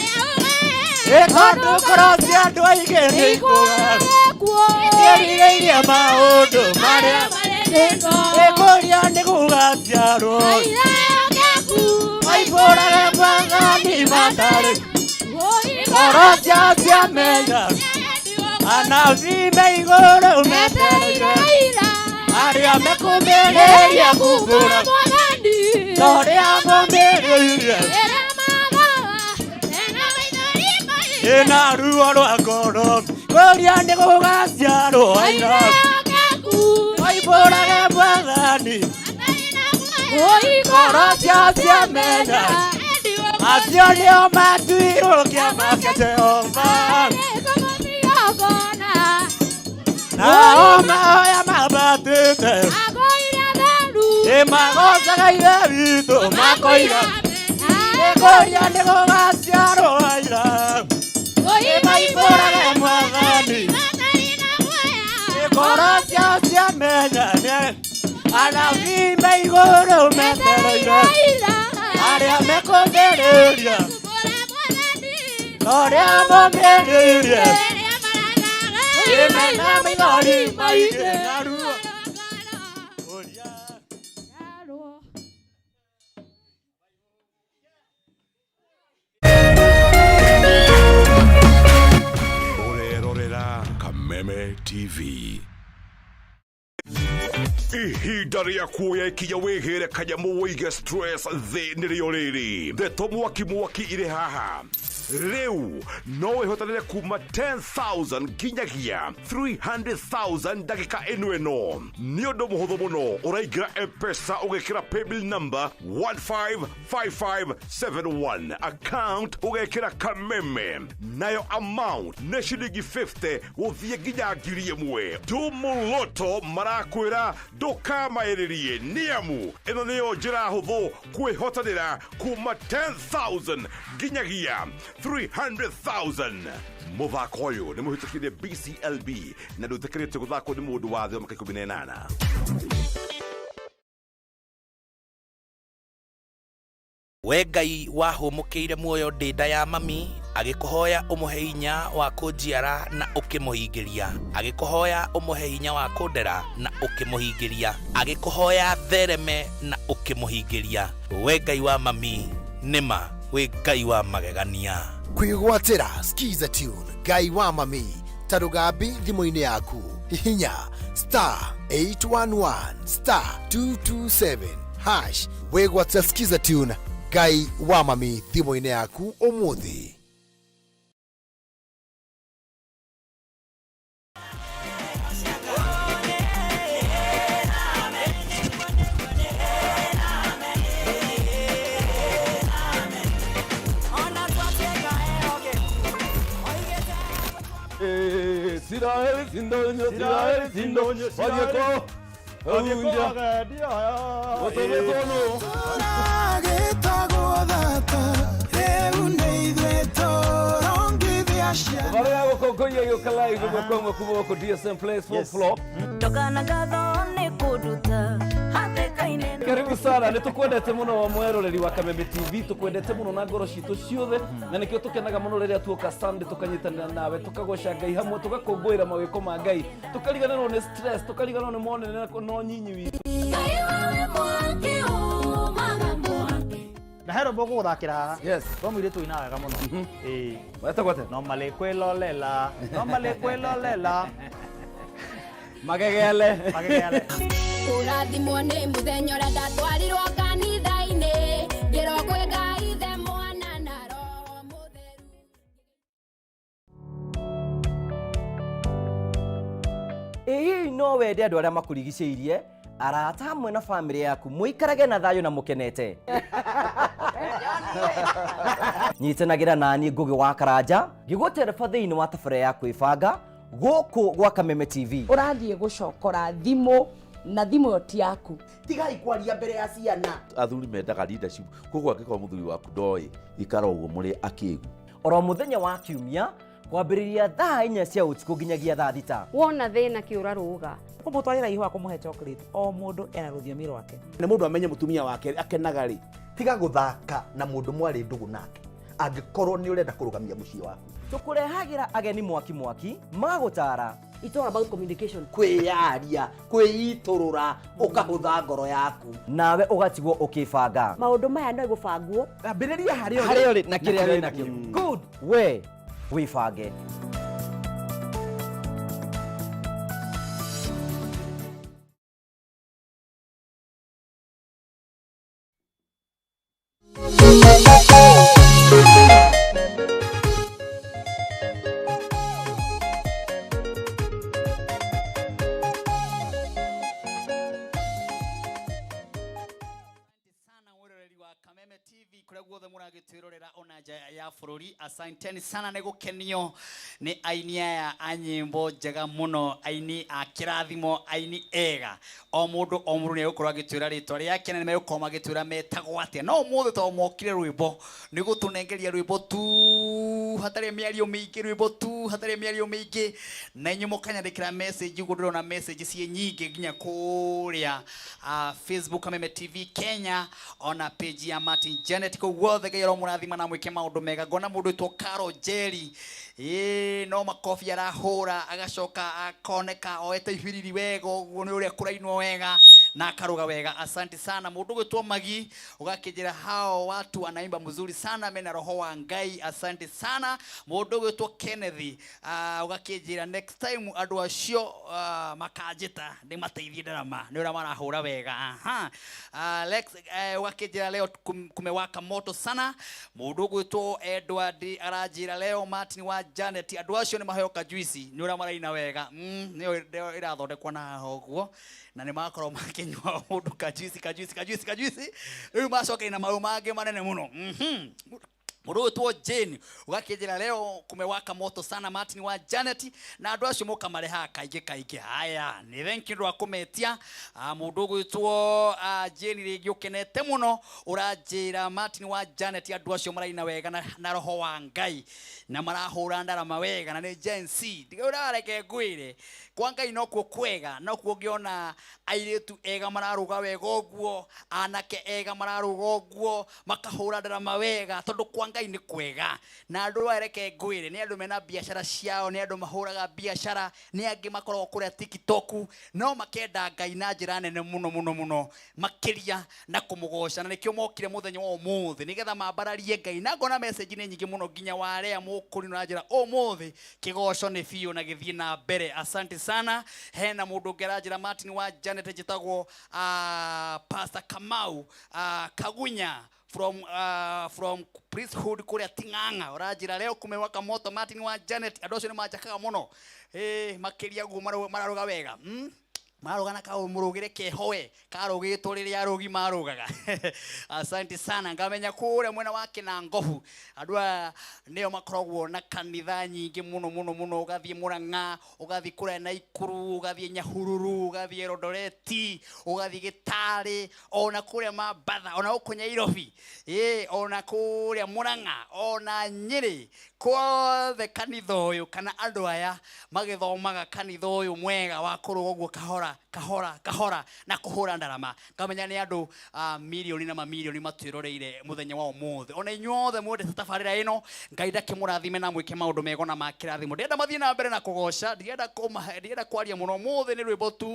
ĩ tondũ ngoro cia andũ aingĩ nĩ ikũga ĩrirĩirie maũndũ marĩa ĩkũria nĩ gũgaciarwo maibũrage mwathani matarĩ ngoro ciao ciamenya anabii me igũrũ metereire arĩa mekũmĩrĩria kumbũra ta ũrĩa momĩrĩirie ĩna ruo rwa ngoro kũria nĩ gũgaciarwo aira maibũrage mwathani ngoro ciao ciamenya acio nĩo matuirwo kĩama kĩa Jehova nao mahoya mabatĩte ĩmagocaga ithe witũ makoiga nĩkũria nĩ gũgaciarwo aira ĩmaibũrage mwathani ngoro ciao ciamenya anabii me igũrũ metereire arĩa mekũmĩrĩria ta ũrĩa momĩrĩirie ĩmena maithori maingĩ na ruo Ũrerorera Kameme TV. Ihinda rĩa kuoya ikinya wĩhĩre kanyamũ wĩige stress thĩ nĩrĩo rĩrĩ ndeto mwaki mwaki irĩ haha rĩu no wĩhotanĩre kuma 10,000 nginyagia 300,000 ndagĩka ĩno ĩno nĩ ũndũ mũhũthũ mũno ũraingĩra M-Pesa ũgekĩra paybill number 155571 account ũgekĩra Kameme nayo amount nĩ ciringi 50 gũthiĩ nginya 1,000 Tumuloto marakwĩra ndũkamaĩrĩrie nĩamu ĩno nĩyo njĩra hũthũ kwĩhotanĩra kuma 10,000 nginyagia 300,000 mũthako ũyũ nĩ mũhĩtũkire BCLB na ndũĩtĩkĩrĩtio gũthakwo nĩ mũndũ wa thĩ wa mĩaka 18. We Ngai wahũmũkĩire muoyo ndĩ nda ya mami Agĩkũhoya ũmũhe hinya wa kũnjiara na ũkĩmũhingĩria. Agĩkũhoya ũmũhe hinya wa kũndera na ũkĩmũhingĩria. Agĩkũhoya thereme na ũkĩmũhingĩria. We Ngai wa mami, nĩma wĩ Ngai wa magegania. Kwĩgwatĩra Skiza Tune Ngai wa mami ta rũgambi thimũ-inĩ yaku. Hihinya star 811 star 227 hash wĩgwatĩra Skiza Tune Ngai wa mami thimũ-inĩ yaku ũmũthĩ. Siraeli sindonyo, Siraeli sindonyo, Wadieko, Unja, Otobekono. Barĩa gũkũngũiya gĩũka live ĩmwe kwa ĩmwe kuma gũkũ DSM Place fourth floor. Karibu sana, nĩ tũkwendete mũno mweroreri wa Kameme TV, tũkwendete mũno na ngoro citũ ciothe, na nĩkĩo tũkenaga mũno rĩrĩa tuoka Sunday tũkanyitanĩra nawe, tũkagoca Ngai hamwe, tũgakũngũĩra mawĩko ma Ngai, tũkariganĩrwo nĩ stress, tũkariganĩrwo nĩ monene na nyinyi witũ. Na he rwĩmbo ngũgũthakĩra haha. Yes. Rwa mũirĩtu ũinaga wega mũno. Ĩĩ. Wetagwo atĩa? Normally kwĩlolela, normally kwĩlolela. Magegele. Magegele. Kũrathimwo nĩ mũthenya ũrĩa ndatwarirwo kanitha-inĩ, ngĩrwo kwĩ Ngai Ithe, Mwana na Roho Mũtheru. Ĩ hihi no wende andũ arĩa makũrigicĩirie, arata hamwe na bamĩrĩ yaku mũikarage na thayũ na mũkenete? Nyitanagĩra naniĩ Ngũgĩ wa Karanja ngĩgũtereba thĩinĩ wa tabarĩra ya kwĩbanga gũkũ gwa Kameme TV. Ũrathiĩ gũcokora thimũ na thimũ ĩyo ti yaku. Tigai kwaria mbere ya ciana. Athuri mendaga leadership, koguo angĩkorwo mũthuri waku ndoĩ, ikara ũguo mũrĩ akĩgu. Oro mũthenya wa kiumia kwambĩrĩria thaa 4 cia ũtukũ nginyagia thaa 6. Wona thĩna kĩũra rũga. Kũmũtwarĩra ihũa kũmũhe chocolate, o mũndũ ena rũthiomi rwake. Nĩ mũndũ amenye mũtumia wake akenaga rĩ. Tiga gũthaka na mũndũ mwarĩ ndũgũ nake angĩkorwo nĩ ũrenda kũrũgamia mũciĩ waku. Tũkũrehagĩra ageni mwaki mwaki magũtara. It's all about communication. Kwĩyaria, kwĩitũrũra, ũkahũtha ngoro yaku. Nawe ũgatigwo ũkĩbanga. Maũndũ maya no gũbangwo. Ambĩrĩria harĩa ũrĩ. Harĩa ũrĩ na kĩrĩa wĩ nakĩo. Good. We wĩbange. Ya bũrũri. Asanteni sana nĩ gũkenio nĩ aini aya a nyĩmbo njega mũno, aini a kĩrathimo, aini ega. O mũndũ o mũndũ nĩ egũkorwo agĩtwĩra rĩtwa rĩake na nĩ megũkorwo magĩtwĩra metagwo atĩa. No ũmũthĩ tondũ mokire rwĩmbo nĩ gũtũnengeria rwĩmbo tu hatarĩ mĩario mĩingĩ, rwĩmbo tu hatarĩ mĩario mĩingĩ, na inyuĩ mũkanyandĩkĩra message ũguo ndĩrona message ciĩ nyingĩ nginya kũrĩa Facebook Kameme TV Kenya ona page ya Martin Janet. Kũu guothe Ngai aromũrathima na mwĩke maũndũ mega. Ngona mũndũ wĩtwo Carol Jerry, ĩĩ no makobi arahũra agacoka akoneka oete ibiriri wega ũguo nĩ ũrĩa kũrainwo wega na akaruga wega. Asante sana. Mũndũ ũgwĩtwo Magi ũgakĩnjĩra hao watu anaimba mzuri sana, mena roho wa Ngai. Asante sana. Mũndũ ũgwĩtwo Kenneth ũgakĩnjĩra next time andũ acio makanjĩta ndĩmateithie ndarama nĩ ũrĩa marahũra wega. Aha. Lex ũgakĩnjĩra leo kumewaka moto sana. Mũndũ ũgwĩtwo Edward aranjĩra leo Martin wa Janet andũ acio nĩ maheo kajuici nĩ ũrĩa maraina wega. Nĩyo ĩrathondekwo na haha ũguo na nĩ makorwo makĩnyua mũndũ kajuici kajuici kajuici kajuici, rĩu macokeire na maũndũ mangĩ manene mũno. Mũndũ ũgwĩtwo Jane ũgakĩnjĩra leo kumewaka moto sana Martin wa Janet na andũ acio mũkamarehaga kaingĩ kaingĩ. Haya, nĩ thank you wa kũmetia. Mũndũ ũgwĩtwo Jane rĩngĩ ũkenete mũno ũranjĩra Martin wa Janet andũ acio maraina wega na roho wa Ngai na marahũra ndarama wega na nĩ Gen Z. Ndiga ũrareke ngwĩre kwa Ngai nokuo kwega, nokuo ũngĩona airĩtu ega mararuga wega ũguo, anake ega mararuga ũguo, makahũra ndarama wega, tondũ kwa Ngai nĩ kwega. Na andũ aya reke ngwĩre nĩ andũ mena biacara ciao, nĩ andũ mahũraga biacara, nĩ angĩ makoragwo kũrĩa TikTok, no makenda Ngai na njĩra nene mũno mũno mũno makĩria na kũmũgoca, na nĩkĩo mokire mũthenya wa ũmũthĩ nĩgetha mambararie Ngai. Na ngona message nĩ nyingĩ mũno nginya warĩa mũkũri na njĩra ũmũthĩ kĩgoco nĩ biũ na gĩthiĩ na mbere. Asante sana. Hena mũndũ ũngĩ aranjĩra Martin wa Janet, njĩtagwo Pastor Kamau Kagunya from priesthood kuria Ting'ang'a, ũranjĩra leo kumewaka moto. Martin wa Janet, andũ acio nĩ manjakaga mũno, makĩria guo mararuga wega, Mararuga na kau mũrugĩre keho we karugĩtwo rĩrĩa arũgi marugaga. Asante sana. Ngamenya kũrĩa mwena wa Kĩnangobu andũ aya nĩo makoragwo na kanitha nyingĩ mũno mũno mũno, ũgathiĩ Murang'a, ũgathiĩ kũrĩa Naikuru, ũgathiĩ Nyahururu, ũgathiĩ Eldoret, ũgathiĩ Gĩtarĩ, ona kũrĩa Mambatha, ona gũkũ Nyairobi, ona kũrĩa Murang'a, ona Nyĩrĩ, kuothe kanitha ũyũ kana andũ aya magĩthomaga kanitha ũyũ mwega wa kũrũga ũguo kahora kahora kahora na kũhũra ndarama. Ngamenya nĩ andũ mirioni na mamirioni matwĩroreire mũthenya wa ũmũthĩ. Ona inyuothe mwendete tabarĩra ĩno, Ngai ndakĩmũrathime na mwĩke maũndũ mega na ma kĩrathimo. Ndĩrenda mathiĩ na mbere na kũgoca, ndĩrenda kwaria mũno ũmũthĩ, nĩ rwĩmbo tu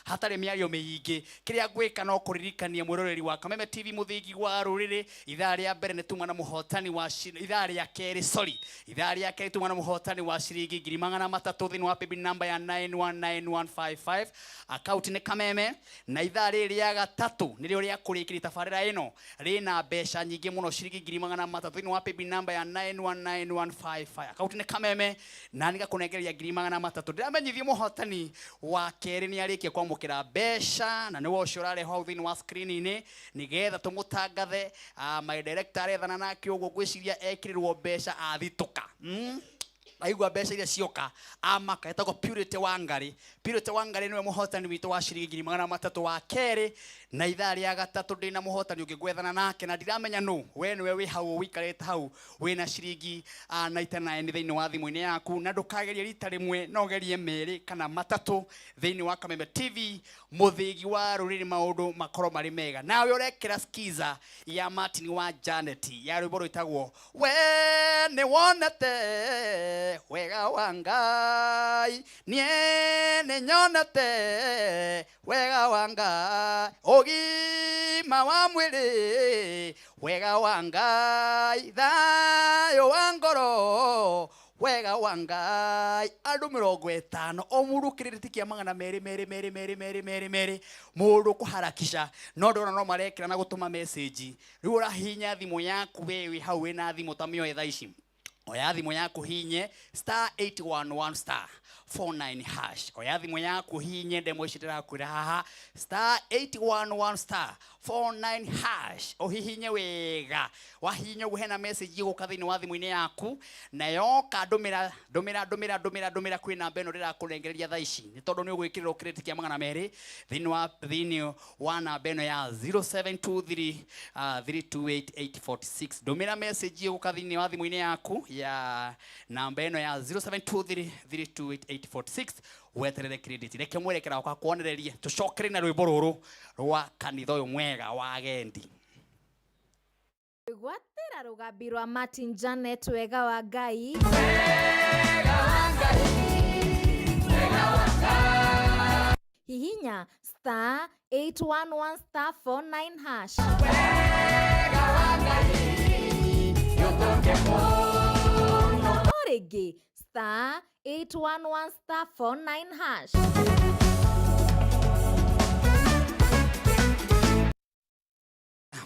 hatarĩ mĩario mĩingĩ. Kĩrĩa ngwĩka no kũririkania mwĩroreri wa Kameme TV mũthingi wa rũrĩrĩ, ithaa rĩa mbere nĩ tuma na mũhotani wa ithaa rĩa kerĩ, sorry, ithaa rĩa kerĩ tuma na mũhotani wa ciringi 300,000 thĩinĩ wa paybill number ya 919155, account nĩ Kameme. Na ithaa rĩrĩ rĩa gatatũ nĩrĩo rĩa kũrĩkĩria tabarĩra ĩno, rĩna mbeca nyingĩ mũno ciringi 300,000 thĩinĩ wa paybill number ya 919155, account nĩ Kameme, na nĩgakũnengereria 300,000. Ndĩramenyithia mũhotani wa kerĩ nĩ arĩkia kwamũkĩra mbeca, na nĩwe ũcio ũrarehwo hau thĩinĩ wa screen-inĩ nĩgetha tũmũtangathe. My director arethana nake ũguo, ngwĩciria ekĩrĩrwo mbeca athitũka. Aigua mbeca iria cioka amaka. Etagwo Purity Wangari. Purity Wangari niwe mũhotani witũ wa ciringi 300,000 wa kerĩ. Na ithaa rĩa gatatũ ndĩna mũhotani ũngĩ ngwethana nake na ndiramenya nũ. We nĩwe wĩ hau ũikarĩte hau wĩna ciringi 99 thĩinĩ wa thimũ-inĩ yaku, na ndũkagerie rita rĩmwe, no ũgerie merĩ kana matatũ thĩinĩ wa Kameme TV mũthĩgi wa rũrĩrĩ, maũndũ makorwo marĩ mega. Nawe ũrekĩra skiza ya Martin wa Janet ya rwĩmbo rwĩtagwo we nĩ wonete wega wa Ngai, niĩ nĩ nyonete wega wa Ngai, ũgima wa mwĩrĩ wega wa Ngai, thayũ wa ngoro wega wa Ngai. Andũ 50 o mũndũ kĩrĩrĩti kĩa 200 merĩ merĩ merĩ merĩ merĩ merĩ, mũndũ kũharakisha, no ndona no marekĩra na gũtũma message. Rĩu ũrahihinya thimũ yaku, we wĩ hau wĩna thimũ ta mĩoe thaa ici, oya thimũ yaku hinye star 811 star 49 hash. Oya thimũ yaku hinye ndemwa ici ndĩrakwĩra haha, star 811 star 49 hash, ũhihinye wega. Wahihinya ũguo hena message ĩgũka thĩinĩ wa thimũ-inĩ yaku, na yoka ndũmĩra ndũmĩra ndũmĩra ndũmĩra ndũmĩra kwĩ namba ĩno ndĩrakũnengereria thaa ici, nĩ tondũ nĩ ũgwĩkĩrĩrwo credit kĩa 200 thĩinĩ wa namba ĩno ya 0723 328846. Ndũmĩra message ĩgũka thĩinĩ wa thimũ-inĩ yaku ya namba ĩno ya 0723 328846, weterere credit. Reke mwerekera wakwa kuonererie tũcokere na rwĩmbo rũrũ rwa kanitha ũyũ mwega wa agendi. Gwatĩra rũgambi rwa Martin Janet wega wa Ngai. Hihinya star 811 star 49 hash. O rĩngĩ star 811 star 49 hash.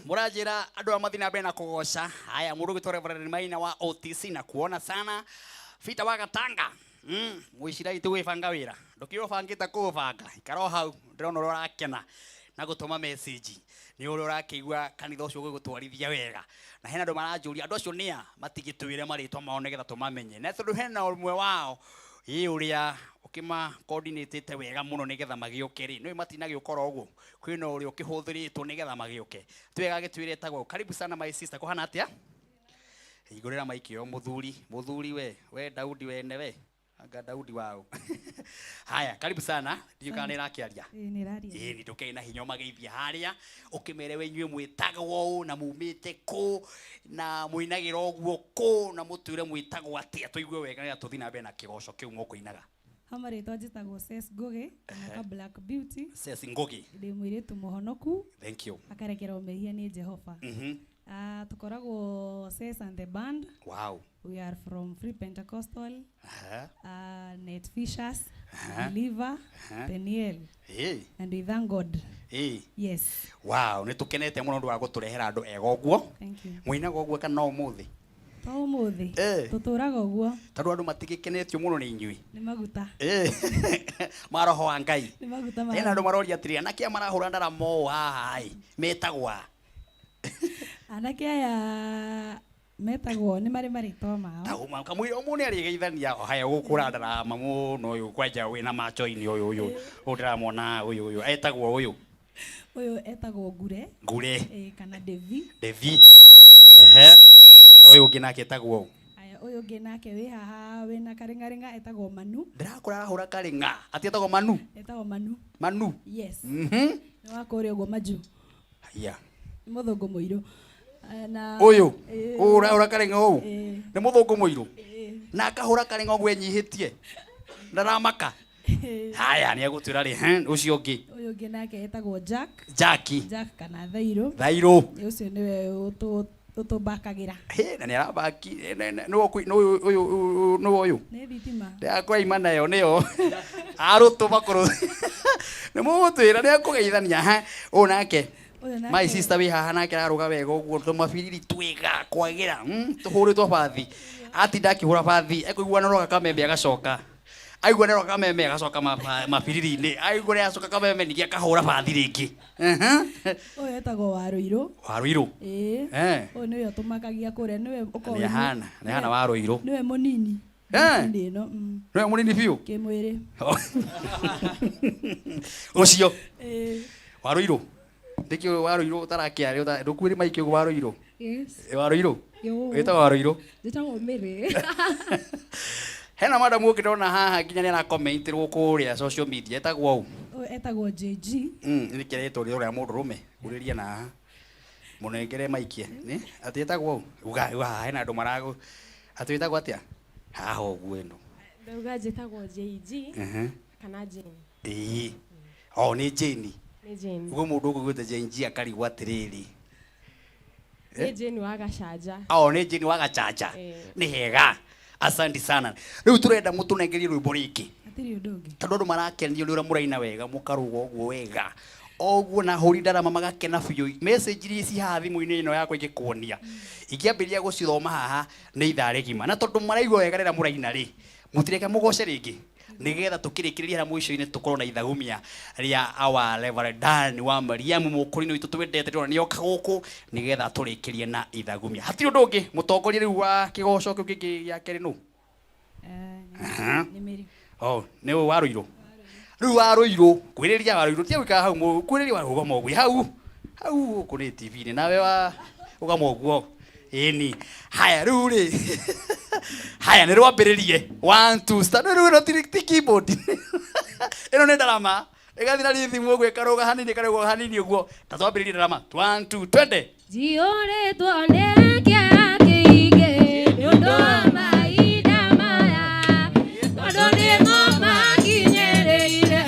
Mũranjĩra andũ aya mathiĩ na mbere na kũgoca. Haya, mũndũ ũgwĩtwo Reverend Maina wa OTC na kuona sana Peter wa Gatanga. Mwĩciragia tũgwĩbanga wĩra, ndũkĩũĩ ũbangĩte kũũbanga, ikara o hau, ndĩrona ũrĩa ũrakena na gũtũma message, nĩ ũrĩa ũrakĩigua kanitha ũcio ũgĩgũtwarithia wega. Na hena andũ maranjũria andũ acio nĩa, matigĩtwĩre marĩtwa mao nĩgetha tũmamenye, na tondũ hena ũmwe wao ĩ ũrĩa ũkĩma coordinatĩte wega mũno nĩgetha magĩũke rĩ, nĩũĩ matinagĩũka oro ũguo, kwĩna ũrĩa ũkĩhũthĩrĩtwo nĩgetha magĩũke. Twega gĩtwĩre etagwo. Karibu sana my sister, kũhana atĩa? Hingũrĩra maiki ĩyo mũthuri, mũthuri we, we Daudi wene we. Anga Daudi wao. Haya, karibu sana. Ndiũ kana nĩ ĩrakĩaria. Ĩĩ nĩ ĩraria. Ĩĩ nĩ ndũkĩrĩ na hinya ũmageithia harĩa ũkĩmere we inyuĩ mwĩtagwo ũũ na mumĩte kũ na mũinagĩra ũguo kũ na mũtwĩre mwĩtagwo atĩa tũigue wega nĩgetha tũthiĩ na mbere na kĩgoco kĩu mũkũinaga. Ha marĩtwa njĩtagwo Ces Ngũgĩ kana ka Black Beauty. Ces Ngũgĩ. Ndĩ mũirĩtu mũhonoku. Thank you. Akarekerwo mehia nĩ Jehova. Tũkoragwo Ces and the band. Wow. We are from Free Pentecostal. Aha. Net Fishers, Aha. Believer, Aha. Peniel. Ĩĩ. And we thank God. Ĩĩ. Yes. Wow, nĩ tũkenete mũno ũndũ wa gũtũrehera andũ ega ũguo. Thank you. Mũinaga ũguo kana ũmũthĩ? To ũmũthĩ. Eh. Tũtũraga ũguo. Tondũ andũ matigĩkenetio mũno nĩ inyuĩ. Nĩ maguta. Ĩĩ. Ma roho wa Ngai. Nĩ maguta ma. Hena andũ maroria atĩrĩ, anake aya marahũra ndarama ũũ haha ĩ, metagwo a? Anake aya metagwo nĩ marĩ marĩtwa mao. Kamũira ũmwe nĩ arĩgeithania haya gũkũra ndarama mũno ũyũ kwanja wĩna macho-inĩ ũyũ ũyũ ũyũ ndĩramwona ũyũ ũyũ etagwo ũyũ. Ũyũ etagwo Ngure. Ngure. Ĩĩ, kana Devi. Devi. Ehe. Na ũyũ ũngĩ nake etagwo ũ? Aya, ũyũ ũngĩ nake wĩ haha wĩna karĩng'arĩng'a etagwo Manu. Ndĩrakora arahũra karĩng'a. Atĩ etagwo Manu? Etagwo Manu. Manu? Yes. Mhm. Nĩ wa kũrĩa ũguo Majuu. Haya. Nĩ mũthũngũ mũirũ. Na Ũyũ? Ĩĩ. Ũyũ ũrahũra karĩng'a ũũ? Ĩĩ. Nĩ mũthũngũ mũirũ? Ĩĩ. Na akahũra karĩng'a ũguo enyihĩtie? Ndaramaka? Haya, nĩ egũtwĩra rĩ, he, ũcio ũngĩ. Ũyũ ũngĩ nake etagwo Jack. Jackie. Jack kana Thairũ. Thairũ. Ũcio nĩwe ũtũmbakagĩra. Hĩ, na nĩ arabaki, nĩwe ũyũ, ũyũ, nĩwe ũyũ. Nĩ thitima. Ndĩrakũraima nayo nĩyo. Arũtũma kũrũ. Nĩ mũgũtwĩra nĩ ekũgeithania, he. Ũyũ nake. Ũyũ nake. My sister wĩ haha nake ararũga wega ũguo tũmabiriri twega kwagĩra, tũhũrĩtwo bathi. Atinda akĩhũra bathi, ekũigua nĩaroka kamembe agacoka. Aigua nĩaroka kamembe agacoka mabiriri-inĩ. Aigua nĩacoka kamembe ningĩ akahũra bathi rĩngĩ. Ũyũ etagwo Warũirũ. Warũirũ? Ĩĩ. Eh. Ũyũ nĩwe ũtũmakagia kũrĩa, nĩwe ũkoragwo Nĩ ahana, nĩ ahana Warũirũ. Nĩwe mũnini. Eh. Ndĩ ĩno. Nĩwe mũnini biũ? Kĩmwĩrĩ. Ũcio. Ĩĩ. Warũirũ. Ndĩkĩ Warũirũ ũtarakĩaria, ndũkuĩrĩ maiki ũguo Warũirũ? Yes. Warũirũ? Yo. Wĩtagwo Warũirũ? Njĩtagwo Mary. Hena madam ũngĩ ndona haha nginya nĩ arakomentirwo kũrĩa social media etagwo ũ? Ũyũ etagwo JG. Nĩ kĩretwo rĩo rĩa mũndũrũme, urĩria na haha. Mũnengere maikie. Nĩ? Atĩ etagwo ũ? Uga, uga haha hena andũ maragũ. Atĩ wĩtagwo atĩa? Haha ũguo ĩno. Ndauga njĩtagwo JG kana Jane. Ĩĩ. O nĩ Jane. Nĩ Jane. Ũguo mũndũ ũkũiguĩte JG akarigwo atĩrĩrĩ. Nĩ Jane wa Gacanja. O nĩ Jane wa Gacanja. Nĩ hega. Asante sana. Rĩu tũrenda mũtũnengerie rwĩmbo rĩngĩ. Hatirĩ ũndũ ũngĩ. Tondũ andũ marakenio nĩ ũrĩa mũraina wega, mũkarũga ũguo wega. Oguo na hũri ndarama magakena biũ. Message iria ci haha thimũ-inĩ ĩno yakwa ingĩkuonia. Ingĩambĩrĩria gũcithoma haha nĩ ithaa rĩgima. Na tondũ maraigua wega rĩrĩa mũraina rĩ, mũtireke mũgoce rĩngĩ. Nĩgetha tũkĩrĩkĩrĩria harĩa mũico-inĩ tũkorwo na ithagumia rĩa our Reverend Dan wa Mariamu mũkũrinũ witũ twendete ndĩrona nĩoka gũkũ nĩgetha tũrĩkĩrie na ithagumia. Hatirĩ ũndũ ũngĩ, mũtongoria rĩu wa kĩgoco kĩu kĩngĩ gĩa kerĩ nũ? Nĩ Mary. Oh, nĩ ũyũ Warũirũ. Rĩu Warũirũ, kwĩrĩria Warũirũ, tiga gũikara hau, kwĩrĩria Warũirũ, ũgama ũguo, hau, hau gũkũ nĩ TV-inĩ, nawe wa ũgama ũguo. Ĩni. Haya, rĩu rĩ. Haya, nĩ rwambĩrĩrie. 1 2 start. Rĩu ĩno ti keyboard. Ĩno nĩ ndarama. Ĩgathiĩ na rhythm ũguo, ĩkarũga hanini, ĩkarũga hanini ũguo. Ta twambĩrĩrie ndarama. 1 2 twende. Njiyũrĩtwo nĩ kĩeha kĩingĩ nĩ ũndũ wa mahinda maya, tondũ nĩmo makinyĩrĩire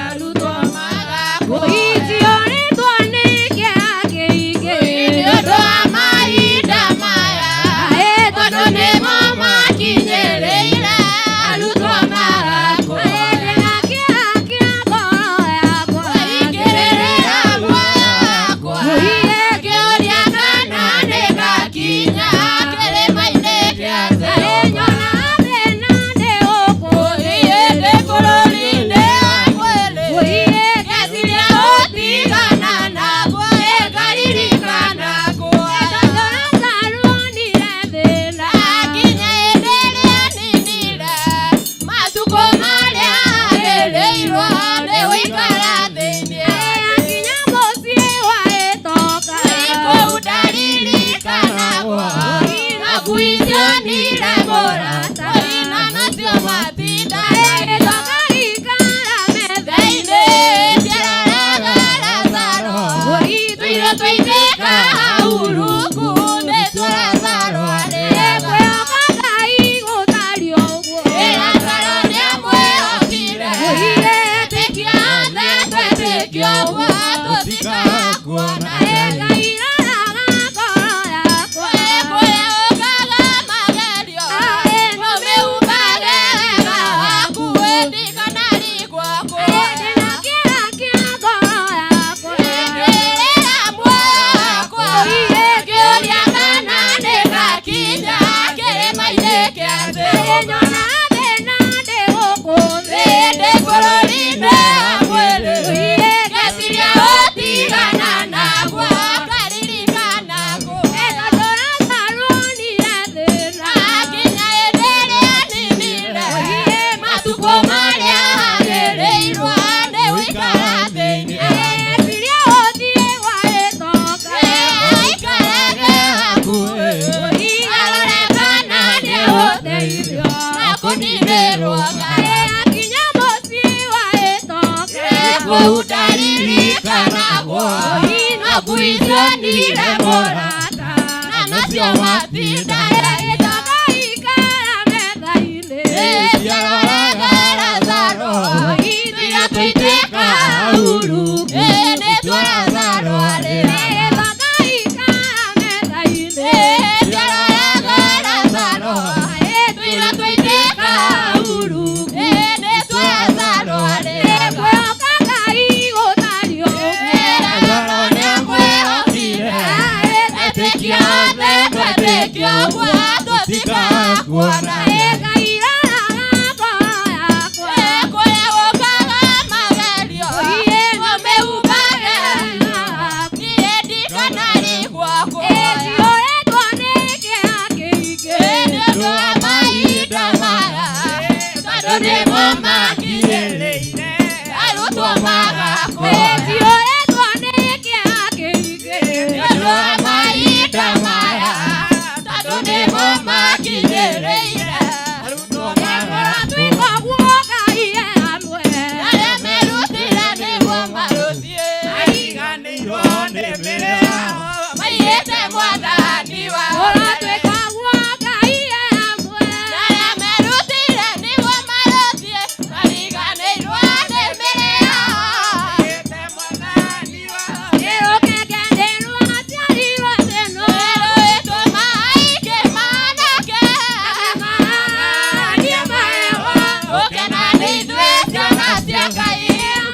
arutwo magakua. Njiyũrĩtwo nĩ kĩeha kĩingĩ nĩ ũndũ wa mahinda maya, tondũ nĩmo makinyĩrĩire arutwo magakua. Ndĩna kĩeha kĩa ngoro yakwa, ngĩrĩrĩra muoyo wakwa, ngĩũria kana nĩngakinya. Uruku nĩtũrazarwo Kwĩhoka Ngai gũtariĩ ũguo. Lazaro nĩamwĩhokire. Etĩkia othe twetĩkia ũguo tũtikakuona. Ngai roraga ngoro yakwa. Kũrĩa ũkaga magerio ũmĩhumbage wega waku ndikanarigwo Ndĩna kĩeha kĩa ngoro yakwa. Ngĩrĩra muoyo wakwa ngĩũria kana nĩngakinya kĩrĩma-inĩ kĩa Jehova. Nyona thĩna ndĩ gũkũ thĩ. Ndĩ bũrũri-inĩ wa mwĩrĩ ngeciria gũtigana naguo ngaririkana Tondũ Lazaro onire thĩna. Akinya hĩndĩ ĩrĩa aninire matukũ marĩa agĩrĩirwo nĩ gũikara thĩinĩ. Eciria gũthiĩ gwa gĩtonga. Aikarage hakuhĩ arore kana nĩegũteithio na kũninĩrwo Ngai. Akinya mũciĩ wa gĩtonga. Kũu ndaririkanagwo no kuicio nire mũrata na macio matinda Gĩtonga ikara metha-inĩ. Ciaroraga Lazaro tiga tũitĩka Uruku nĩtũrazarwo rĩra. Gĩtonga ikara metha-inĩ. Ciaroraga Lazaro tiga tũitĩka Uruku nĩtũrazarwo rĩra. Kwĩhoka Ngai gũtariĩ ũguo. Lazaro nĩamwĩhokire etĩkia othe twetĩkia ũguo tũtikakuona. Ngai roraga ngoro yakwa. Kũrĩa gũkaga magerio ũmĩhumbage niĩ ndikanarigwo Njiyũrĩtwo nĩ kĩeha kĩingĩ. Nĩ ũndũ wa mahinda maya tondũ nĩmo makinyĩrĩire arutwo magakũra. Njiyũrĩtwo nĩ kĩeha kĩingĩ. Nĩ ũndũ wa mahinda maya tondũ nĩmo makinyĩrĩire arutwo Twĩka ũguo Ngai e hamwe. Arĩa merutĩra nĩguo marũthiĩ Mariganĩirwo nĩ mĩrĩ yao. maiyĩte mwathani wao. Ũratuĩka ũguo Ngai e hamwe. Arĩa merutĩire nĩguo marũthiĩ mariganĩirwo nĩ mĩrĩ yao. Rũkenge nĩ rwaciarirwo thĩ ĩno. Rũĩtwo maingĩ manake. Akamaania mahewa. Gũkena nĩ ithuĩ ciana cia Ngai.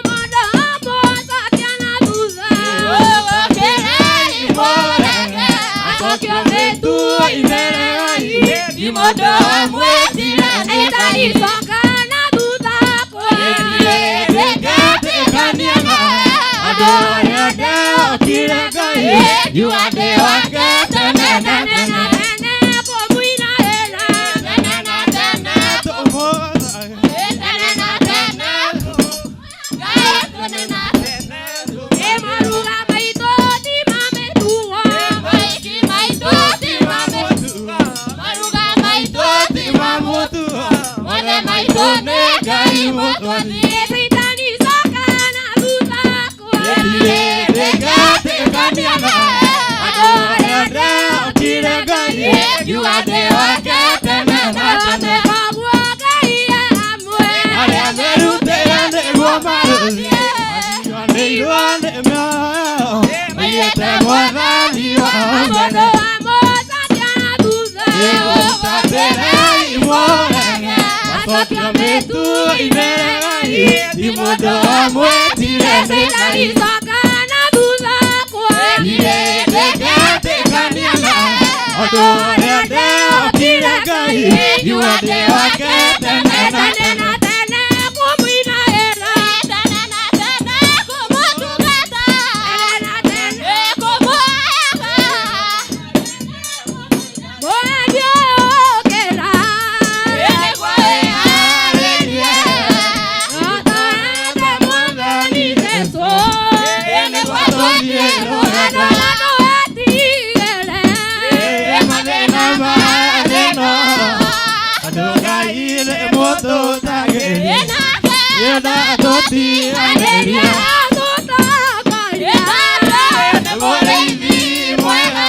Mũndũ amũcokia na thutha. Gũkĩrei mũrenge. Acokio mĩtuo-inĩ Ti mũndũ amwĩtire nĩ Ngai. Icoka na thutha kwa. Ndĩngetĩkania na Andũ arĩa ndehokire Ngai ngiuga ndĩ wake tene na tene. Tene kũmũinagĩra. Tene na tene. Tene na tene. Ngai tene na tene. Ĩ maruga maitũ ti ma mĩtugo. Maiki maitũ ti ma mĩtugo. Maruga maitũ ti ma mũtugo. Mothe maitũ nĩ Ngai mũtwathi. Caitani coka na thutha kwa. Ndĩngetĩkania na Andũ arĩa ndehokire Ngai ngiuga ndĩ wake tene na tene. Ũratuĩka ũguo Ngai e hamwe. Arĩa merutĩra nĩguo marũthiĩ mariganĩirwo nĩ mĩoyo yao maiyĩte mwathani wao Mũndũ amũcokia na thutha. Gũtatĩrei mũrenge macokio mĩtuo-inĩ Ngai ti mũndũ amwĩtire nĩ Caitani Ngai. coka na thutha kwa. Ndĩngetĩkania na ũndũ ũrĩa ndehokire Ngai ngiuga ndĩ wake tene na Tene tene. na tene kũmũinagĩra. Tene na tene kũmũtungata. Tene na tene. Kũmũhoyaga. Mũeni ũyũ ũkĩra. Nĩguo wĩharĩrie. Ũtwarĩte Mwathani Jesũ. Nĩguo tũthiĩ Andũ rũgendo. arĩa tũwetigĩre. Mathĩna ma thĩ ĩno andũ Ngai nĩ mũtũtagĩria ĩna tũtiganĩria Tũtongoria. Nĩ mũrĩithi mwega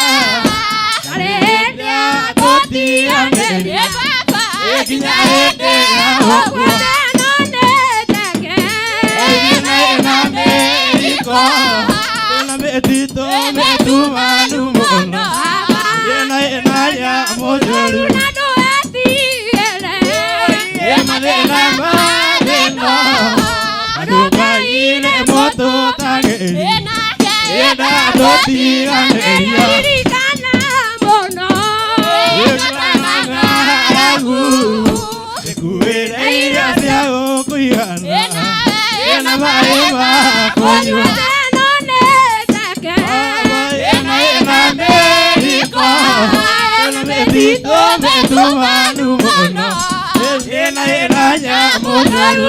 ndatũtiganĩria. Ndirikana mũno. Ng'aragu ĩkuĩre irio cia gũkũigana ĩna maĩ ma kũnyua. Ĩna ĩna mĩriko ĩna mĩthitũ mĩtumanu mũno ĩna ĩna nyamũ noru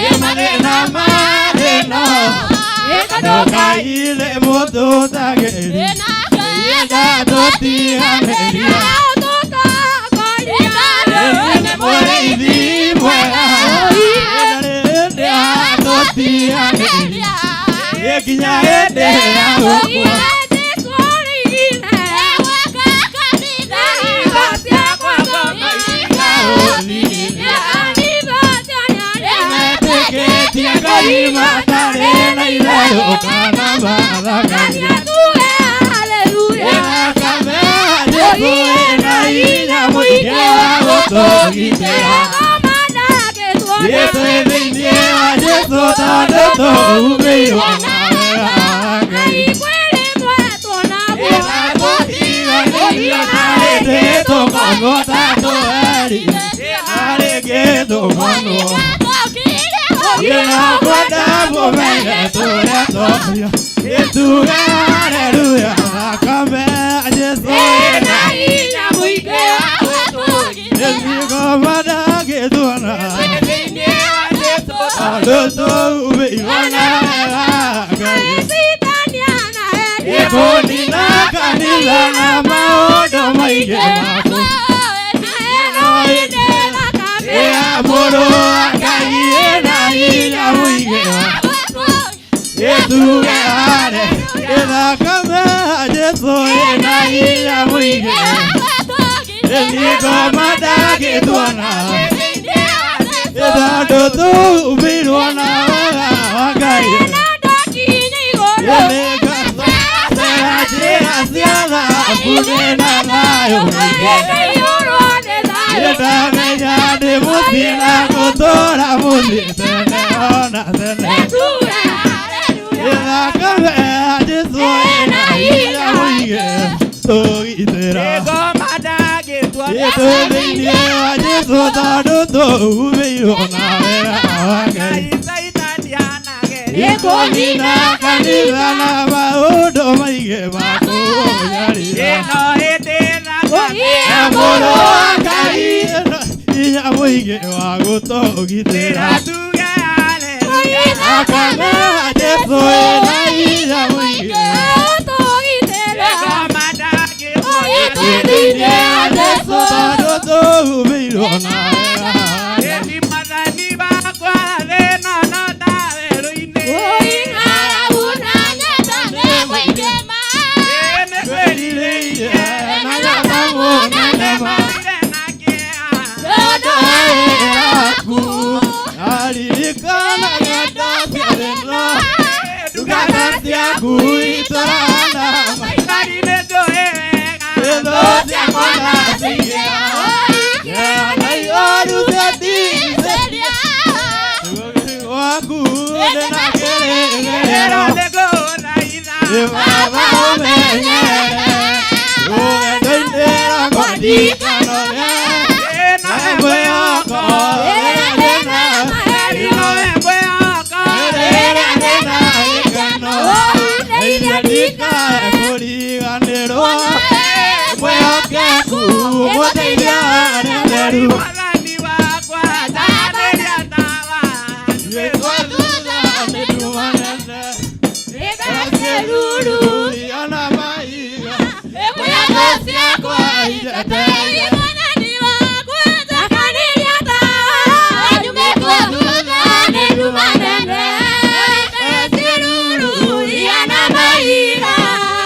ĩna ĩna mathĩna ndũkaire mũtũtagĩri ndatũtiganĩria. Nĩ mũrĩithi mwega ndatũtiganĩria nginya hĩndĩ ya gũkua. Metĩkĩtie Ngai matarĩ na itherũ kana mathangania. Thakame ya Jesũ ĩna hinya mũingĩ wa gũtũgitĩra. Twĩ thĩinĩ wa Jesũ tondũ tũumĩirwo na wega wa Ngai. Ndatũtiganĩria na hĩndĩ tũkonwo ta tũherire na rĩngĩ tũkonwo. Nĩngwenda mũmenye tũrĩa twaria ituge haleluya thakame ya Jesũ ĩna ngoma ndangĩtuona tondũ tũumĩirwo na wega wa Ngai. Ĩkũnina kanitha na maũndũ maingĩ maku. Ĩa mũrũ wa Ngai ĩna hinya mũingĩ wa ĩtuge hale ĩthakame ya Jesũ ĩna hinya mũingĩ ngoma ndangĩtuona tondũ tũumĩirwo na wega wa Ngai. Nĩngathera njĩra cia thahabu ndĩna thayũ mũingĩ. Nĩndamenya ndĩ mũciĩ na ngũtũũra mũciĩ tene ona tene. Thakame ya Jesũ ĩna hinya mũingĩ tũgitĩra. Twĩ thĩinĩ wa Jesũ tondũ tũumĩirwo na wega wa Ngai. Ĩkũnina kanitha na maũndũ maingĩ ma kũnyarira. Na mũrũ wa Ngai ĩna hinya mũingĩ wa gũtũgitĩra. Thakame ya Jesũ ĩna hinya mũingĩ. Twĩ thĩinĩ wa Jesũ tondũ tũumĩirwo na wega wa Ngai. Nĩngwĩrirĩirie na nyama mũnene ma yaku. Naririkana ng'endo cia thĩna, ndungata ciaku itũrana. Thũ ciakwa ndacigĩa, na ioru ciatigithĩria. Gwaku ndĩna kĩrĩgĩrĩro. Nĩ Baba ũmenyere, rũgendo-inĩ rwakwa ndikanore. Na mwĩhoko rĩrĩa ndĩna rĩrĩa ndĩna gĩkeno, nĩirie ndikae kũriganĩrwo. Mwĩhokeku mũteithia arĩa atheru. Nduĩtwo thutha nĩ nduma nene, iria na mahiga, thũ ciakwa injetereire.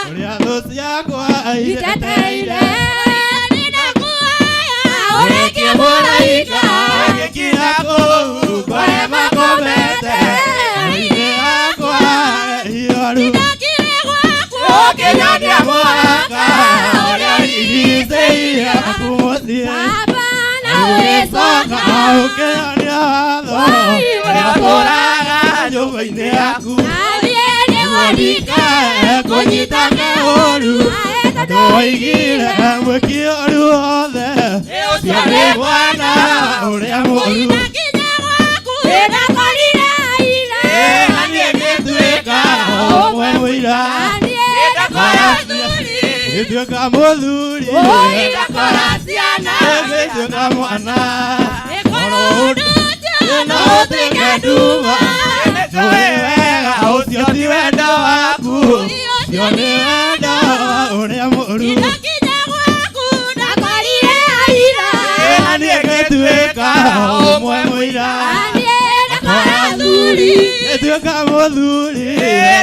Ũrĩa thũ ciakwa injetereire. Ũrĩkie mũraika agĩkinya kũu kũrĩa makomete, inĩ yakwa ihoru. Ũkĩnyonia mũhaka ũrĩa ũrigicĩirie aku mũciĩ. Ũgĩcoka ũkĩnyonia watho ũrĩa ũtũũraga nyũmba-inĩ yaku ndikae kũnyitane ũru tondũ woigire mwĩki ũru wothe ũcio nĩ mwana ũrĩa mũru. Na niĩ ngĩtuĩka ũmwe mũira ngĩtuĩka mũthuri ngĩtuĩka mwana no ũtuĩke nduma njũĩ wega ũcio ti wendo waku ũcio nĩ wendo ũrĩa mũru. Na niĩ ngĩtuĩka ũmwe mũira ngĩtuĩka mũthuri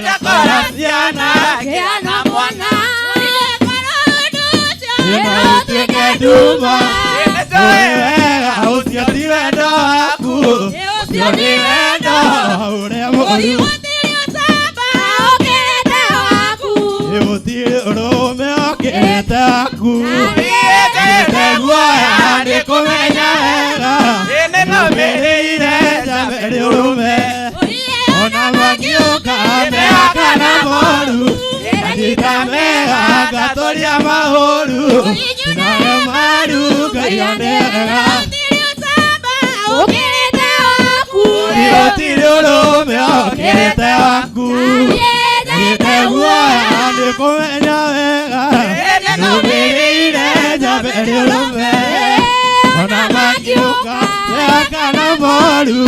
ndakora ciana no ũtuĩke nduma njũĩ wega ũcio ti wendo waku ũcio nĩ wendo ũrĩa mũru. Gũtirĩ ũrũme ũkĩrĩte waku njĩte guoya nĩ kũmenya wega nĩnũmĩrĩire njambe ũrũme ona mangĩũka mega kana moru nganyita mega ngatũria mahũru nayo maru ngaiga nĩ wega. Gũtirĩ ũrũme ũkĩrĩte waku njĩte guoya nĩ kũmenya wega nũmĩrĩire njambe ũrũme ona mangĩũka mega kana moru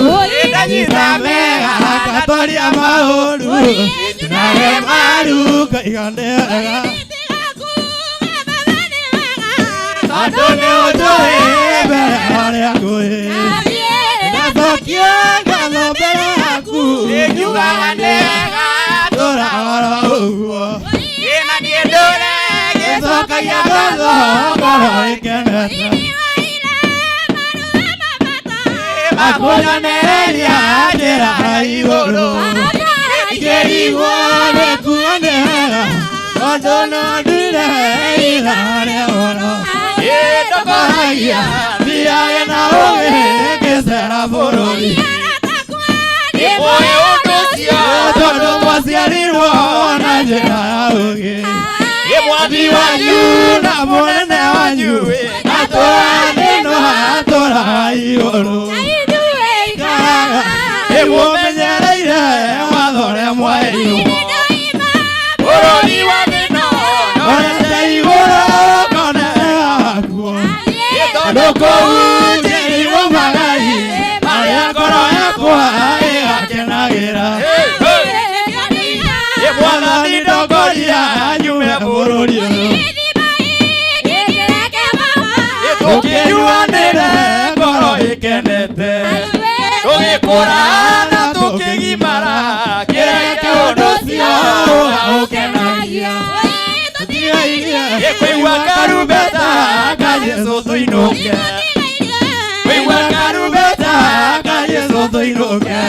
nganyita mega ngatũria mahũru nawe maru ngaiga nĩ wega. Tondũ nĩ ũnjũĩ mbere ũrĩa ngũĩ ngacokia ngatho mbere yaku ngiugaga nĩ wega ndũra oro ũguo ngĩcokagia ngatho ngoro ĩkenete makũnyonereria njĩra igũrũ ngĩrigwo nĩ kuo nĩ wega tondũ no nduire ithaa rĩa ũhoro ndokoragia thiage na ũgĩ ngĩcera bũrũri tondũ mwaciarirwo na njĩra ya ũgĩ mwathi wanyu na mũnene wanyu atũra thĩno atũra igũrũ nĩmũmenyereire watho ũrĩa mwaheirwo bũrũri wa thĩno orete igũrũ ngone wakuo tondũ kũu njĩrĩirwo magai marĩa ngoro yakwa ĩgakenagĩra. Mwathani ndongoria nyume bũrũri ũyũ tũkĩnyuanĩre ngoro ĩkenete tũgĩkũra na tũkĩgimara kĩreke ũndũ ũcio ũkenagia tũtigairie kũigua karumbeta ka Jesũ tũinũke kũigua karumbeta ka Jesũ tũinũke.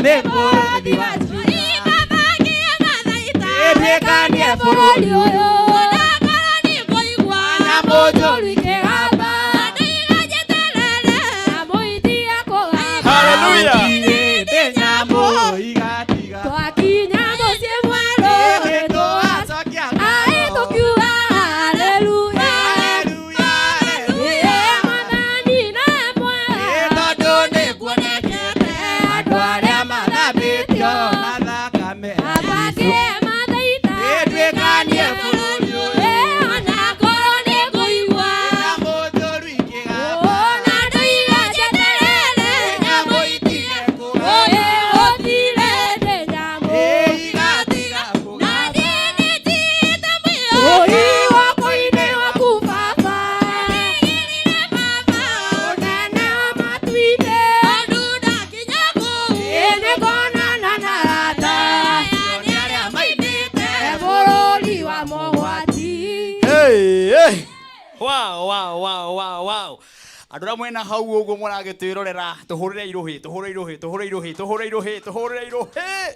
Nĩ bũrũri wa Ĩtuĩkanie bũrũri ũyũ. Nyamũ njũru ikĩgamba. Hallelujah. Ndĩ nyamũ igatiga. Twakinya mũciĩ mwerũ Nĩtũgacokia Aĩ tũkiuga haleluya. Ĩĩ Mwathani nĩ mwega. Tondũ nĩkuonekete andũ arĩa mathambĩtio na thakame ya Abake mathaita. Ĩtuĩkanie bũrũri ũyũ. Ĩĩ onakorwo nĩngũigua. Nyamũ njũru ikĩgamba. Ona ndoiga njeterere. Nyamũ itige kũgamba. Ĩĩ gũtirĩ ndĩ nyamũ. Igatiga Na niĩ nĩnjigĩte mwĩhoko. Guoko-inĩ gwaku Baba. Ũnene wa matu-inĩ. Ĩĩ nĩngonana na arata. E bũrũri wa mogwati. Hey, hey. Wow, wow, wow, wow, wow. Andå arä a mwena hau å guo må ragä twä rorera tå hå rä re irå hä tå hå re irå hä tå hå re irå hä tå hå re irå hä tå hå re irå hä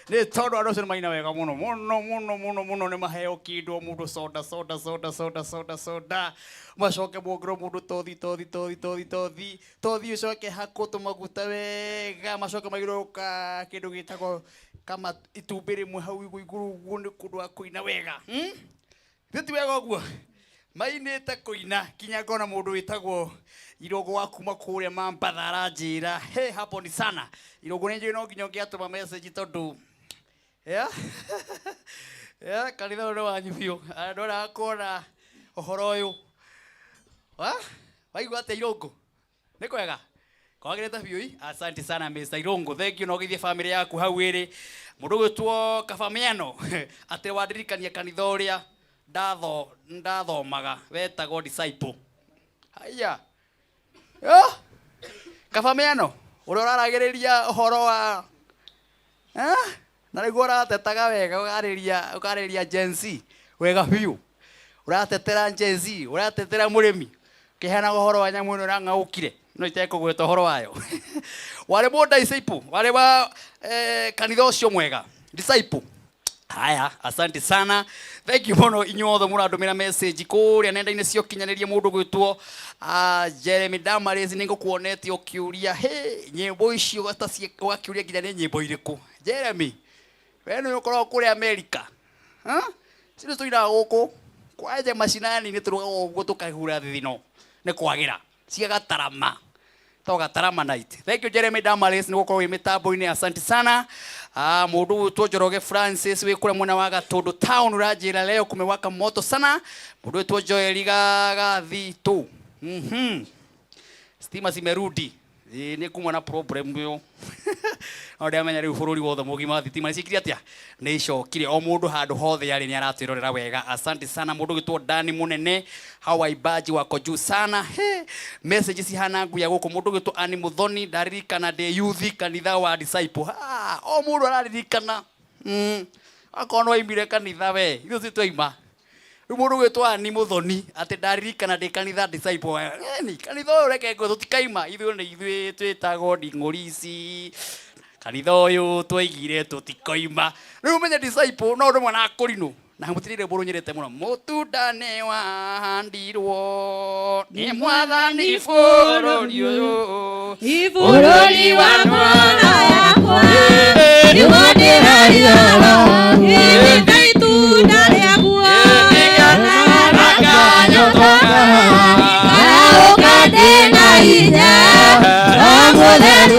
nä tondå andå acio nä maina wega må no må no må no må no må no nä maheo kä ndå må ndå soda soda soda soda soda soda macoke mongerwo må ndå tothi tothi tothi tothi tothi tothi å coke hakwo tå maguta wega macoke maigä ka kä ndå gä tagwo kama itumbä rä mwe hau igå igå rå guo nä kå ndå wa kå ina wega Githĩ ti wega ũguo mainĩte kũina kinya ngona mũndũ wĩtagwo Irũngũ wa kuma kũrĩa Mambatha aranjĩra he hapo ni sana Irũngũ nĩ njũĩ no nginya ũngĩatũma message tondũ yeah? yeah, kanitha ũyũ nĩ wanyu biũ andũ arĩa kuona ũhoro ũyũ Wa? Waigua atĩa Irũngũ nĩ kwega kwagĩrĩte biũ ii asante sana Mr. Irũngũ thank you no gĩthiĩ family yaku hau ĩrĩ mũndũ ũgwĩtwo Kabamiano atĩ wandirikania kanitha ũrĩa ndathomaga wetagwo disciple haya yo Kabamiano ũrĩa ũraragĩrĩria ũhoro wa eh? Na nĩguo ũratetaga wega ũkarĩria ũkarĩria Gen Z wega biũ ũratetera Gen Z ũratetera mũrĩmi ũkĩheanaga ũhoro wa nyamũ ĩno ĩrang'aũkire no itekũgweta ũhoro wayo warĩ mũndũ disciple warĩ wa kanitha ũcio mwega disciple haya asante sana thank you mũno inyuothe mũrandũmĩra message kũrĩa nenda-inĩ cia ũkinyanĩria mũndũ gwĩtwo Jeremy Damaris nĩ ngũkuonetie ũkĩũria he nyĩmbo icio ũgakĩũria nginya nĩ nyĩmbo irĩkũ Jeremy we nĩ ũkoragwo kũrĩa America Cino tũinaga gũkũ kwanja macinani nĩ tũrugaga ũguo tũkahura thithino nĩ kwagĩra cia gatarama to gatarama night thank you Jeremy Damaris nĩ gũkorwo wĩ mĩtambo-inĩ asante sana mũndũ gwĩtwo Njoroge Francis wĩ kũrĩa mwena wa Gatũndũ town ũranjĩra leo kumewaka moto sana mũndũ gwĩtwo Joel Gagathitu stima zimerudi Ĩĩ, nĩ kumwa na problem ĩyo no ndĩramenya rĩu bũrũri wothe mũgima thitima nĩciĩkire atĩa nĩ icokire o mũndũ handũ hothe arĩ nĩ aratwĩrorera wega asante sana mũndũ gwĩtwo Dani Mũnene hao waimbaji wako juu sana he message cihana nguya gũkũ mũndũ gwĩtwo Ani Muthoni ndaririkana ndĩ youth kanitha wa disciple ha o mũndũ araririkana akorwo nĩ waimire kanitha we ithuĩ ti twaima rĩu mũndũ gwĩtwo Ani Muthoni atĩ ndaririkana ndĩ kanitha disciple ni kanitha ũyũ reke ngwĩ tũtikaima ithuĩ nĩ ithuĩ twĩtagwo nding'ũri ici kanitha ũyũ twaigire tũtikoima rĩu ũmenye disciple no ũndũ mwana akũrinũ na mũtirĩ rwĩmbo rũnyerete mũno mũtunda nĩ wahandirwo nĩ mwathani bũrũri ũyũ Bũrũri wa ngoro yakwa nĩguo ndĩrariũra ĩrĩte itunda rĩaguo Ngauka ndĩna hinya no mũtheru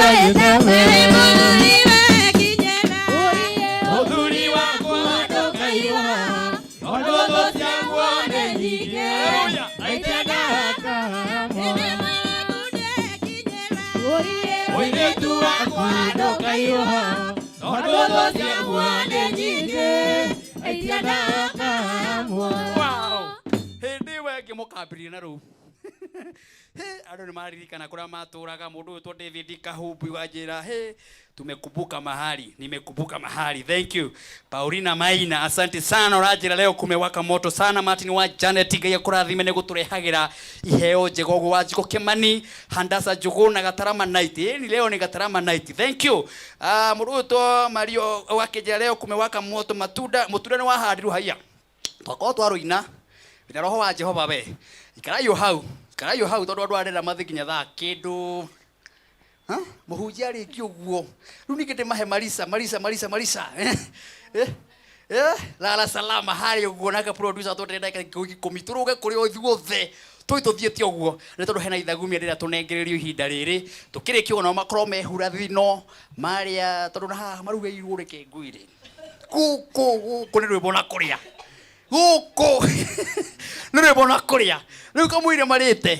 Mũthuri wakwa ndũkaigua tondũ thũ ciaguo nĩ nyingĩ na itiendaga kamwe. Mũirĩtu wakwa ndũkaigua tondũ thũ ciaguo nĩ nyingĩ na itiendaga kamwe. Wow. Hĩndĩ ĩyo ĩngĩ mũkambĩrĩria na rũu Andũ nĩ maririkana kũrĩa matũraga. Mũndũ ũyũ twa David Kahumbi wanjĩra, he tumekumbuka mahali, nimekumbuka mahali. Thank you. Paulina Maina, asante sana, ũranjĩra leo kumewaka moto sana. Martin wa Janet, Ngai akũrathime nĩ gũtũrehagĩra iheo njega ũguo. Wanjikũ Kimani, Handasa Njũgũ na Gatarama night. Ĩni leo ni Gatarama night. Thank you. Ah, mũndũ ũyũ twa Mario wakĩnjĩra leo kumewaka moto. Matunda, mũtunda nĩ wahandirwo haiya, twakorwo twarũina na roho wa Jehova. We ikarai o hau, ikarai o hau, tondũ andũ arera mathi nginya thaa kĩndũ. Ha? Mũhunjia arĩkia ũguo rĩu ningĩ ndĩmahe marisa marisa marisa marisa. Eh, eh, lala salama harĩa ũguo. Nake producer twendere ndagĩka 10 tũrũge kũrĩ o ithuothe tũi tũthiĩte ũguo, nĩ tondũ hena ithagumia rĩrĩa tũnengererio ihinda rĩrĩ tũkĩrĩkia ũguo, nao makorwo mehura thino marĩa, tondũ na haha marugĩirwo. Reke ngwĩre, gũkũ gũkũ nĩ rwĩmbo na kũrĩa, gũkũ nĩ rwĩmbo na kũrĩa. Rĩu kamũire marĩte.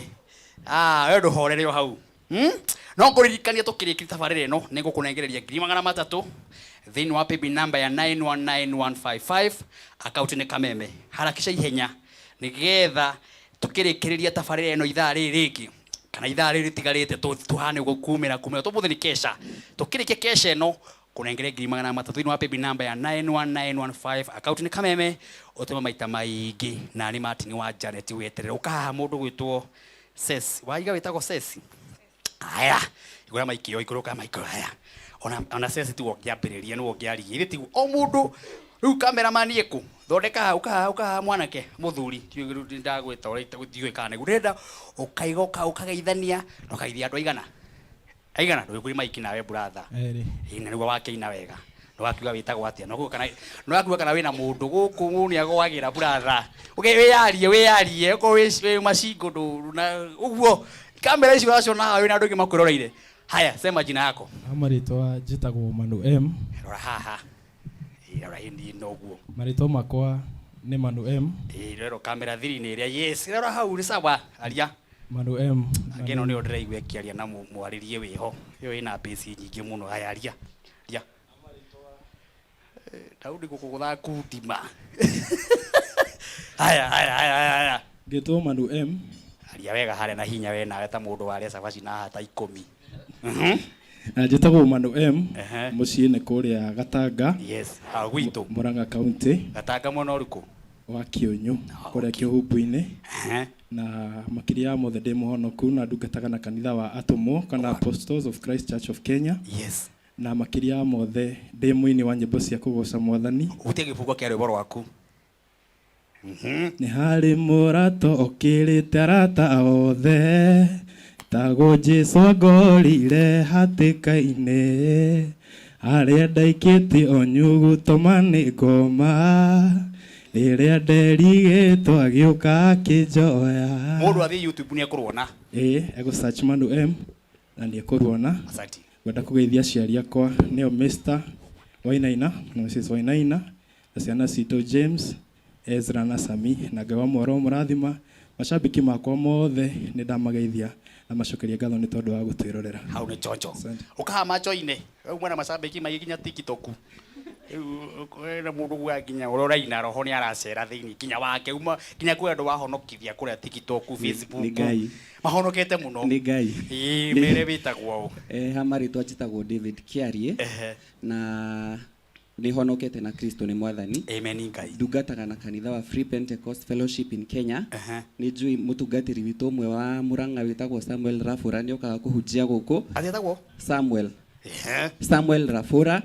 Ah, we ndũhorere o hau. No ngũririkania tũkĩrĩkia tabarĩra ĩno nĩ ngũkũnengereria 300,000 thĩinĩ wa paybill number ya 919155, akaunti nĩ Kameme. Harakisha ihenya nĩgetha tũkĩrĩkĩrĩria tabarĩra ĩno ithaa rĩrĩ rĩngĩ kana ithaa rĩrĩ rĩtigarĩte tũhane ũguo kumĩra kumĩra tũmũthĩ nĩ kesha. Tũkĩrĩkia kesha ĩno kũnengere 300,000 thĩinĩ wa paybill number ya 91915, akaunti nĩ Kameme, ũtũme maita maingĩ. Na nĩ Martin wa Janet, weterere ũkahaha mũndũ gwĩtwo Ses waiga wĩtagwo Sesi. Aya, igũra maikio ikũrũka maikio. Aya, ona Sesi tiwe ũngĩambĩrĩria, nĩwe ũngĩaria ithe tiguo o mũndũ. Rĩu cameraman ĩkũ thondeka hau kaha ũkahaha mwanake mũthuri ndagwĩta ũrĩa ndiũĩ kana nĩguo ndĩrenda ũkaiga ũkageithania na ũkageithia andũ aigana aigana. Ndũgĩkũri maiki nawe brother. Erĩ. Ĩ na nĩguo wakĩina wega, nĩwakiuga wĩtagwo atĩa? Nĩwakiuga kana wĩna mũndũ gũkũ nĩ agwagĩra brother. Ũke wĩyarie, wĩyarie okorwo wĩ macingo ndũ na ũguo kamera icio ũraciona haha wĩna andũ aingĩ makwĩroreire. Haya, sema jina yako. Ha marĩtwa njĩtagwo Manu M. Rora haha. Ĩ, rora hĩndĩ ĩno ũguo. Marĩtwa makwa nĩ Manu M. Ĩ, rero kamera thiri-inĩ ĩrĩa. Yes, rora hau nĩ sawa, aria. Manu M. Angĩ ĩno nĩyo ndĩraigua ĩkĩaria na mwarĩrie wĩho ĩyo ĩna mbĩci nyingĩ mũno. Haya, aria, aria. Eh, Daudi gũkũ gũthakundima. Haya, haya, haya, haya, haya. Ngĩtwo Manu M. Aria wega harĩa na hinya we nawe ta mũndũ warĩa cabaci na hata 10. Na njĩtagwo Manu M. Ehe. Mũciĩ nĩ kũrĩa Gatanga. Yes, ah, gwitũ. Murang'a County. Gatanga mwena ũrĩkũ? Wa Kĩũnyũ kũrĩa Kĩhumbu-inĩ. Na makĩria ya mothe ndĩ mũhonoku na ndungataga na kanitha wa atũmwo kana Apostles of Christ Church of Kenya. Na makĩria ya mothe ndĩ mũini wa nyĩmbo cia kũgoca Mwathani. Hutia gĩbungo kĩa rwĩmbo rwaku. Nĩ harĩ mũrato ũkĩrĩte arata othe, tagwo Jesũ angorire hatĩka-inĩ, harĩa ndaikĩtie o nyuguto ma nĩ ngoma, rĩrĩa nderigĩtwo agĩũka akĩnjoya. Mũndũ athiĩ YouTube nĩ ekũruona? Ĩĩ, egũ search Manu M na nĩ ekũruona. Asante. Ngwenda kũgeithia aciari akwa nĩo Mr Wainaina na Mrs Wainaina na ciana citũ James, Ezra na Sami, na Ngai wa mworo mũrathima. Macambĩki makwa mothe nĩ ndamageithia na macokeria ngatho nĩ tondũ wa gũtwĩrorera. Hau nĩ chonjo ũkaha macho-inĩ rĩu mwena macambĩki maingĩ nginya TikTok. Rĩu kwĩna mũndũ ugaga nginya ũrĩa ũraina roho nĩ aracera thĩinĩ nginya wake uma nginya kwĩ andũ wahonokithia kũrĩa TikTok, Facebook. Nĩ Ngai. Mahonokete mũno. Nĩ Ngai. Ĩĩ, mere wĩtagwo ũ? Eh, ha marĩtwa njĩtagwo David Kĩarie. Na nĩ honokete na Kristo nĩ Mwathani. Amen. Ngai. Ndungataga na kanitha wa Free Pentecost Fellowship in Kenya. Nĩ njũĩ mũtungatĩri witũ ũmwe wa Murang'a wĩtagwo Samuel Rafura nĩ okaga kũhunjia gũkũ. Atĩ etagwo? Samuel. Samuel Rafura,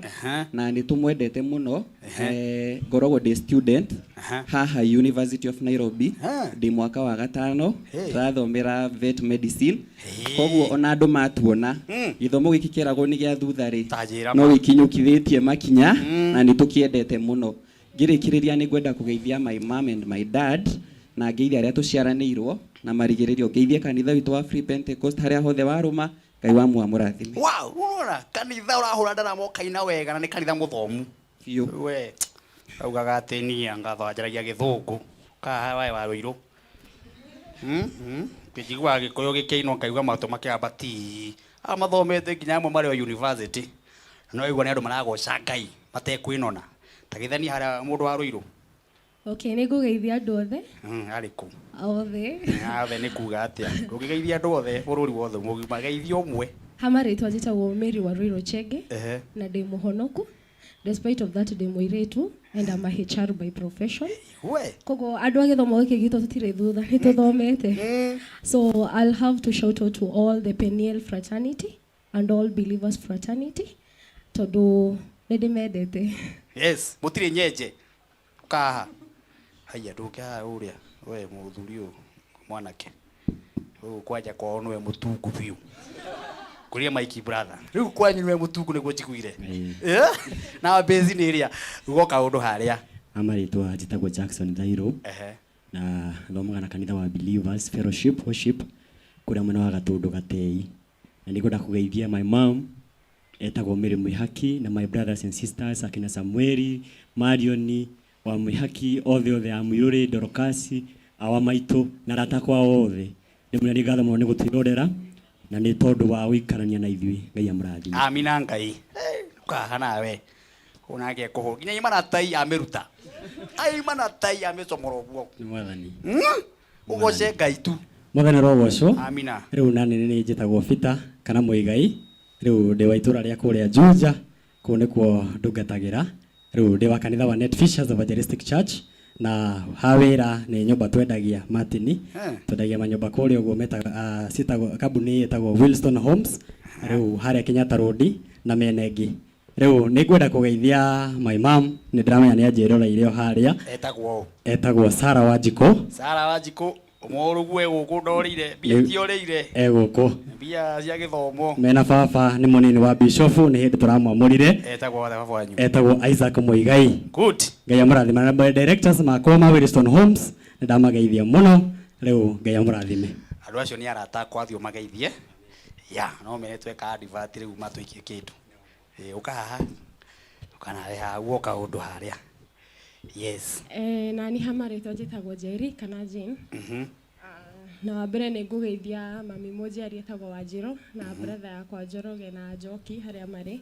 na nĩ tũmwendete mũno. Eh, ngoragwo ndĩ student haha University of Nairobi, ndĩ mwaka wa gatano. Ndĩrathomera vet medicine, koguo ona andũ matuona gĩthomo gĩkĩ kĩragwo nĩ gĩa thutha rĩ, Tanjĩra no ma. gĩkinyũkithĩtie makinya na nĩ tũkĩendete mũno. Ngĩrĩkĩrĩria nĩ ngwenda kũgeithia my mom and my dad na ngeithia arĩa tũciaranĩirwo na marigĩrĩrio ngeithie kanitha witũ wa Free Pentecost harĩa hothe warũma. Ngai wa muwa mũrathime. Wow, unaona kanitha ũrahũra ndarama ũkaina wega na nĩ kanitha mũthomu. Biũ. We augaga atĩ niĩ ngatho anjaragia gĩthũngũ kaha wae wa rũirũ. Ngĩjiguaga gĩkũyũ gĩkĩinwo ngaigua matũ makĩamba ti. Aya mathomete nginya amwe marĩ o university. No igua nĩ andũ maragoca Ngai matekwĩnona. Ta gĩthani harĩa mũndũ wa rũirũ. Okay, nĩ ngũgeithia andũ othe. Arĩkũ? Othe. Othe nĩ kuga atĩa? Ndũngĩgeithia andũ othe bũrũri wothe mũgima, geithia ũmwe. Ha marĩtwa njĩtagwo Mary Waruiru Chege. Ehe. Na ndĩ mũhonoku. Despite of that ndĩ mũirĩtu and I'm a HR by profession. We. Koguo andũ a gĩthomo gĩkĩ gitũ tũtirĩ thutha, nĩ tũthomete. So I'll have to shout out to all the Peniel fraternity and all believers fraternity tondũ nĩ ndĩmendete. Yes, mũtirĩ nyenje. Ũkaha. Haiya ndũke haha ũrĩa. We mũthuri ũyũ mwanake. Ũyũ kwanja kwao nĩwe mũtungu biũ. Kũria Mike brother. Rĩu kwanyu nĩwe mũtungu nĩguo njiguire. Eh? Na base nĩ ĩrĩa. Goka ũndũ harĩa. Amarĩtwa njĩtagwo Jackson Thairũ. Ehe. Na thomaga na kanitha wa Believers Fellowship Worship kũrĩa mwena wa Gatũndũ Gatei. Na nĩngwenda kũgeithia my mom etagwo Mary Mwihaki na my brothers and sisters akina Samueli, Marioni wa Mwihaki, othe othe a Mwirũrĩ, Dorokasi, awa maitũ na arata akwa othe. Ndĩmwĩra nĩ ngatho mũno nĩ gũtwĩrorera na nĩ tondũ wa gũikarania na ithuĩ. Ngai amũrathime. Amina Ngai. Ũkaha nawe. Ũnake kũhũ. Nginya imana tai amĩruta. Aimana tai amĩcomora ũguo. Nĩ Mwathani. Ũgoce Ngai tu. Mwathani arogocwo. Amina. Rĩu nani nĩ njĩtagwo Peter kana Mũigai. Rĩu ndĩ wa itũra rĩa kũrĩa Juja, kũu nĩkuo ndungatagĩra. Rĩu ndĩ wa kanitha wa Net Fishers Evangelistic Church na ha wĩra nĩ nyũmba twendagia Martini. Twendagia manyũmba kũrĩa ũguo metaga citagwo kambuni ĩtagwo Wilston Homes rĩu harĩa Kenyatta Road na mĩena ĩngĩ. Rĩu nĩ ngwenda kũgeithia my mom, nĩ ndĩramenya nĩ anjĩroreire o harĩa. Etagwo ũ? Etagwo Sarah Wanjikũ. Sarah Wanjikũ, mũrũgue gũkũ ndorĩire, mbia itiorĩire. E gũkũ. Mbia cia gĩthomo. Mena baba nĩ mũnini wa bishofu nĩ hĩndĩ tũramwamũrire. Etagwo atĩa baba wanyu? Etagwo Isaac Muigai. Good. Ngai amũrathime. Na directors makwa ma Wilston Homes nĩ ndamageithia mũno. Rĩu Ngai amũrathime. Andũ acio nĩ arata akwa athiĩ ũmageithie. Ya, no mene tweka advert rĩu matũikie kĩndũ. Ũka haha. Ũka nawe haha guoka ũndũ harĩa. Yes. Na ni ha marĩtwa njĩtagwo Njeri kana Jane. Na wa mbere nĩ ngũgeithia mami mũnjiari etagwo Wanjirũ na brother yakwa Njoroge na Njoki harĩa marĩ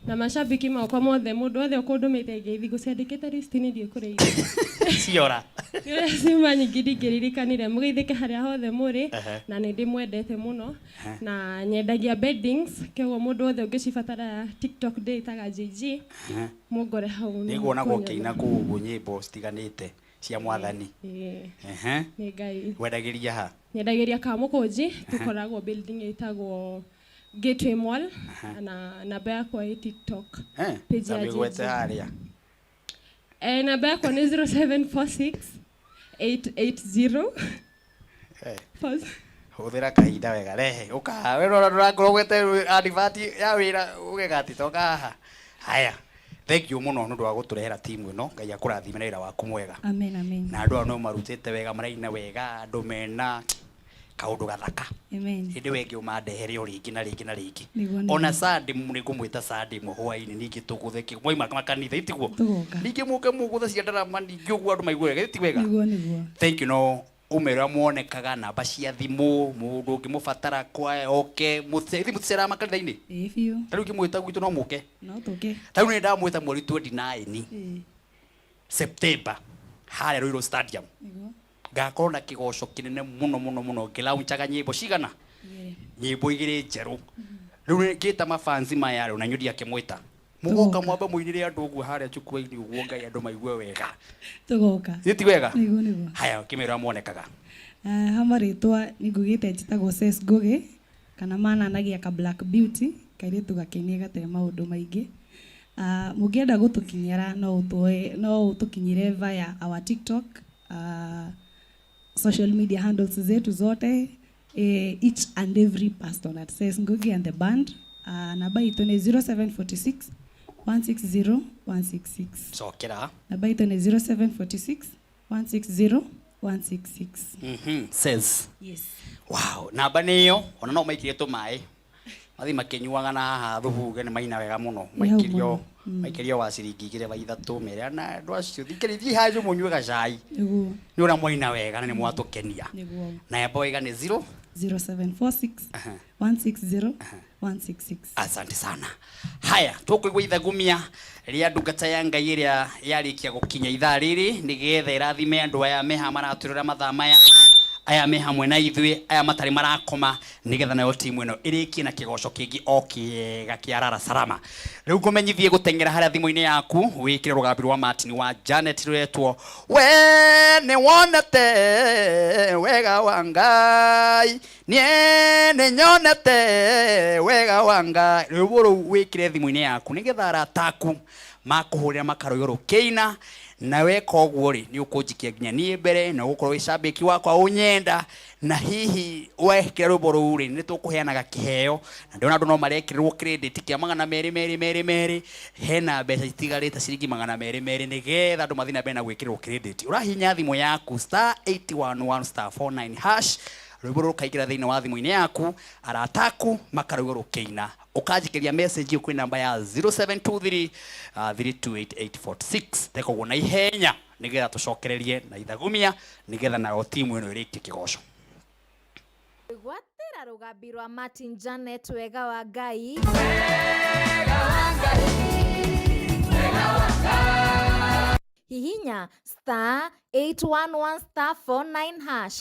na macambiki makwa mothe mũndũ wothe ũkũndũmĩte ngeithi ngũciandĩkĩte list-inĩ ndiĩ kũrĩa irĩ. Ciora. Nĩ ũrĩa ciuma nyingĩ ndingĩririkanire mũgeithĩke harĩa hothe mũrĩ. Ehe. Na nĩ ndĩmwendete mũno. Ehe. Na nyendagia beddings koguo mũndũ wothe ũngĩcibatara TikTok ndĩĩtaga JG. Ehe. Mũngore hau nĩ Nĩnguonagwo mũkũnyona. ũkĩina kũu ũguo nyĩmbo citiganĩte cia Mwathani. Ĩĩ. Ehe. Nĩ Ngai. Wendagĩria ha? Nyendagĩria Kamũkũnji, tũkoragwo building ĩtagwo Gateway Mall na namba yakwa ĩ TikTok. Page ya Mĩgwete JG. harĩa. Namba yakwa nĩ 0746 880. Pause. Hũthĩra kahinda wega rehe ũka haha we rora ndũrakorwo ũgwete advert ya wĩra ũgeka atĩ toka haha. Haya, thank you mũno nĩ ũndũ wa gũtũrehera timu ĩno. Ngai akũrathime na wĩra waku mwega. Amen, amen. Na andũ aya no marutĩte wega, maraina wega, andũ mena kaũndũ gathaka. Amen. Hĩndĩ ĩyo ĩngĩ ũmandehere o rĩngĩ na rĩngĩ na rĩngĩ. Nĩguo, nĩguo. Ona Sunday nĩ ngũmwĩta Sunday ĩmwe hwaĩ-inĩ ningĩ tũgũthe kĩ mwaima makanitha itiguo. Tũgoka. Ningĩ mũke mũgũthe cia ndarama ningĩ ũguo andũ maigue wega ti wega. Nĩguo, nĩguo. Thank you no ũmere ũrĩa muonekaga namba cia thimũ mũndũ ũngĩmũbatara kwa oke mũthiĩ mũticeraga makanitha-inĩ. Ĩĩ biũ. Ta rĩu ngĩmwĩta gwitũ no mũke. No tũke. Ta rĩu nĩ ndamwĩta mweri 29 Ĩĩ. September harĩa Ruiru Stadium. Nĩguo. Ngakorwo na kĩgoco kĩnene mũno mũno mũno ngĩlaunchaga nyĩmbo cigana? Igĩrĩ. Nyĩmbo igĩrĩ njerũ. Rĩu ngĩta mafansi maya rĩu na inyuĩ ndiakĩmwĩta. Mũgoka mwambe mũinĩre andũ ũguo harĩa njukua-inĩ ũguo Ngai andũ maigue wega. Tũgoka. Nĩ ti wega? Nĩguo, nĩguo. Haya, kĩmera ũrĩa muonekaga. Ha marĩtwa nĩ ngugĩte njĩtagwo Ces Ngũgĩ kana mananagia ka Black Beauty kairĩtu gakenie gatarĩ maũndũ maingĩ. Mũngĩenda gũtũkinyĩra no ũtũe, no ũtũkinyĩre via our TikTok, social media handles zetu zote, each and every person at Ces Ngugi and the band. Namba itũ nĩ 0746 160 166. Cokera. Namba itũ nĩ 0746 160 166. Ces. Yes. Wow, namba nĩ ĩyo ona no maikirie tũmaĩ. Mathiĩ makĩnyuaga na haha thubuge nĩ maina wega mũno. Ĩ hau Maikĩrio mũno. Maikĩrio wa ciringi igĩrĩ wa ithatũ mere na andũ acio thikĩrĩ thiĩ handũ mũnyue gacai. Nĩguo. Nĩ ũrĩa mwaina wega na nĩ mwatũkenia. Nĩguo. Na yamba waiga nĩ 0 0746 160 166. Asante sana. Haya, tũkũigua ithagumia rĩa ndungata ya Ngai ĩrĩa yarĩkia gũkinya ithaa rĩrĩ nĩgetha ĩrathime andũ aya meha maratwĩrora mathaa maya, aya me hamwe na ithuĩ, aya matarĩ marakoma, nĩgetha nayo timu ĩno ĩrĩkie na kĩgoco kĩngĩ o kĩega kĩa Rara Salama. Rĩu ngũmenyithie gũteng'era harĩa thimũ-inĩ yaku wĩkĩre rũgambi rwa Martin wa Janet rũretwo we nĩ wonete wega wa Ngai, niĩ nĩ nyonete wega wa Ngai. Rwĩmbo rũu wĩkĩre thimũ-inĩ yaku nĩgetha arata aku makũhũrĩra makarũyũ rũkĩina, na weka ũguo rĩ nĩ ũkũnjikia nginya niĩ mbere na ũgũkorwo wĩ cambĩki wakwa ũnyenda, na hihi wekĩra rwĩmbo rũu rĩ nĩ tũkũheanaga kĩheo, na ndĩrona andũ no marekĩrĩrwo credit kĩa 200 merĩ merĩ merĩ, hena mbeca itigarĩte ciringi 200 nĩgetha andũ mathiĩ na mbere na gwĩkĩrĩrwo credit. Ũrahihinya thimũ yaku star 811 star 49 hash, rwĩmbo rũrũ rũkaingĩra thĩinĩ wa thimũ-inĩ yaku, arata aku makarũigua rũkĩina, ũkanjikĩria message kwĩ namba ya 0723 328846. Teka ũguo na ihenya nĩgetha tũcokererie na ithagumia nĩgetha nayo timu ĩno ĩrĩkie kĩgoco. Gwatĩra rũgambi rwa Martin Janet wega wa Ngai. Hihinya star 811 star 49 hash.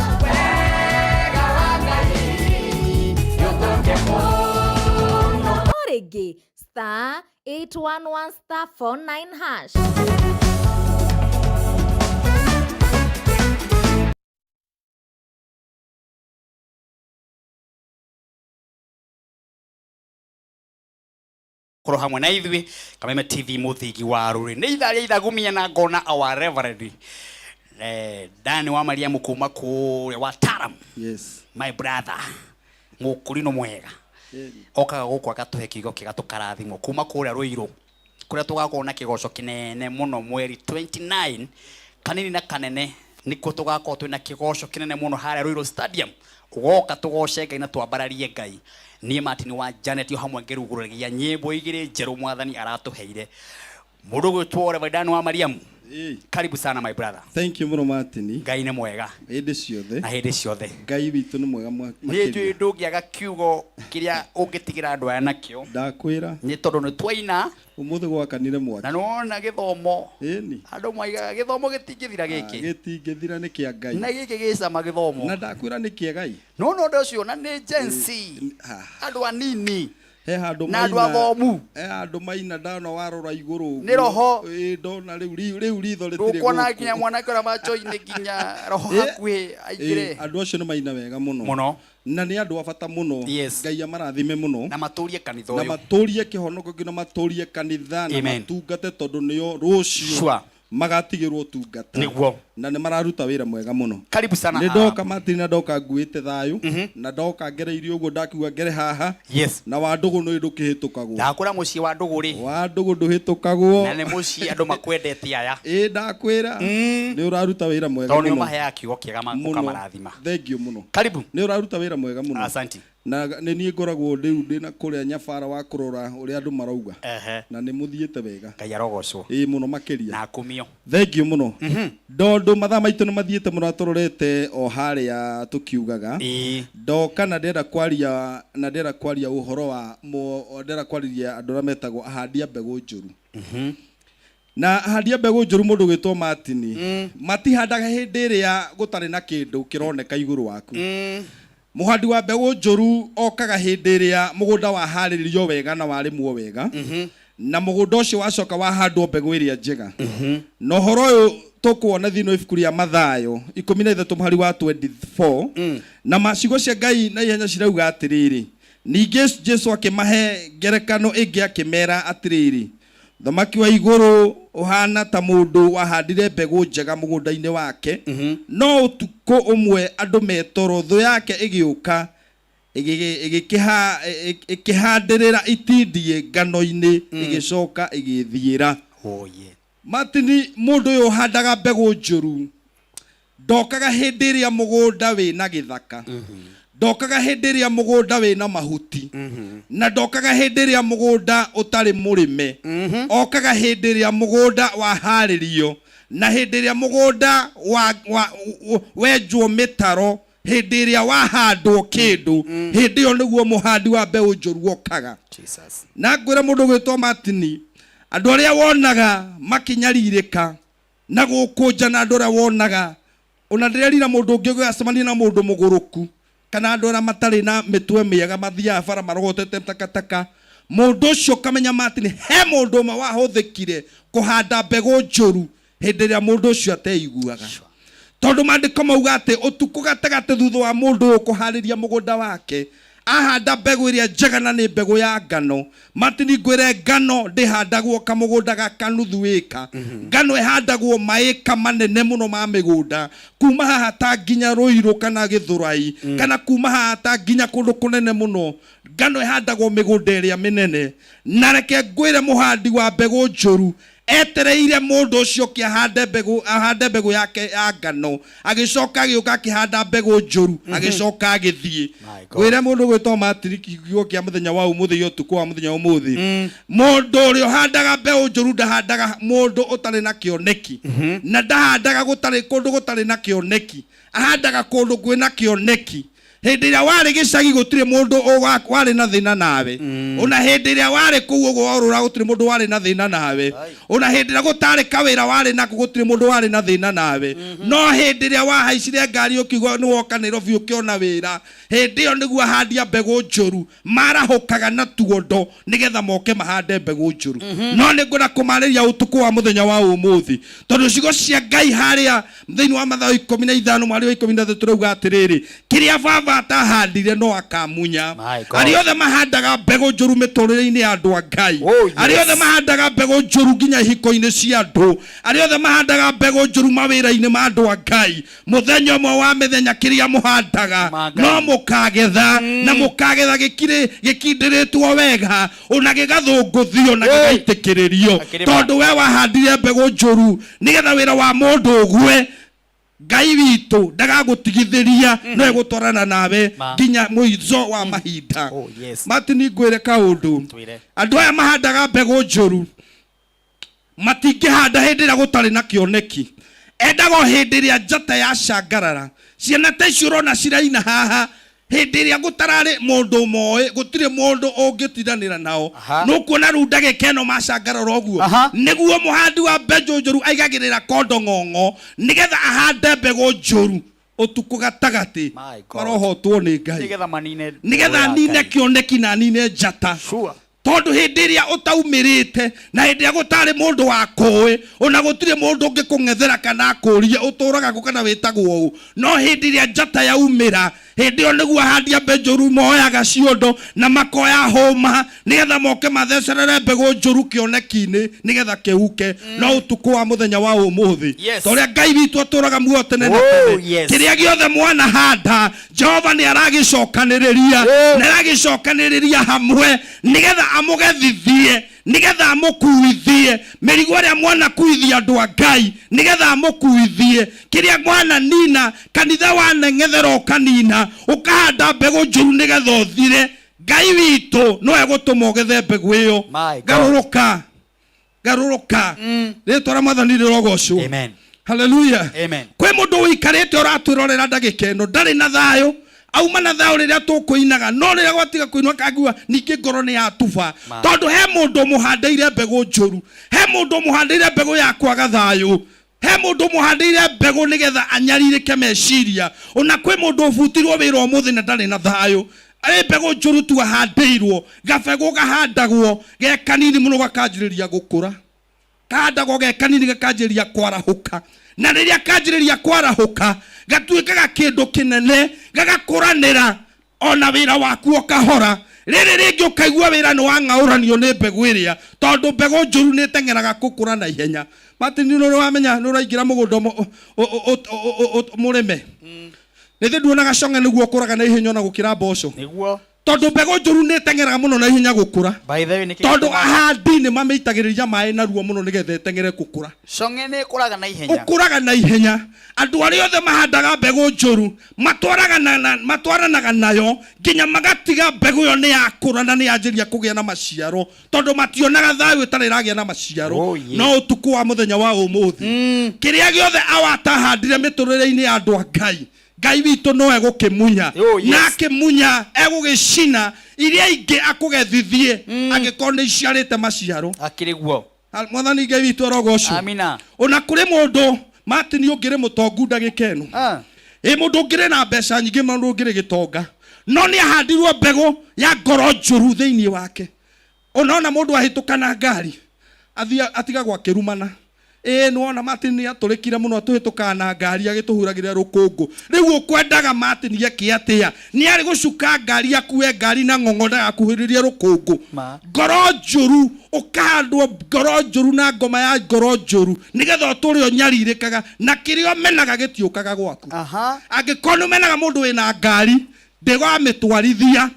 O rĩngĩ star 811 star 49 hash. Korwo hamwe na ithuĩ Kameme TV mũthingi wa rũrĩ nĩ ithaa rĩa ithagumia, na ngona our reverend Dani wa Mariamu kuma kũrĩa wa Taram. Yes. My brother mũkũrinũ mwega okaga gũkũ agatũhe kiugo kĩega tũkarathimwo kuma kũrĩa Rũirũ kũrĩa tũgakorwo na kĩgoco kĩnene mũno mweri 29 kanini na kanene, nĩkuo tũgakorwo twĩna kĩgoco kĩnene mũno harĩa Rũirũ Stadium. Ũgoka tũgoce Ngai na twambararie Ngai. Niĩ Martin wa Janet o hamwe ngĩrugũrĩria nyĩmbo igĩrĩ njerũ mwathani aratũheire. Mũndũ ũgwĩtwo Reverend Dan wa Mariamu, karibu sana my brother. Thank you mũno Martin. Ngai nĩ mwega hĩndĩ ciothe. Na hĩndĩ ciothe. Ngai witũ nĩ mwega Niĩ makĩria. njũĩ ndũngĩaga kiugo kĩrĩa ũngĩtigĩra andũ aya nakĩo. Ndakwĩra. Nĩ tondũ nĩ twaina. Ũmũthĩ gwakanire mwaki. Na nĩwona gĩthomo. Ĩni. Andũ maigaga gĩthomo gĩtingĩthira gĩkĩ. Gĩtingĩthira nĩ kĩa Ngai. Na gĩkĩ gĩcama gĩthomo. Na ndakwĩra nĩ kĩega i. No no ũndũ ũcio na nĩ Gen Z. Andũ anini. He handũ Na andũ athomu. He handũ maina ndona warora igũrũ. Nĩ roho. Ĩ ndona rĩu rĩu ritho rĩtirĩ Ndũkuona gũkũ. nginya mwanake ũrĩa macho-inĩ nginya roho hakuhĩ aingĩre. Andũ acio nĩ maina wega mũno. Mũno. Na nĩ andũ a bata mũno. Yes. Ngai amarathime mũno. Na matũrie kanitha Na ũyũ. matũrie kĩhonoko kĩu na matũrie kanitha na Amen. matungate tondũ nĩo rũciũ Sure. magatigĩrwo ũtungata. Nĩguo. Na nĩ mararuta wĩra mwega mũno. Karibu sana. Nĩ ndoka Martin, na ndoka nguĩte thayũ na ndoka ngereirie ũguo ndakiuga ngere haha. Yes. Na wa ndũgũ nĩ ndũkĩhĩtũkagwo. Ndakwĩra mũciĩ wa ndũgũ rĩ. Wa ndũgũ ndũhĩtũkagwo. Na nĩ mũciĩ andũ makwendete aya. Ĩ ndakwĩra. Nĩ ũraruta wĩra mwega Tondũ nĩ mũno. ũmaheaga kiugo kĩega Mũno. ũkamarathima. Thank you mũno. Karibu. Nĩ ũraruta wĩra mwega mũno. Asante. Na nĩ niĩ ngoragwo rĩu ndĩna kũrĩa nyabara wa kũrora ũrĩa andũ marauga. Na nĩ mũthiĩte wega. Ngai arogocwo. Ĩ mũno makĩria. Na akumio. Thank you mũno. Ndondũ mathaa maitũ nĩ mathiĩte mũno tũrorete o harĩa tũkiugaga. Ndoka na ndĩrenda kwaria na ndĩrenda kwaria ũhoro wa ndĩrenda kwarĩria andũ arĩa metagwo ahandi a mbegũ njũru. Na ahandi a mbegũ njũru mũndũ ũgwĩtwo Martin matihandaga hĩndĩ ĩrĩa gũtarĩ na kĩndũ kĩroneka igũrũ waku. Mũhandi wa mbegũ njũru okaga hĩndĩ ĩrĩa mũgũnda waharĩrĩrio wega na warĩmwo wega na mũgũnda ũcio wacoka wahandwo mbegũ ĩrĩa njega. Na ũhoro ũyũ tũkuona thĩinĩ wa ibuku rĩa Mathayo 13 mũhari wa 24 na macigo cia Ngai na ihenya cirauga atĩrĩrĩ, ningĩ Jesu akĩmahe ngerekano ĩngĩ akĩmera atĩrĩrĩ, thamaki wa igũrũ ũhana ta mũndũ wahandire mbegũ njega mũgũnda-inĩ wake, no ũtukũ ũmwe andũ metoro thũ yake ĩgĩũka ĩkĩhandĩrĩra itindiĩ ngano-inĩ ĩgĩcoka ĩgĩthiĩra. Martin, mũndũ ũyũ ũhandaga mbegũ njũru ndokaga hĩndĩ ĩrĩa mũgũnda wĩna gĩthaka, ndokaga hĩndĩ ĩrĩa mũgũnda wĩna mahuti, na ndokaga hĩndĩ ĩrĩa mũgũnda ũtarĩ mũrĩme. Okaga hĩndĩ ĩrĩa mũgũnda waharĩrio na hĩndĩ ĩrĩa mũgũnda wenjwo mĩtaro Hĩndĩ ĩrĩa wahandwo kĩndũ, hĩndĩ ĩyo nĩguo mũhandi wa mbeũ njũru okaga. Na ngwĩre mũndũ gwĩtwo Martini, andũ arĩa wonaga makĩnyarirĩka na gũkũnja na andũ arĩa wonaga ona ndĩrerira mũndũ ũngĩ ũgacemania na mũndũ mũgũrũku kana andũ arĩa matarĩ na mĩtwe mĩega mathiaga bara marogotete takataka, mũndũ ũcio ũkamenya Martin he mũndũ ũmwe wahũthĩkire kũhanda mbegũ njũru hĩndĩ ĩrĩa mũndũ ũcio ateiguaga. Tondũ maandĩko mauga atĩ ũtukũ gatagatĩ thutha wa mũndũ ũyũ kũharĩria mũgũnda wake, ahanda mbegũ ĩrĩa njega na nĩ mbegũ ya ngano. Martin ngwĩre, ngano ndĩhandagwo kamũgũnda gaka nuthu ĩka. Ngano ĩhandagwo maĩka manene mũno ma mĩgũnda, kuma haha ta nginya Rũirũ kana Gĩthũrai, kana kuma haha ta nginya kũndũ kũnene mũno. Ngano ĩhandagwo mĩgũnda ĩrĩa mĩnene. Na reke ngwĩre, mũhandi wa mbegũ njũru etereire mũndũ ũcio ũke ahande mbegũ, ahande mbegũ yake ya ngano, agĩcoka agĩũka akĩhanda mbegũ njũru, agĩcoka agĩthiĩ. Ngwĩre mũndũ gwĩtwo Martin, kiugo kĩa mũthenya wa ũmũthĩ, ya ũtukũ wa mũthenya wa ũmũthĩ, mũndũ ũrĩa ũhandaga mbeũ njũru ndahandaga mũndũ ũtarĩ na kĩoneki, na ndahandaga gũtarĩ kũndũ gũtarĩ na kĩoneki, ahandaga kũndũ kwĩna kĩoneki. Hĩndĩ ĩrĩa warĩ gĩcagi gũtirĩ mũndũ warĩ na thĩna nawe, ona hĩndĩ ĩrĩa warĩ kũu ũguo warũra gũtirĩ mũndũ warĩ na thĩna nawe, ona hĩndĩ ĩrĩa gũtarĩ kawĩra warĩ nako gũtirĩ mũndũ warĩ na thĩna nawe. No hĩndĩ ĩrĩa wahaicire ngari ũkiuga nĩ woka Nairobi ũkĩona wĩra, hĩndĩ ĩyo nĩguo ahandi a mbegũ njũru marahũkaga na tuondo nĩgetha moke mahande mbegũ njũru. No nĩ ngwenda kũmarĩria ũtukũ wa mũthenya wa ũmũthĩ, tondũ ciugo cia Ngai harĩa thĩinĩ wa Mathayo 15 mwari wa 13 rauga atĩrĩrĩ, kĩrĩa baba atahandire no akamunya. Arĩa othe mahandaga mbegũ njũru mĩtũrĩre-inĩ ya andũ a Ngai, arĩa othe mahandaga mbegũ njũru nginya ihiko-inĩ cia andũ, arĩa othe mahandaga mbegũ njũru mawĩra-inĩ ma andũ a Ngai, mũthenya ũmwe wa mĩthenya kĩrĩa mũhandaga no mũkagetha, na mũkagetha gĩkirĩ gĩkindĩrĩtwo wega, ona gĩgathũngũthio na gĩgaitĩkĩrĩrio, tondũ we wahandire mbegũ njũru nĩgetha wĩra wa mũndũ ũgwe. Ngai witũ ndagagũtigithĩria, no egũtwarana nawe nginya mũico wa mahinda. Martin, ngwĩre kaũndũ, andũ aya mahandaga mbegũ njũru matingĩhanda hĩndĩ ĩrĩa gũtarĩ na kĩoneki. Endaga o hĩndĩ ĩrĩa njata yacangarara. Ciana ta icio ũrona ciraina haha, hĩndĩ ĩrĩa gũtararĩ mũndũ moĩ, gũtirĩ mũndũ ũngĩtindanĩra nao. Nũkuona rĩu ndagĩka ĩno macangarara ũguo, nĩguo mũhandi wa mbegũ njũru aigagĩrĩra kondo ng'ong'o nĩgetha ahande mbegũ njũru ũtukũ gatagatĩ. Marohotwo nĩ Ngai nĩgetha anine kĩoneki na anine njata. Tondũ hĩndĩ ĩrĩa ũtaumĩrĩte na hĩndĩ ĩrĩa gũtarĩ mũndũ wa kũĩ, ona gũtirĩ mũndũ ũngĩkũng'ethera kana akũrie ũtũraga kũ kana wĩtagwo ũ, no hĩndĩ ĩrĩa njata yaumĩra, hĩndĩ ĩyo nĩguo ahandi a mbegũ njũru moyaga ciondo na makoya hũma nĩgetha moke mathecerere mbegũ njũru kĩoneki-inĩ nĩgetha kĩhuke. No ũtukũ wa mũthenya wa ũmũthĩ, ta ũrĩa Ngai witũ atũraga muoyo tene na tene, kĩrĩa gĩothe mwanahanda, Jehova nĩ aragĩcokanĩrĩria, na aragĩcokanĩrĩria hamwe nĩgetha amũgethithie, nĩgetha amũkuithie mĩrigo ĩrĩa mwanakuithia andũ a Ngai, nĩgetha amũkuithie kĩrĩa mwananina kanitha waneng'ethera ũkanina ũkahanda mbegũ njũru nĩgetha ũthire. Ngai witũ no egũtũma ũgethe mbegũ ĩyo. Garũrũka, garũrũka, rĩtwa rĩa Mwathani rĩrogocwo. Haleluya. Kwĩ mũndũ ũikarĩte ũratwĩrorera ndagĩka ĩno ndarĩ na thayũ, auma na thayũ rĩrĩa tũkũinaga, no rĩrĩa gwatiga kũinwo akagua ningĩ ngoro nĩ yatuba, tondũ he mũndũ ũmũhandĩire mbegũ njũru, he mũndũ ũmũhandĩire mbegũ ya kwaga thayũ, he mũndũ ũmũhandĩire mbegũ nĩgetha anyarirĩke meciria. Ona kwĩ mũndũ ũbutirwo wĩra ũmũthĩ na ndarĩ na thayũ, arĩ mbegũ njũru tu ahandĩirwo. Gabegũ gahandagwo ge kanini mũno gakanjĩrĩria gũkũra, kahandagwo ge kanini gakanjĩrĩria kwarahũka, na rĩrĩa kanjĩrĩria kwarahũka gatuĩkaga kĩndũ kĩnene, gagakũranĩra ona wĩra waku ũkahora. Rĩrĩ rĩngĩ ũkaigua wĩra nĩ wang'aũranio nĩ mbegũ ĩrĩa, tondũ mbegũ njũru nĩ ĩteng'eraga gũkũra na ihenya. Martin, nĩ wamenya nĩ ũraingĩra mũgũnda mũrĩme, nĩ nduonaga cong'e nĩguo ũkũraga na ihenya ona gũkĩra mboco, tondũ mbegũ njũru nĩ ĩteng'eraga mũno na ihenya gũkũra, tondũ ahandi nĩ mamĩitagĩrĩria maĩ narua mũno nĩgetha ĩteng'ere gũkũra. Cong'e nĩ ĩkũraga na ihenya. Ũkũraga na ihenya. Andũ arĩa othe mahandaga mbegũ njũru matwaranaga nayo nginya magatiga mbegũ ĩyo nĩ yakũra na nĩ yanjĩria kũgĩa na maciaro, tondũ mationaga thayũ ĩtarĩ ĩragĩa na maciaro. No ũtukũ wa mũthenya wa ũmũthĩ, kĩrĩa gĩothe awa atahandire mĩtũrĩre-inĩ ya andũ a Ngai, Ngai witũ no egũkĩmunya. Oh, yes. Na akĩmunya egũgĩcina iria ingĩ akũgethithie angĩkorwo nĩ iciarĩte maciaro. Akĩrĩ guo. Mwathani Ngai witũ arogocwo. Amina. Ona kũrĩ mũndũ Martin ũngĩrĩ mũtongu ndagĩka ĩno. Ĩ mũndũ ũngĩrĩ na mbeca nyingĩ mũndũ ũngĩrĩ gĩtonga, no nĩ ahandirwo mbegũ ya ngoro njũru thĩinĩ wake. Ũnona mũndũ ahĩtũka na ngari athiĩ atigagwo akĩrumana. Ĩĩ nĩwona Martin nĩ atũrĩkire mũno atũhĩtũkaga na ngari agĩtũhuragĩra rũkũngũ. Rĩu ũkwendaga Martin eke atĩa? Nĩ arĩ gũcuka ngari akue ngari na ng'ong'o ndagakuhĩrĩrie rũkũngũ. Ngoro njũru, ũkahandwo ngoro njũru na ngoma ya ngoro njũru nĩgetha ũtũre ũnyarirĩkaga na kĩrĩa ũmenaga gĩtiũkaga gwaku. Angĩkorwo nĩ ũmenaga mũndũ wĩna ngari ndĩgamĩtwarithia,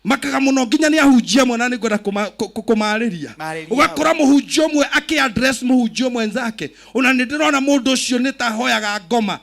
makaga mũno nginya nĩ ahunjia amwe na nĩngwenda kũmarĩria. Marĩria. Ũgakora mũhunjia ũmwe akĩ address mũhunjia mwenzake, ona nĩ ndĩrona mũndũ ũcio nĩ ta ahoyaga ngoma.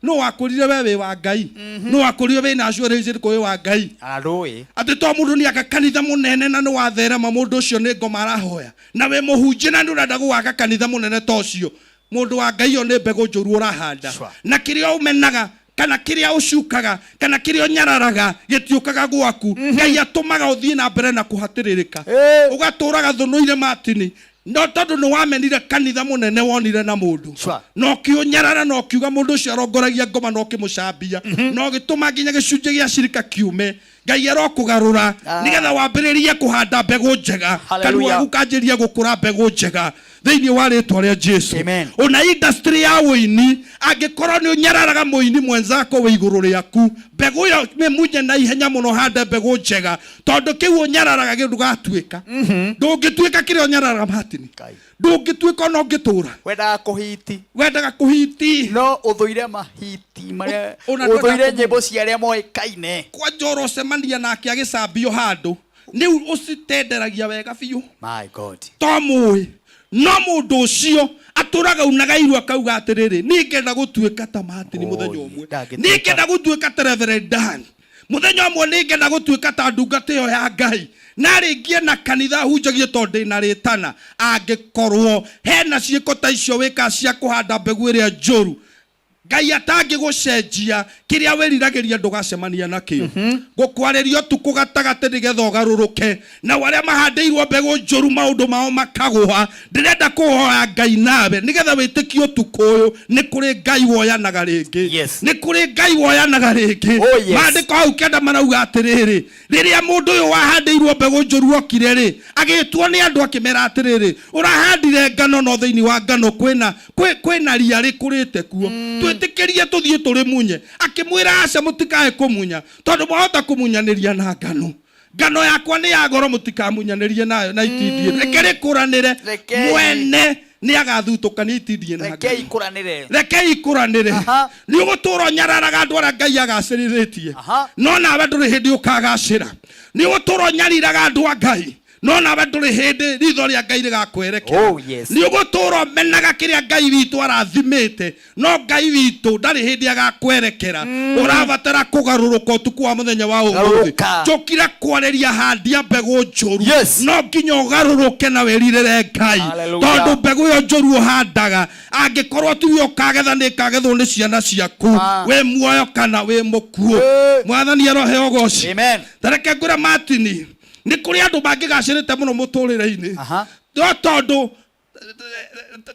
Nũ wakwĩrire we wĩ wa Ngai? Nũ wakwĩrire wĩna assurance ĩrĩkũ wĩ wa Ngai? Arũĩ. Atĩ to mũndũ nĩ aka kanitha mũnene na nĩ watherema, mũndũ ũcio nĩ ngoma arahoya. Na wĩ mũhunjia na nĩ ũrenda gwaka kanitha mũnene ta ũcio, mũndũ wa Ngai ĩyo nĩ mbegũ njũru ũrahanda. Na kĩrĩa ũmenaga kana kĩrĩa ũcukaga kana kĩrĩa ũnyararaga gĩtiũkaga gwaku. Ngai atũmaga ũthiĩ na mbere na kũhatĩrĩrĩka, ũgatũraga thũnũire Martin, no tondũ nĩ wamenire kanitha mũnene wonire na mũndũ na ũkĩũnyarara na ũkiuga mũndũ ũcio arongoragia ngoma na ũkĩmũcambia na ũgĩtũma nginya gĩcunjĩ gĩa cirika kiume. Ngai arokũgarũra nĩgetha wambĩrĩrie kũhanda mbegũ njega, Hallelujah. kanua gaku kanjĩrie gũkũra mbegũ njega thĩinĩ wa rĩtwa rĩa Jesu. Ona industry ya ũini, angĩkorwo nĩ ũnyararaga mũini mwenzako wĩ igũrũ rĩaku, mbegũ ĩyo mĩmunye na ihenya mũno, hande mbegũ njega, tondũ kĩu ũnyararaga gĩ ndũgatuĩka. Ndũngĩtuĩka kĩrĩa ũnyararaga Martin, ndũngĩtuĩka ona ũngĩtũra. Wendaga kũhiti. Wendaga kũhiti. No ũthũire mahiti marĩa Ona ũthũire ndwenda nyĩmbo cia arĩa moĩkaine. Kwanja ũrocemania nake agĩcambio handũ, rĩu ũcitenderagia wega biũ. My God. To mũĩ, no mũndũ ũcio atũraga unaga iru akauga atĩrĩrĩ, niĩ ngenda gũtuĩka ta Martin mũthenya ũmwe, niĩ ngenda gũtuĩka ta Reverend Dan mũthenya ũmwe, nĩ ngenda gũtuĩka ta ndungata ĩyo ya Ngai na rĩngie na kanitha hunjagie tondũ ndĩna rĩtana. Angĩkorwo hena ciĩko ta icio wĩkaga cia kũhanda mbegũ ĩrĩa njũru, Ngai atangĩgũcenjia kĩrĩa wĩriragĩria ndũgacemania nakĩo. Ngũkwarĩria ũtukũ gatagatĩ nĩgetha ũgarũrũke. Nao arĩa mahandĩirwo mbegũ njũru maũndũ mao makagũa, ndĩrenda kũhoya Ngai nawe nĩgetha wĩtĩkie ũtukũ ũyũ nĩ kũrĩ Ngai woyanaga rĩngĩ. Nĩ kũrĩ Ngai woyanaga rĩngĩ. Oh, yes. Maandĩko hau kenda marauga atĩrĩrĩ, rĩrĩa mũndũ ũyũ wahandĩirwo mbegũ njũru okire rĩ, agĩtwo nĩ andũ akĩmera atĩrĩrĩ, ũrahandire ngano no thĩinĩ wa ngano kwĩna ria rĩkũrĩte kuo, twĩtĩkĩrie tũthiĩ tũrĩmunye. Akĩmwĩra aca, mũtikae kũmunya, tondũ mwahota kũmunyanĩria na ngano. Ngano yakwa nĩ ya goro, mũtikamunyanĩrie nayo na itindiĩ. Reke rĩkũranĩre, mwene nĩ agathutũkania itindiĩ na Reke ngano. ikũranĩre. Reke ikũranĩre. Nĩ ũgũtũra ũnyararaga andũ arĩa Ngai agacĩrithĩtie, no nawe ndũrĩ hĩndĩ ũkagacĩra. Nĩ ũgũtũra ũnyariraga andũ a Ngai, no nawe ndũrĩ hĩndĩ ritho rĩa Ngai rĩgakwerekera. Oh, yes. Nĩ ũgũtũra ũmenaga kĩrĩa Ngai witũ arathimĩte, no Ngai witũ ndarĩ hĩndĩ agakwerekera. Ũrabatara kũgarũrũka ũtukũ wa mũthenya wa ũmũthĩ. Garũrũka. Njũkire kwarĩria handia mbegũ njũru, no nginya ũgarũrũke na wĩrirĩre Ngai, Hallelujah. tondũ mbegũ ĩyo njũru ũhandaga angĩkorwo tiwe ũkagetha nĩ ĩkagethwo nĩ ciana ciaku, wĩ muoyo kana wĩ mũkuũ. Mwathani arohe ũgoci. Ta reke ngwĩre Martin, nĩ kũrĩ andũ mangĩgacĩrĩte mũno mũtũrĩre-inĩ, no tondũ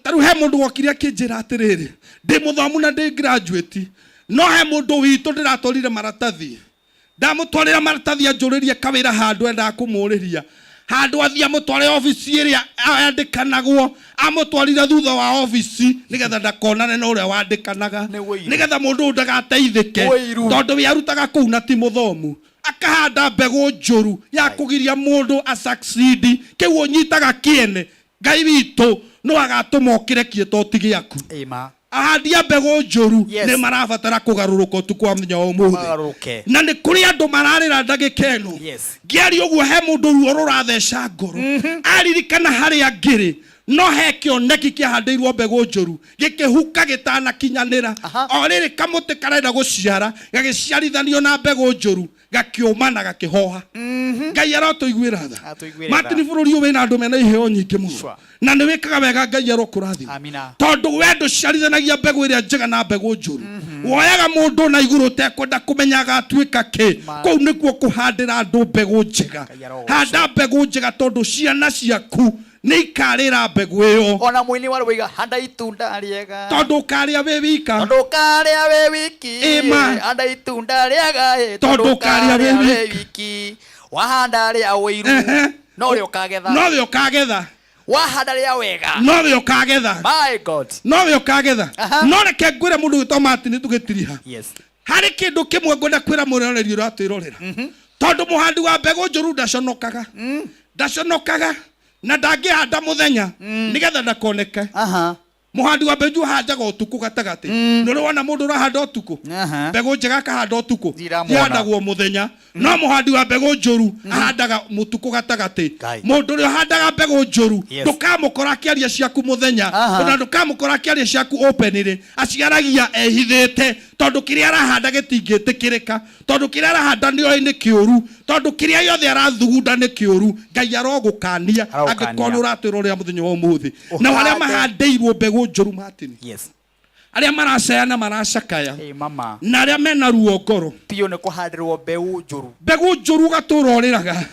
ta rĩu he mũndũ wokire akĩnjĩra atĩrĩrĩ, ndĩ mũthomu na ndĩ graduate, no he mũndũ witũ ndĩratwarire maratathi, ndamũtwarĩra maratathi anjũrĩrie kawĩra handũ endaga kũmũrĩria handũ athiĩ amũtware obici ĩrĩa yandĩkanagwo, amũtwarire thutha wa obici nĩgetha ndakonane na ũrĩa wandĩkanaga, nĩgetha mũndũ ũyũ ndagateithĩke, tondũ we arutaga kũu na ti mũthomu. Akahanda mbegũ njũru ya kũgiria mũndũ a succeed. Kĩu ũnyitaga kĩene, Ngai witũ no agatũma ũkĩrekie to ti gĩaku. Ĩma. Ahandi a mbegũ njũru Yes. nĩ marabatara kũgarũrũka ũtukũ wa mũthenya wa ũmũthĩ. Magarũrũke. Na nĩ kũrĩ andũ mararĩra ndagĩka ĩno. Yes. Ngĩaria ũguo he mũndũ ruo rũratheca ngoro, aririkana harĩa ngĩrĩ, no he kĩoneki kĩahandĩirwo mbegũ njũru gĩkĩhuka gĩtanakinyanĩra. O rĩrĩ kamũtĩ karenda gũciara gagĩciarithanio na mbegũ njũru. Gakĩũma na gakĩhoha. Ngai arotũiguĩra tha. Atũiguĩre tha. Martin, bũrũri ũyũ wĩna andũ mena iheo nyingĩ mũno na nĩ wĩkaga wega. Ngai arokũrathima. Amina. Tondũ we ndũciarithanagia mbegũ ĩrĩa njega na mbegũ njũru. Woyaga mũndũ na igũrũ ũtekwenda kũmenya agatuĩka kĩ. Kũu nĩkuo kũhandĩra andũ mbegũ njega. Handa mbegũ njega, tondũ ciana ciaku nĩ ikarĩra mbegũ ĩyo. Ona mũini wa rwĩga, handa itunda rĩega. Tondũ ũkarĩa wĩ wika. Tondũ ũkarĩa wĩ wiki. Ĩma. Handa itunda rĩega ĩ, Tondũ ũkarĩa wĩ wĩ wiki. Wahanda rĩa ũiru, no rĩo ũkagetha. No rĩo ũkagetha. Wahanda rĩa wega, no rĩo ũkagetha. My God. No rĩo ũkagetha. No reke ngwĩre mũndũ wĩtwo Martin, tũgĩtiriha harĩ kĩndũ kĩmwe ngwenda kwĩra mwĩroreri ũratwĩrorera, tondũ mũhandi wa mbegũ njũru ndaconokaga, ndaconokaga na ndangĩhanda mũthenya nĩgetha ndakoneke. Mũhandi wa mbegũ njũru ahandaga ũtukũ gatagatĩ. Nĩ ũrĩ wona mũndũ ũrahanda ũtukũ mbegũ njega? Akahanda ũtukũ? Ndiramwona. Ihandagwo mũthenya, no mũhandi wa mbegũ njũru ahandaga mũtukũ gatagatĩ. Mũndũ ũrĩa ũhandaga mbegũ njũru, ndũkamũkora akĩaria ciaku mũthenya, ona ndũkamũkora akĩaria ciaku openly. Aciaragia ehithĩte, tondũ kĩrĩa arahanda gĩtingĩtĩkĩrĩka, tondũ kĩrĩa arahanda nĩoĩ nĩ kĩũru, tondũ kĩrĩa gĩothe arathugunda nĩ kĩũru. Ngai arogũkania. Arogũkania. Angĩkorwo nĩ ũratwĩrorera mũthenya wa ũmũthĩ, na arĩa mahandĩirwo mbegũ njũru, Martin, arĩa maracaya na maracakaya, Hey, mama. na arĩa mena ruo ngoro, Biũ nĩ kũhandĩrwo mbeũ njũru. Mbegũ njũru, ũgatũra ũrĩraga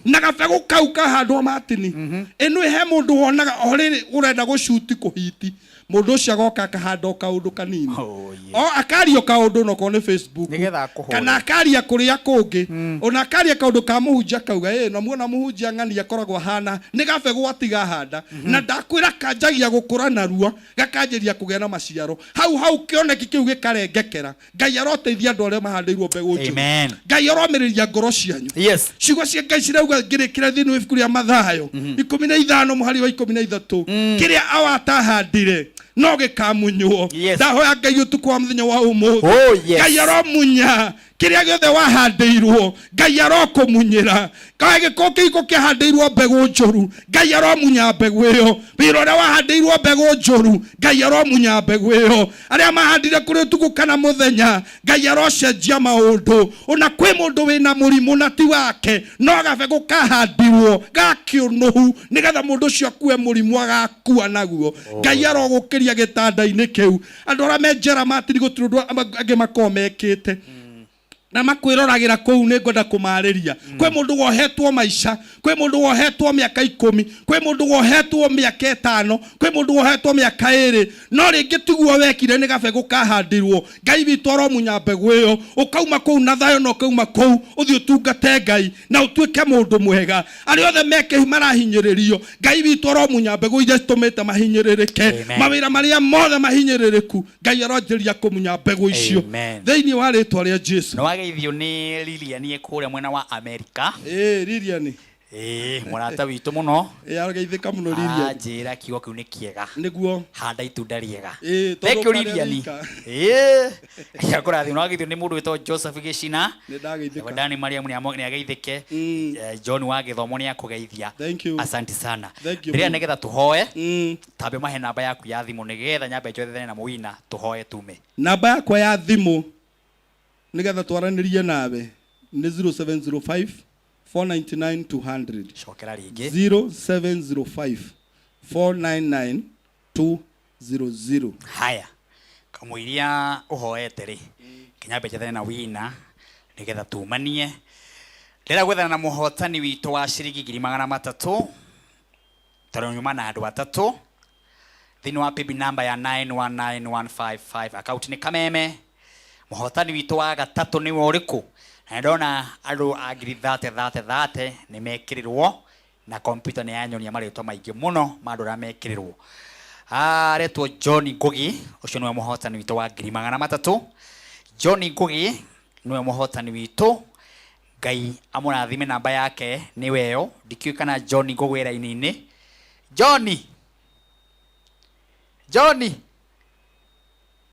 na gabegũ kau kahandwo. Martin, ĩno he mũndũ wonaga o rĩrĩ ũrenda gũcuti kũhiti, mũndũ ũcio agoka akahanda o kaũndũ kanini, o akaria o kaũndũ, onokorwo nĩ Facebook, Nĩgetha akũhũre. kana akaria kũrĩa kũngĩ, ona akaria kaũndũ ka mũhunjia, kauga ĩ na muona mũhunjia ng'ani akoragwo ahana nĩ gabegũ atiga handa. Na ndakwĩra kanjagia gũkũra narua, gakanjĩria kũgĩa na maciaro hau hau, kĩoneki kĩu gĩkarengekera. Ngai aroteithia andũ arĩa mahandĩirwo mbegũ njũru. Amen. Ngai aromĩrĩria ngoro cianyu. Ciugo cia Ngai cirauga, ngĩrĩkĩra thĩinĩ wa ibuku rĩa Mathayo 15 mũhari wa 13, kĩrĩa awatahandire no gĩkamunywo. Ndahoya Ngai ũtukũ wa mũthenya wa ũmũthĩ, Ngai aromunya kĩrĩa gĩothe wahandĩirwo. Ngai arokũmunyĩra gĩko kĩiko kĩahandĩirwo mbegũ njũru. Ngai aromunya mbegũ ĩyo. Wĩra ũrĩa wahandĩirwo mbegũ njũru, Ngai aromunya mbegũ ĩyo. Arĩa mahandire kũrĩ ũtukũ kana mũthenya, Ngai arocenjia maũndũ. Ona kwĩ mũndũ wĩna mũrimũ na ti wake, no gabegũ kahandirwo gakĩũnũhu nĩgetha mũndũ ũcio akue mũrimũ agakua naguo, Ngai arogũkĩria gĩtanda-inĩ kĩu. Andũ arĩa me njera, Martin, gũtirĩ ũndũ angĩ makorwo mekĩte na makwĩroragĩra kũu, nĩ ngwenda kũmarĩria. Kwĩ mũndũ wohetwo maica, kwĩ mũndũ wohetwo mĩaka 10, kwĩ mũndũ wohetwo mĩaka 5, kwĩ mũndũ wohetwo mĩaka 2, no rĩngĩ tiguo wekire, nĩ gabegũ kahandirwo. Ngai witũ aromunya mbegũ ĩyo, ũkauma kũu na thayũ, na ũkauma kũu ũthiĩ ũtungate Ngai na ũtuĩke mũndũ mwega. Arĩa othe meke marahinyĩrĩrio, Ngai witũ aromunya mbegũ iria citũmĩte mahinyĩrĩrĩke. Amen. Mawĩra marĩa mothe mahinyĩrĩrĩku, Ngai aronjĩria kũmunya mbegũ icio Amen. thĩinĩ wa rĩtwa rĩa Jesu. Nĩ wageithio nĩ Lilian ĩ kũrĩa mwena wa Amerika. Ĩĩ, Lilian. Ĩĩ, mũrata witũ mũno. Ĩĩ, ageithĩka mũno Lilian. Anjĩra kiugo kĩu nĩ kĩega. Nĩguo. Handa itunda rĩega. Ĩĩ, tondũ Thank you, ũkarĩa Lilian. wika. Ĩĩ, akũrathimwo. Nĩ wageithio nĩ mũndũ wĩtagwo Joseph Gĩcina. Nĩ ndageithĩka. Dani Mariamu nĩ ageithĩke. John wa gĩthomo nĩ akũgeithia. Thank you. Asante sana. Thank you Rĩrĩa mũno. nĩgetha tũhoe, tambe mahe namba yaku ya thimũ nĩgetha nyambe njoethane na mũina, tũhoe tume. Namba yakwa ya thimũ nĩgetha twaranĩrie nawe nĩ 0705 499 200. Cokera rĩngĩ. 0705 499 200. Haya, kamũiria ũhoete rĩ, kinya njethane na wina nĩgetha tumanie. Ndĩrenda gwethana na mũhotani witũ wa ciringi 300,000, tondũ nyuma na andũ atatũ thĩinĩ wa paybill number ya 919155, akaunti nĩ Kameme. Mũhotani witũ wa gatatũ nĩwe ũrĩkũ? Na ndona andũ a ngiri thate thate thate nĩ mekĩrĩrwo, na kompyuta nĩ yanyonia marĩtwa maingĩ mũno ma andũ arĩa mekĩrĩrwo. Aretwo John Ngugi, ũcio nĩwe mũhotani witũ wa 300,000. John Ngugi nĩwe mũhotani witũ, Ngai amũrathime. Namba yake nĩwe ĩyo. Ndikĩũĩ kana John Ngugi wĩ raini-inĩ. John, John,